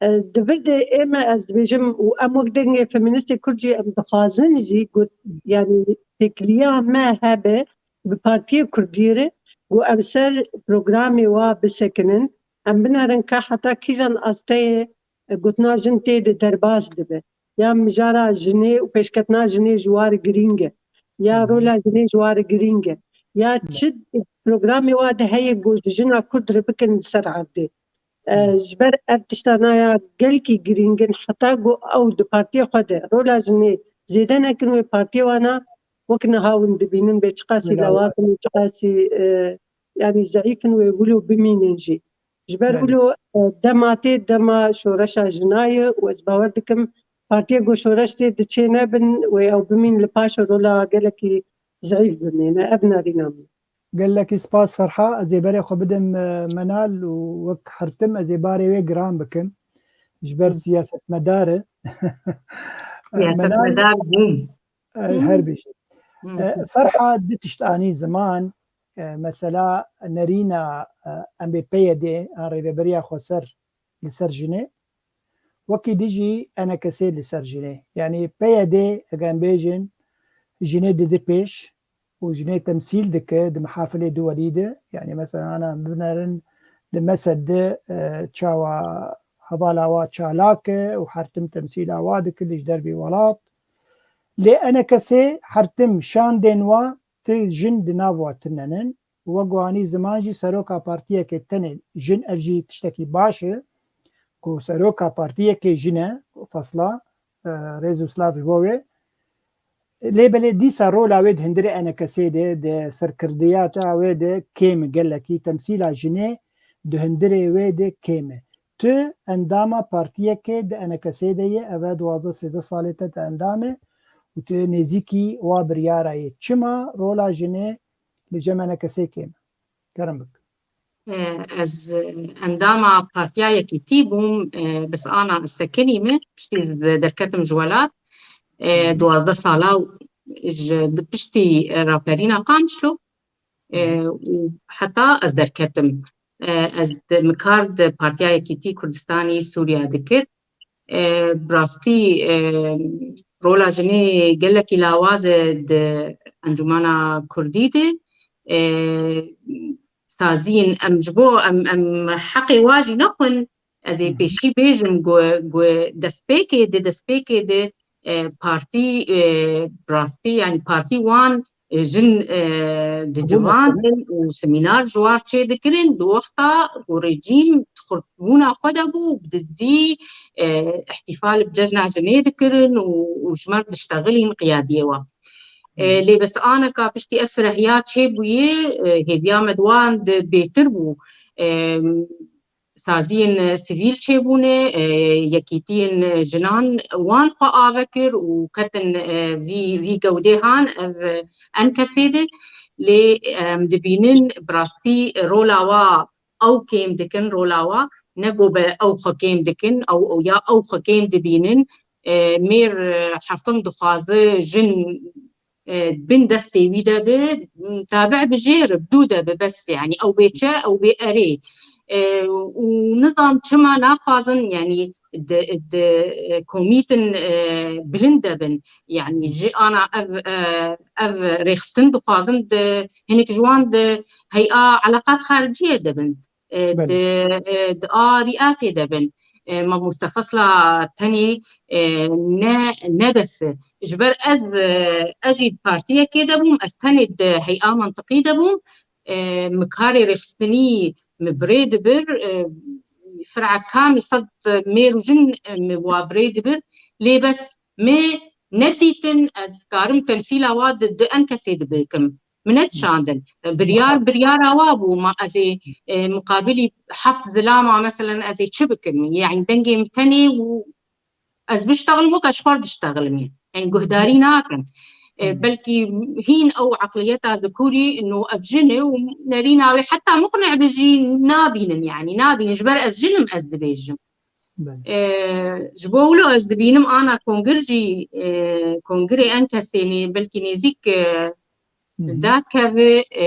E, di vir de ême ez dibêjim û em wek dengê feministê Kurd jî em dixwazin jî got, yanî têkiliya me hebe bi partiyê Kurdî re, ku em ser programê wa bisekinin, em binerin ka heta kîjan asteyê, e, gotina jin tê de derbas dibe. Ya mijara jinê û pêşketina jinê ji war girîng e. Ya Hmm. rola jinê ji war girîng e. Ya Hmm. çi programê wa de heye ku ji jina Kurd re bikin li ser erdê. E, Hmm. ji ber ev tişta naya gelkî girîng in, heta ku ew di partiyê xwe de rola jinê zêde nekin wê partiyê wana wek niha hûn dibînin bê çiqasî Wela lewaz in û çiqasî, e, yanî zeîf in wê wilo bimînin jî. Ji ber Belê. wilo, e, dema tê dema şoreşa jina ye û ez bawer dikim partiyê ku şoreş tê diçê nebin wê ew bimîn li paş rola gelekî zeîf bimîne. Ev narîna min. Gelekî spas Ferha. Ez ê berê xwe bidim, e, Menal û wek her tim ez ê barê wê giran bikim. Ji ber Hı. siyasetmedar e. Menal, Siyasetmedar bûn. e, Hı. her bijî. Hı. E, Ferha du tişt anî ziman, e, mesela nerîna, e, em bê P Y D an rêveberiya xweser li ser jinê, wekî dî jî enekesê li ser jinê. Yanî P Y D, eger em bêjin, jinê dide pêş û jinê temsîl dike di mihafilê duwelî de. Yanî mesela ana binerin di Mesed de, e, çawa hevala wa çalak e û her tim temsîla wa dike li ji dervî welat. Lê enekesê her tim şandên wa ti jin di nav wa tinenin. Wek ku anî ziman jî seroka partiyekê tenê jin, ev jî tiştekî baş e ku seroka partiyekê jin e, fasla, e, rêz û silav ji bo wê. Lê belê dîsa rola wê di hundirê enekesê de, di serkirdiyata wê de kêm e gelekî, temsîla jinê di hundirê wê de kêm e. Tu endama partiyekê di enekesê de ye, ev e duwazdeh sêzdeh salê te tu endam e û tu nêzîkî wa biryara yê. Çima rola jinê li cem enekesê kêm e? Kerem bik. E, ez, e, endama Partiya Yekîtî bûm, e, bes ana ez sekinî me, piştî ez derketim ji welat. E, Hı hı. Duwazdeh sala ji, di piştî, e, raperîna Qamişlo, e, Hı hı. û heta ez derketim. E, ez di, min kar di Partiya Yekîtî Kurdistanî Sûriya dikir. E, bi rastî, e, rola jinê gelekî lawaz e di Encûmena Kurdî de. E, saziyên em ji bo em, em heqê wa jî nexwin. Ez ê Hı hı. pêşî bêjim ku, ku destpêkê di, destpêkê di, e, partî, e, bi rastî, yanî partî wan, e, jin, e, Qebûl dicivandin û semînar ji war çêdikirin. Di wexta ku rejîm di xurtbûna xwe de bû, bi dizî, e, îhtîfal bi cejna jinê dikirin û, û ji me re diştexilîn qiyadiyê wan. E, Hı. Lê bes aneka piştî ev firehya çêbûyê, e, hêviya me di wan de bêtir bû. E, saziyên, e, sivîl çêbûne, e, yekîtiyên, e, jinan wan xwe ave kir û ketin, e, vî, vî gewdê han ev, e, enkesê de. Lê em dibînin bi rastî rola wa ew kêm dikin, rola wa ne ku be ew xwe kêm dikin, ew, ew ya ew xwe kêm dibînin. E, mêr, e, her tim dixwaze jin e, bin destê wî de bi, tabi bi jêr, bi dû de bi bes, yanî ew bê çe, ew bê erê. E, û nizam çima naxwazin, yanî di, di, e, komîtin, e, bilind de bin. Yanî ji ana ev, e, ev rêxistin dixwazin di hinek ji wan di heya eleqat xariciyê de bin. E, Belê. Di, e, di a rîasê de bin. E, mamoste Fasla tenê, e, ne, ne bes e. Ji ber ez, e, ez jî di partiyekê de bûm, ez tenê di heya mantiqî de bûm. E, min karê rêxistinî min birê dibir, e, fir'a kamî sed mêr û jin, e, mi wa bi rê dibir, lê bes me nedîtin ez karim temsîla wa di, di Enkesê de bikim. Min nedişandin. Biryar, biryara wa bû, ma ez ê, e, muqabilî heft zilama, meselen, ez ê çi bikim? Yani dengê min tenê û ez biştexlim wek ez ji xwe diştexlim. Yani guhdarî nakin. E, belkî hîn ew eqliyeta zikurî, no ez jin e û nerîna wê heta muqne bi jî nabînin, yani nabînin. Ji ber ez jin im, ez dibêjim. E, ji bo wilo ez dibînim ana kongir jî, e, kongirê Enkesê nê, belkî nêzîk, e, dakeve, e,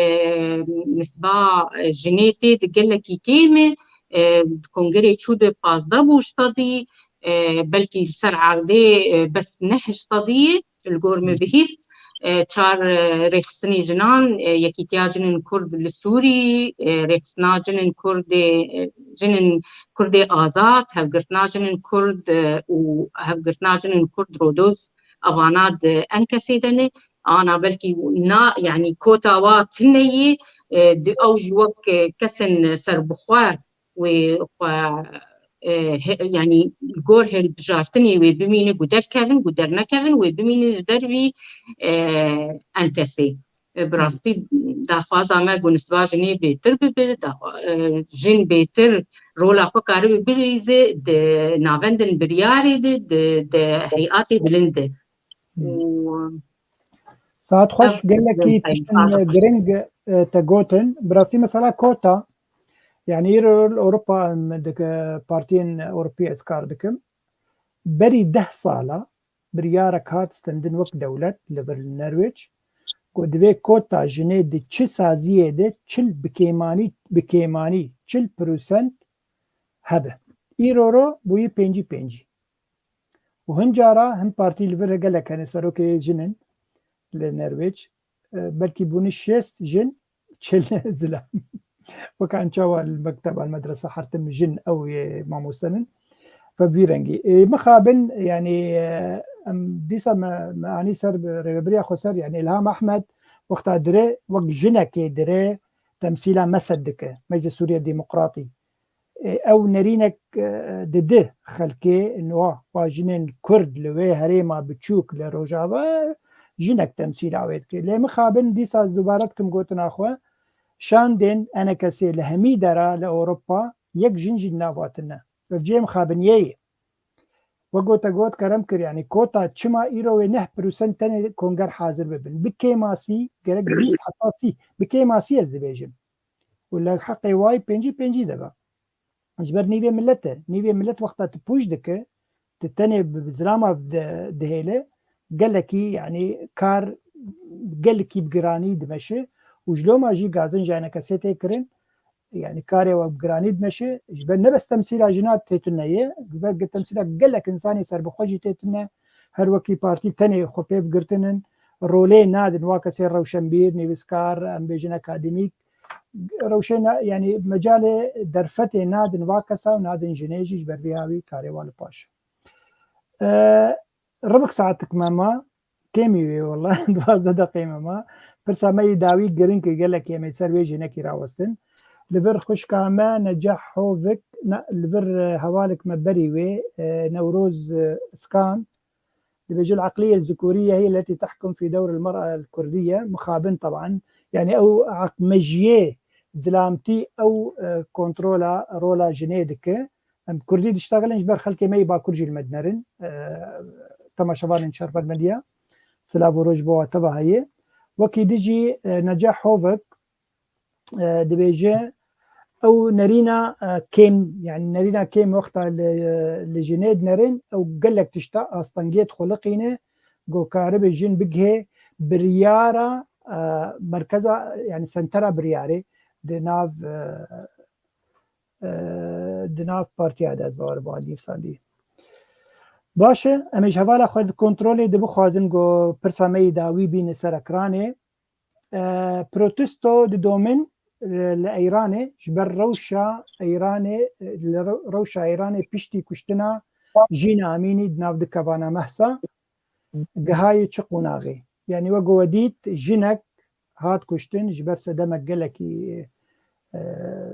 nisba, e, jinê tê di gelekî kêm e, e, kongirê çû de pazdeh bû ji sedî, e, belkî li ser erdê, e, bes neh ji sedî ye, li gor min bihîst, e, çar, e, rêxistinê jinan, e, Yekîtiya Jinên Kurd li Sûrî, e, rêxistina jinên Kurd, e, jinên Kurdê Azad, Hevgirtina Jinên Kurd, e, û Hevgirtina Jinên Kurd Rodoz, evana di Enkesê de ne. Ana belkî na, yani kota wa tune ye, e, di ew jî wek, e, kesên serbixwe wê xwe, e, he-, yani gor hilbijartinê wê bimîne ku derkevin, ku dernekevin, wê bimîne ji dervî, e, Enkesê. E, bi rastî daxwaza me ku nisba jinê bêtir bibe, daxwa-, e, jin bêtir rola xwe karibe bilîze di navendin biryarê de, di, di heyatê bilind de. Û Saet xweş, gelekî tiştin giring, e, te gotin. Bi rastî mesela kota, yani îro li Ewropa em dike, partiyên Ewropî ez kar dikim. Berî deh sala biryarek hat stendin wek dewlet li vir li Nerwêc, ku divê kota jinê di çi saziyê de çil bi kêmanî, bi kêmanî çil prosent hebe. Îro ro bûyî pêncî pêncî. Û hin cara hin partî li vir gelek hene, serokê jin in li Nerwêc, e, belkî bûne şêst jin, çil zilam. Wek an çawa li mekteba, li medresa her tim jin ew yê mamoste nin. Ve bi vî rengî. E, mixabin, yani, e, em dîsa me, me anî ser bi rêvebiriya xweser, yani Îlham Ehmed, wexta dire, wek jinekê dire, temsîla MESED dike, Meclis Sûriye Demokratî. E, ew nerînek, e, didi xelkê niha, wa jinên Kurd li wê herêma biçûk li Rojava, jinek temsîla wê dike. Lê mixabin dîsa ez dubare dikim gotina xwe, şandên Enkesê li hemî dera li Ewropa yek jin jî di nav wa tune. Ev cihê mixabiniyê ye. Wek gote got, kerem kir, yani kota çima îro wê neh prosent tenê konger hazir bibin? Bi kêmasî, gerek bîst heta sî, bi kêmasî ez dibêjim. Û li heqê wayî pêncî pêncî debe. Ji ber nîvê milet e. Nîvê milet wexta tu pûç dike, tu tenê bi, bi zilama di-, dihêle, gelekî, yani kar gelekî bi giranî dimeşe û ji loma jî gazin ji Enkesê tê kirin, yani karê we bi giranî dimeşe, ji ber ne bes temsîla jina tê tune ye, ji ber temsîla gelek insanê serbixwe jî tê tune, her wekî partî tenê xwe pêv girtin in, rolê nadin wa kesê rewşenbîr, nivîskar, em bêjin akademîk, rewşê na-, yani mecalê derfetê nadin va kesa û nadin jinê jî, ji ber vê hawî karê wa li paş. E, ribik saetik me ma, kêmî wê wela, duwazdeh deqê me ma. Pirsa me yî dawî giring e, gelek em ê ser wê jinekî rawestin. Li vir xwişka me Necah Hovik, ne, li vir, e, hevalek me berî wê, e, Newroz, e, Skan, dibêje العقلية الذكورية هي التي تحكم في دور المرأة الكردية, mixabin teban. Yani ew aq-, mejiyê zilamtî ew, e, kontrola rola jinê dike. Em kurdî diştexilin ji ber xelkê me yê bakur jî li me dinerin. E, temaşevanên Çarpar Medya, silav û roj bo we teva heye. Wekî dijî, e, Necah Hovik, e, dibêje, ew nerîna, e, kêm, yani nerîna kêm wexta li, li jinê dinerin, ew gelek tişta astengiyê dixuliqîne, ku karibe jin bigihê biryara, e, merkeza, yani sentera biryarê di nav, e, e, di nav partiya de, ez bawer bû, dîsandî. Baş e, em ê ji hevala xwe di kontrolê de bixwazin ku pirsa me yî dawî bîne ser ekranê. E, protesto didomin, e, li Eyranê, ji ber rewşa Eyranê, e, li rew-, rewşa Eyranê piştî kuştina Jîna Emînî di nav dikevana Mehsa, gihayê çi qonaxê? Yani wek we dît, jinek hat kuştin ji ber sedemek gelekî, e,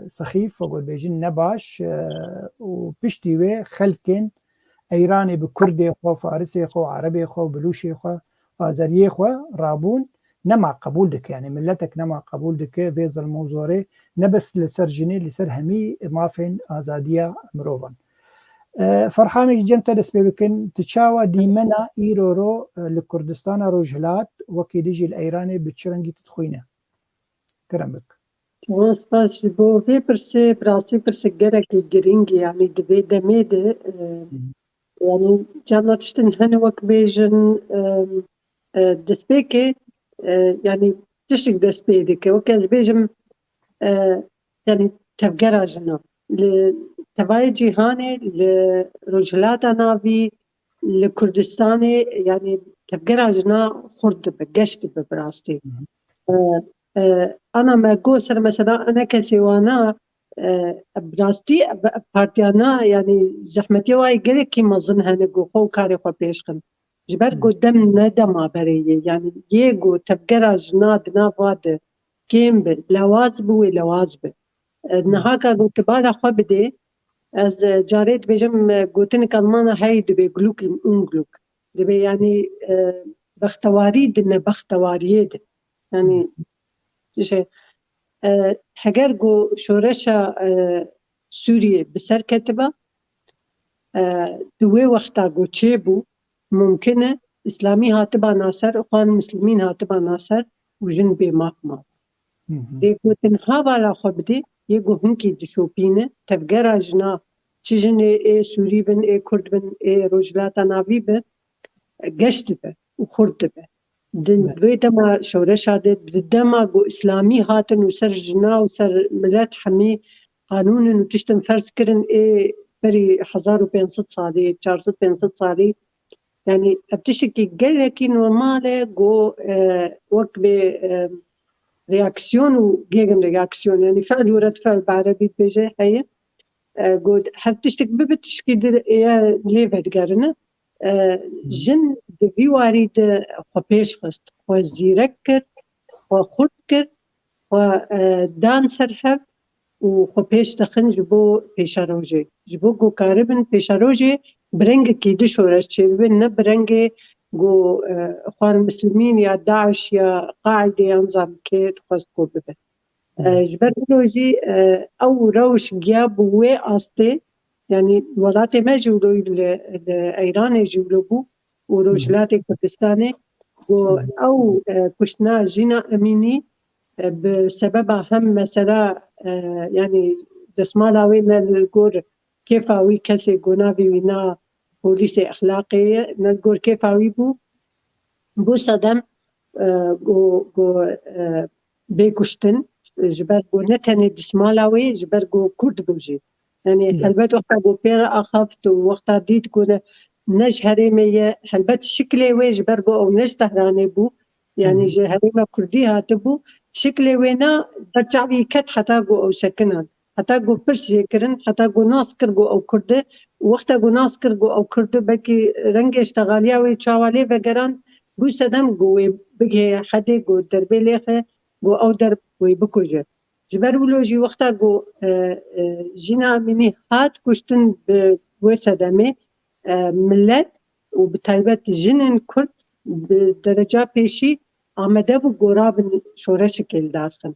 sexîf, wek bêjin nebaş, e, û piştî wê xelkên Eyranê bi Kurdê xwe, Farisê xwe, Erebê xwe, Bilûşê xwe, Azeriyê xwe rabûn, nema qebûl dike. Yani milletek nema qebûl dike vê zilm û zorê, ne bes li ser jinê, li ser hemî mafên azadiya mirovan. E, Ferhamê, ji cem te dest pê bikin, tu çawa dîmena îro ro, e, li Kurdistana Rojhilat wekî dijî li Eyranê bi çi rengî tu dixwîne? Kerem bik. Ciwan spas ji bo vê pirsê, bi rastî pirsek gelekî girîng e, yanî di vê demê de, e, Hı hı. yanî carna tiştin hene wek bêjin, e, e, destpêkê, e, yanî tiştek dest pê dike. Wek ez bêjim, e, yanî tevgera jina. Li tevayê cîhanê, li Rojhilata Navî, li Kurdistanê, yanî tevgera jina xurt dibe, geş dibe bi rastî. Hı hı. E, e, ana me got ser mesela enekesê wana, e, bi rastî, e, partiyana, yanî zehmetiya wayê gelekî mezin hene ku xwe û karê xwe pêş xin. Ji ber Hı. ku dem ne dema berê ye, yanî yê ku tevgera jina di nav wa de kêm bi, lewaz bi, wê lewaz bi. E, Hı. niha ka ku tu bala xwe bidê, ez, e, carê dibêjim, e, gotinek Almana heye dibê Glück im Unglück. Dibê yanî, e, bextewarî di nebextewariyê de. Yanî, Hı. şey, e, heger ku şoreşa, e, Sûriyê bi ser ketiba, e, di wê wexta ku çêbû, mumkin e Îslamî hatiba naser, Îxwan Muslimîn hatiba naser û jin bê maf ma. Hı hı. Yê ku tenha bala xwe bidê, yê ku hinkî dişopîne, tevgera jina, çi jinê ê Sûrî bin, ê Kurd bin, ê Rojhilata Navî bi, geş dibe û xurt dibe. Di Evet. vê dema şoreşa de, di dema ku Îslamî hatin û ser jina û ser milet hemî qanûnin û tiştin ferz kirin ê berî hezar û pênc sed salî, çar sed pênc sed salî, yanî ev tiştekî gelekî normal e ku, e, wek bê, e, reaksiyon û gegenreaksiyon, yanî fe'l û red fe'l bi erebî dibêje heye. E, ku her tiştek bibe tiştekî di ye lê vedigerine. E, Hı. jin di vî warî de xwe pêş xist, xwe zîrek kir, xwe xurt kir, xwe, e, dan ser hev û xwe pêş dixin ji bo pêşerojê. Ji bo ku karibin pêşerojê bi rengekî di şoreş çêbibin, ne bi rengê ku, e, Îxwan Muslimîn ya DAIŞ ya Qaîde yan zam kê dixwest ku bibe. E, Hı. ji ber wilo jî, e, ew rewş giya bi wê astê, yanî welatê me jî wilo li, li Eyranê jî wilo bû û Hı. Rojhilatê Kurdistanê ku Hı. ew, e, kuştina Jîna Emînî, e, bi sebeba hem mesela, e, yanî destmala wê ne li gor kêfa wî kesê ku navê wî na polîsê exlaqê ye, ne li gor kêfa wî bû, bû sedem, e, ku, ku, e, bê kuştin, ji ber ku ne tenê destmala wê, ji ber ku Kurd bû jî. Yanî Hı. helbet wexta ku pê re axaft û wexta dît ku ne, ne ji herêmê ye, helbet şiklê wê ji ber ku ew ne ji Tehranê bû, yanî Hı hı. ji herêma Kurdî hatibû, şiklê wê na ber çavî ket heta ku ew sekinan. Heta ku pirs jê kirin, heta ku nas kir ku ew Kurd e, û wexta ku nas kir ku ew Kurd e, belkî rengê ştexaliya wê çawa lê vegerand, bû sedem ku wê bigihê hedê ku derbê lêxe, ku ew derb wê bikuje. Ji ber wilo jî wexta ku, e, e, Jîna Emînî hat kuştin bi wê sedemê, e, milet û bi taybet jinên Kurd bi dereca pêşî amade bû ku rabin şoreşekê li dar xin.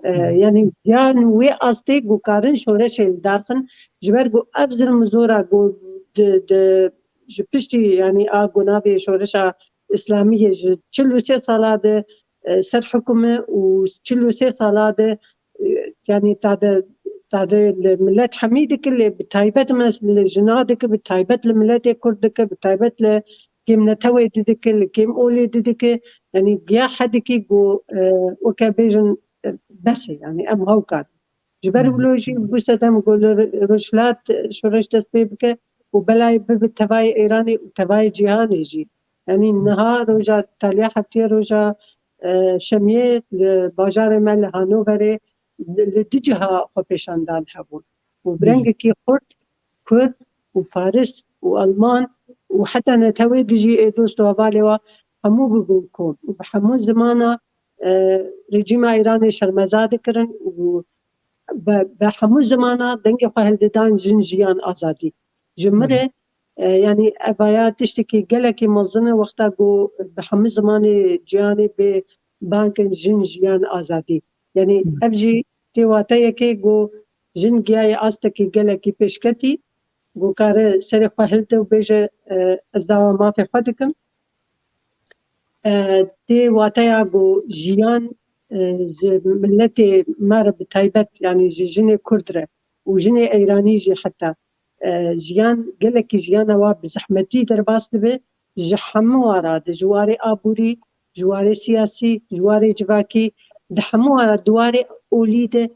E, Hı hı. yanî giyan wê astê ku karin şoreşê li dar xin, ji ber ku ev zilm û zora ku di, di, ji piştî, yanî a ku navê şoreşa Îslamî ye ji çil û sê sala de, e, ser hikum e û çil û sê sala de, e, yanî tade, tade li milet hemî dike, lê bi taybet mes-, li jina dike, bi taybet li miletê Kurd dike, bi taybet li kêm netewê di dike, li kêm olê di dike. Yanî giya hedikî ku, e, weke bêjin, e, bes e, yanî em hewkar. Ji ber Hı hı. wilo jî bû sedem ku li Rojhilat şoreş dest pê bike û belayê bibe tevayê Îranê û tevayê cîhanê jî. Yanî Hı. niha roja taliya heftiyê roja, e, şemiyê li bajarê me li Hanoverê li, li du ciha xwepêşandan hebûn. Û bi Hı. rengekî xurt Kurd û Faris û Alman û heta netewê dijî ê dost û hevalê wa hemû bibûn kom û bi hemû zimana, e, rejîma Îranê şermeza dikirin û bi, bi hemû zimana dengê xwe hildidan jin, jiyan, azadî. Ji min re, e, yanî evaya tiştekî gelekî mezin e wexta ku bi hemû zimanê ciyanê bê bang in jin, jiyan, azadî. Yanî ev jî tê wateyekê ku jin giyaye astekî gelekî pêşketî, ku kare serê xwe hilde û bêje, e, ez dawa mafê xwe dikim. E, tê wateya ku jiyan, e, ji miletê me re bi taybet, yanî ji jinê Kurd re û jinê Eyranî jî heta, e, jiyan, gelekî jiyana wa bi zehmetî derbas dibe, ji hemû wa re, ji warê aborî, ji warê siyasî, ji warê civakî, di hemû wa re, di warê olî de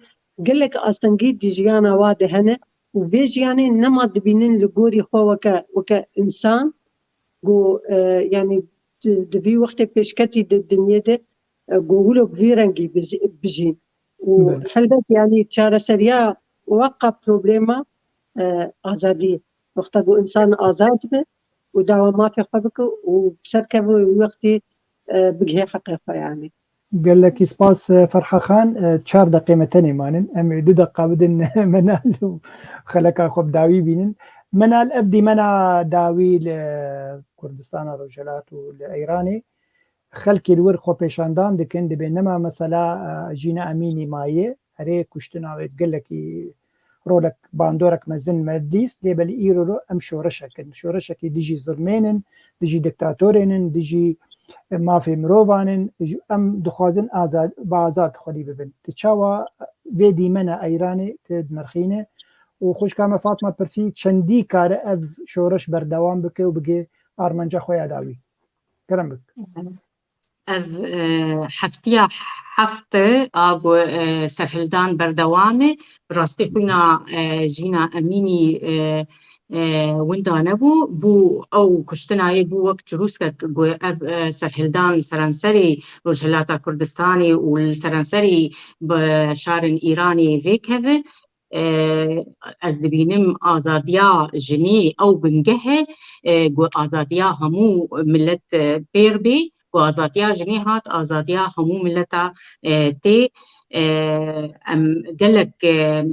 gelek astengî di jiyana wa de hene û vê jiyanê nema dibînin li gorî xwe weke, weke însan, ku, e, yanî di, di vî wextê pêşketî di dinyê de, e, ku wilo bi vî rengî bij-, bijîn. Û Belê. helbet, yanî çareseriya weqa problema, e, azadî ye. Wexta ku însan azad be û dawa mafê xwe bike û bi ser keve wî wextî, e, bigihê heqê xwe, yanî. Gelekî spas, e, Ferha Xan, e, çar deqê me tenê manin. Em ê du deqa bidin Menal û xeleka xwe bi dawî bînin. Menal, ev dîmena dawî li Kurdistana Rojhilat û li Eyranê xelkê li wir xwepêşandan dikin, dibê nema mesela, e, Jîna Emînî maye, erê kuştina wê gelekî rolek, bandorek mezin me dîst, lê belê îro ro em şoreşek in. Şoreşekî dijî zilmên in, dijî diktatorên in, dijî, e, mafê mirovan in. Em dixwazin azad, bi azad xwedî bibin. Tu çawa vê dîmena Eyranê tu dinirxîne? Û xwişka me Fatma pirsî, çendî kare ev şoreş berdewam bike û bigê armanca xwe ya dawî? Kerem bik. Ev, e, heftiya heft e, a ku, e, serhildan berdewam e. Bi rastî xwîna, e, Jîna Emînî, e, e, winda nebû. Bû ew kuştina yê bû wek çirûskek ku ev, e, serhildan seranserê Rojhilata Kurdistanê û li seranserî bi şarên Îranê vêkeve. E, ez dibînim azadiya jinê ew bingeh e, e, ku azadiya hemû milet, e, pêr bê, ku azadiya jinê hat, azadiya hemû mileta, e, tê. E, em gelek, e,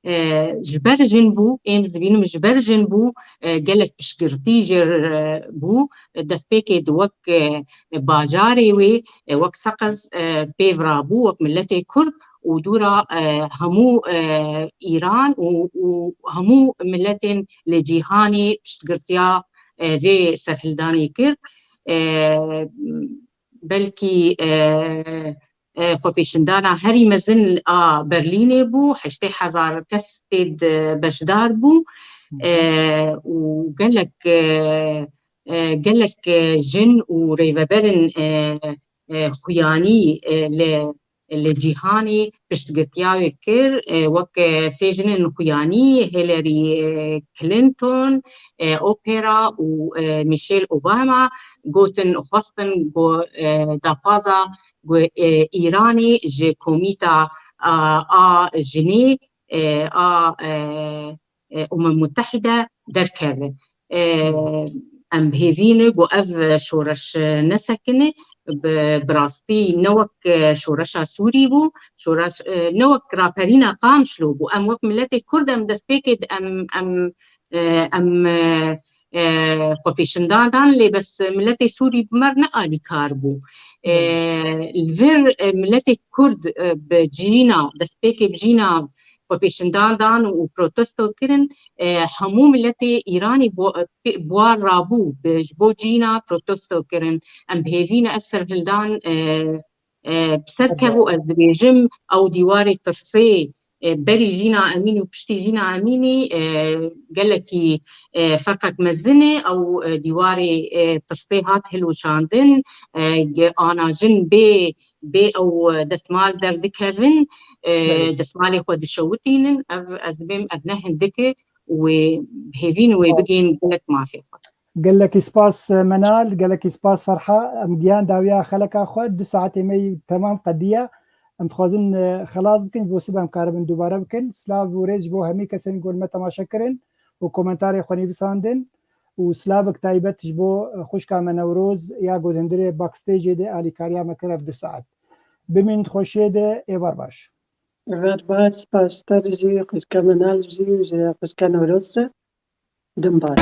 e, ji ber jin bû, ên ez dibînim ji ber jin bû, e, gelek piştgirtî jê re bû. Destpêkê di wek, e, bajarê wê, e, wek Seqez, e, pêv rabû, wek miletê Kurd û dûra, e, hemû, e, Îran û, û hemû miletên li cîhanê piştgirtiya, e, vê serhildanê kir. E, belkî, e, e, xwepêşindana herî mezin a Berlînê bû, heştê hezar kes tê de beşdar bû. E, û gelek, e, e, gelek, e, jin û rêveberên, e, e, xuyanî, e, li, li cîhanê piştgirtiya wê kir, e, wek, e, sê jinên xuyanî, Hillary, e, Clinton, e, Opera û, e, Michelle Obama, gotin, xwestin ku, e, daxwaza ku, e, Îranê ji Komîta, a, a Jinê, e, a, e, e, Umem Mutehîde derkeve. E, em bi hêvî ne ku ev şoreş nesekine, bi, bi rastî ne wek, e, şoreşa Sûrî bû, şoreş, e, ne wek raperîna Qamişlo bû. Em wek miletê Kurd em destpêkê di-, em, em, e, em, e, e, xwepêşindan dan, lê bes miletê Sûrî bi me re ne alîkar bû. E, li vir, e, miletê Kurd, e, bi cîna, destpêkê bi cîna xwepêşindan dan û protesto kirin, e, hemû miletê Îranî bo-, e, bi war rabû, bi, ji bo cîna protesto kirin. Em bi hêvî ne ev serhildan, e, e, bi ser kev û ez dibêjim, ew dîwarê tirsê, e, berî Jîna Emîn û piştî Jîna Emînî, e, gelekî, e, ferqek mezin e. Ew, e, dîwarê, e, tirsê hat hilweşandin, e, ge-, ana jin bê, bê ew, e, destmal derdikevin, e, Belê. destmalê xwe dişewitînin. Ev, ez dibêm, ev ne hindik e û wê hêvîn wê bigihên gelek mafê xwe. Gelekî spas, e, Menal, gelekî spas, Ferha. Em giyan dawiya xeleka xwe, du saetê me yî temam qediya. Em dixwazin, e, xelas bikin, ji bo sibê em karibin dubare bikin. Silav û rêz ji bo hemî kesên ku li me temaşe kirin û komentarê xwe nivîsandin. Û silavek taybet ji bo, e, xwişka me Newroz ya ku di hundirê backstage-ê de alîkariya me kir ev du saet. Bimînin di xweşiyê de, êvar baş. Ver baş, spas te jî, xwişka Minal jî û ji xwişka Newroz re. Din baş.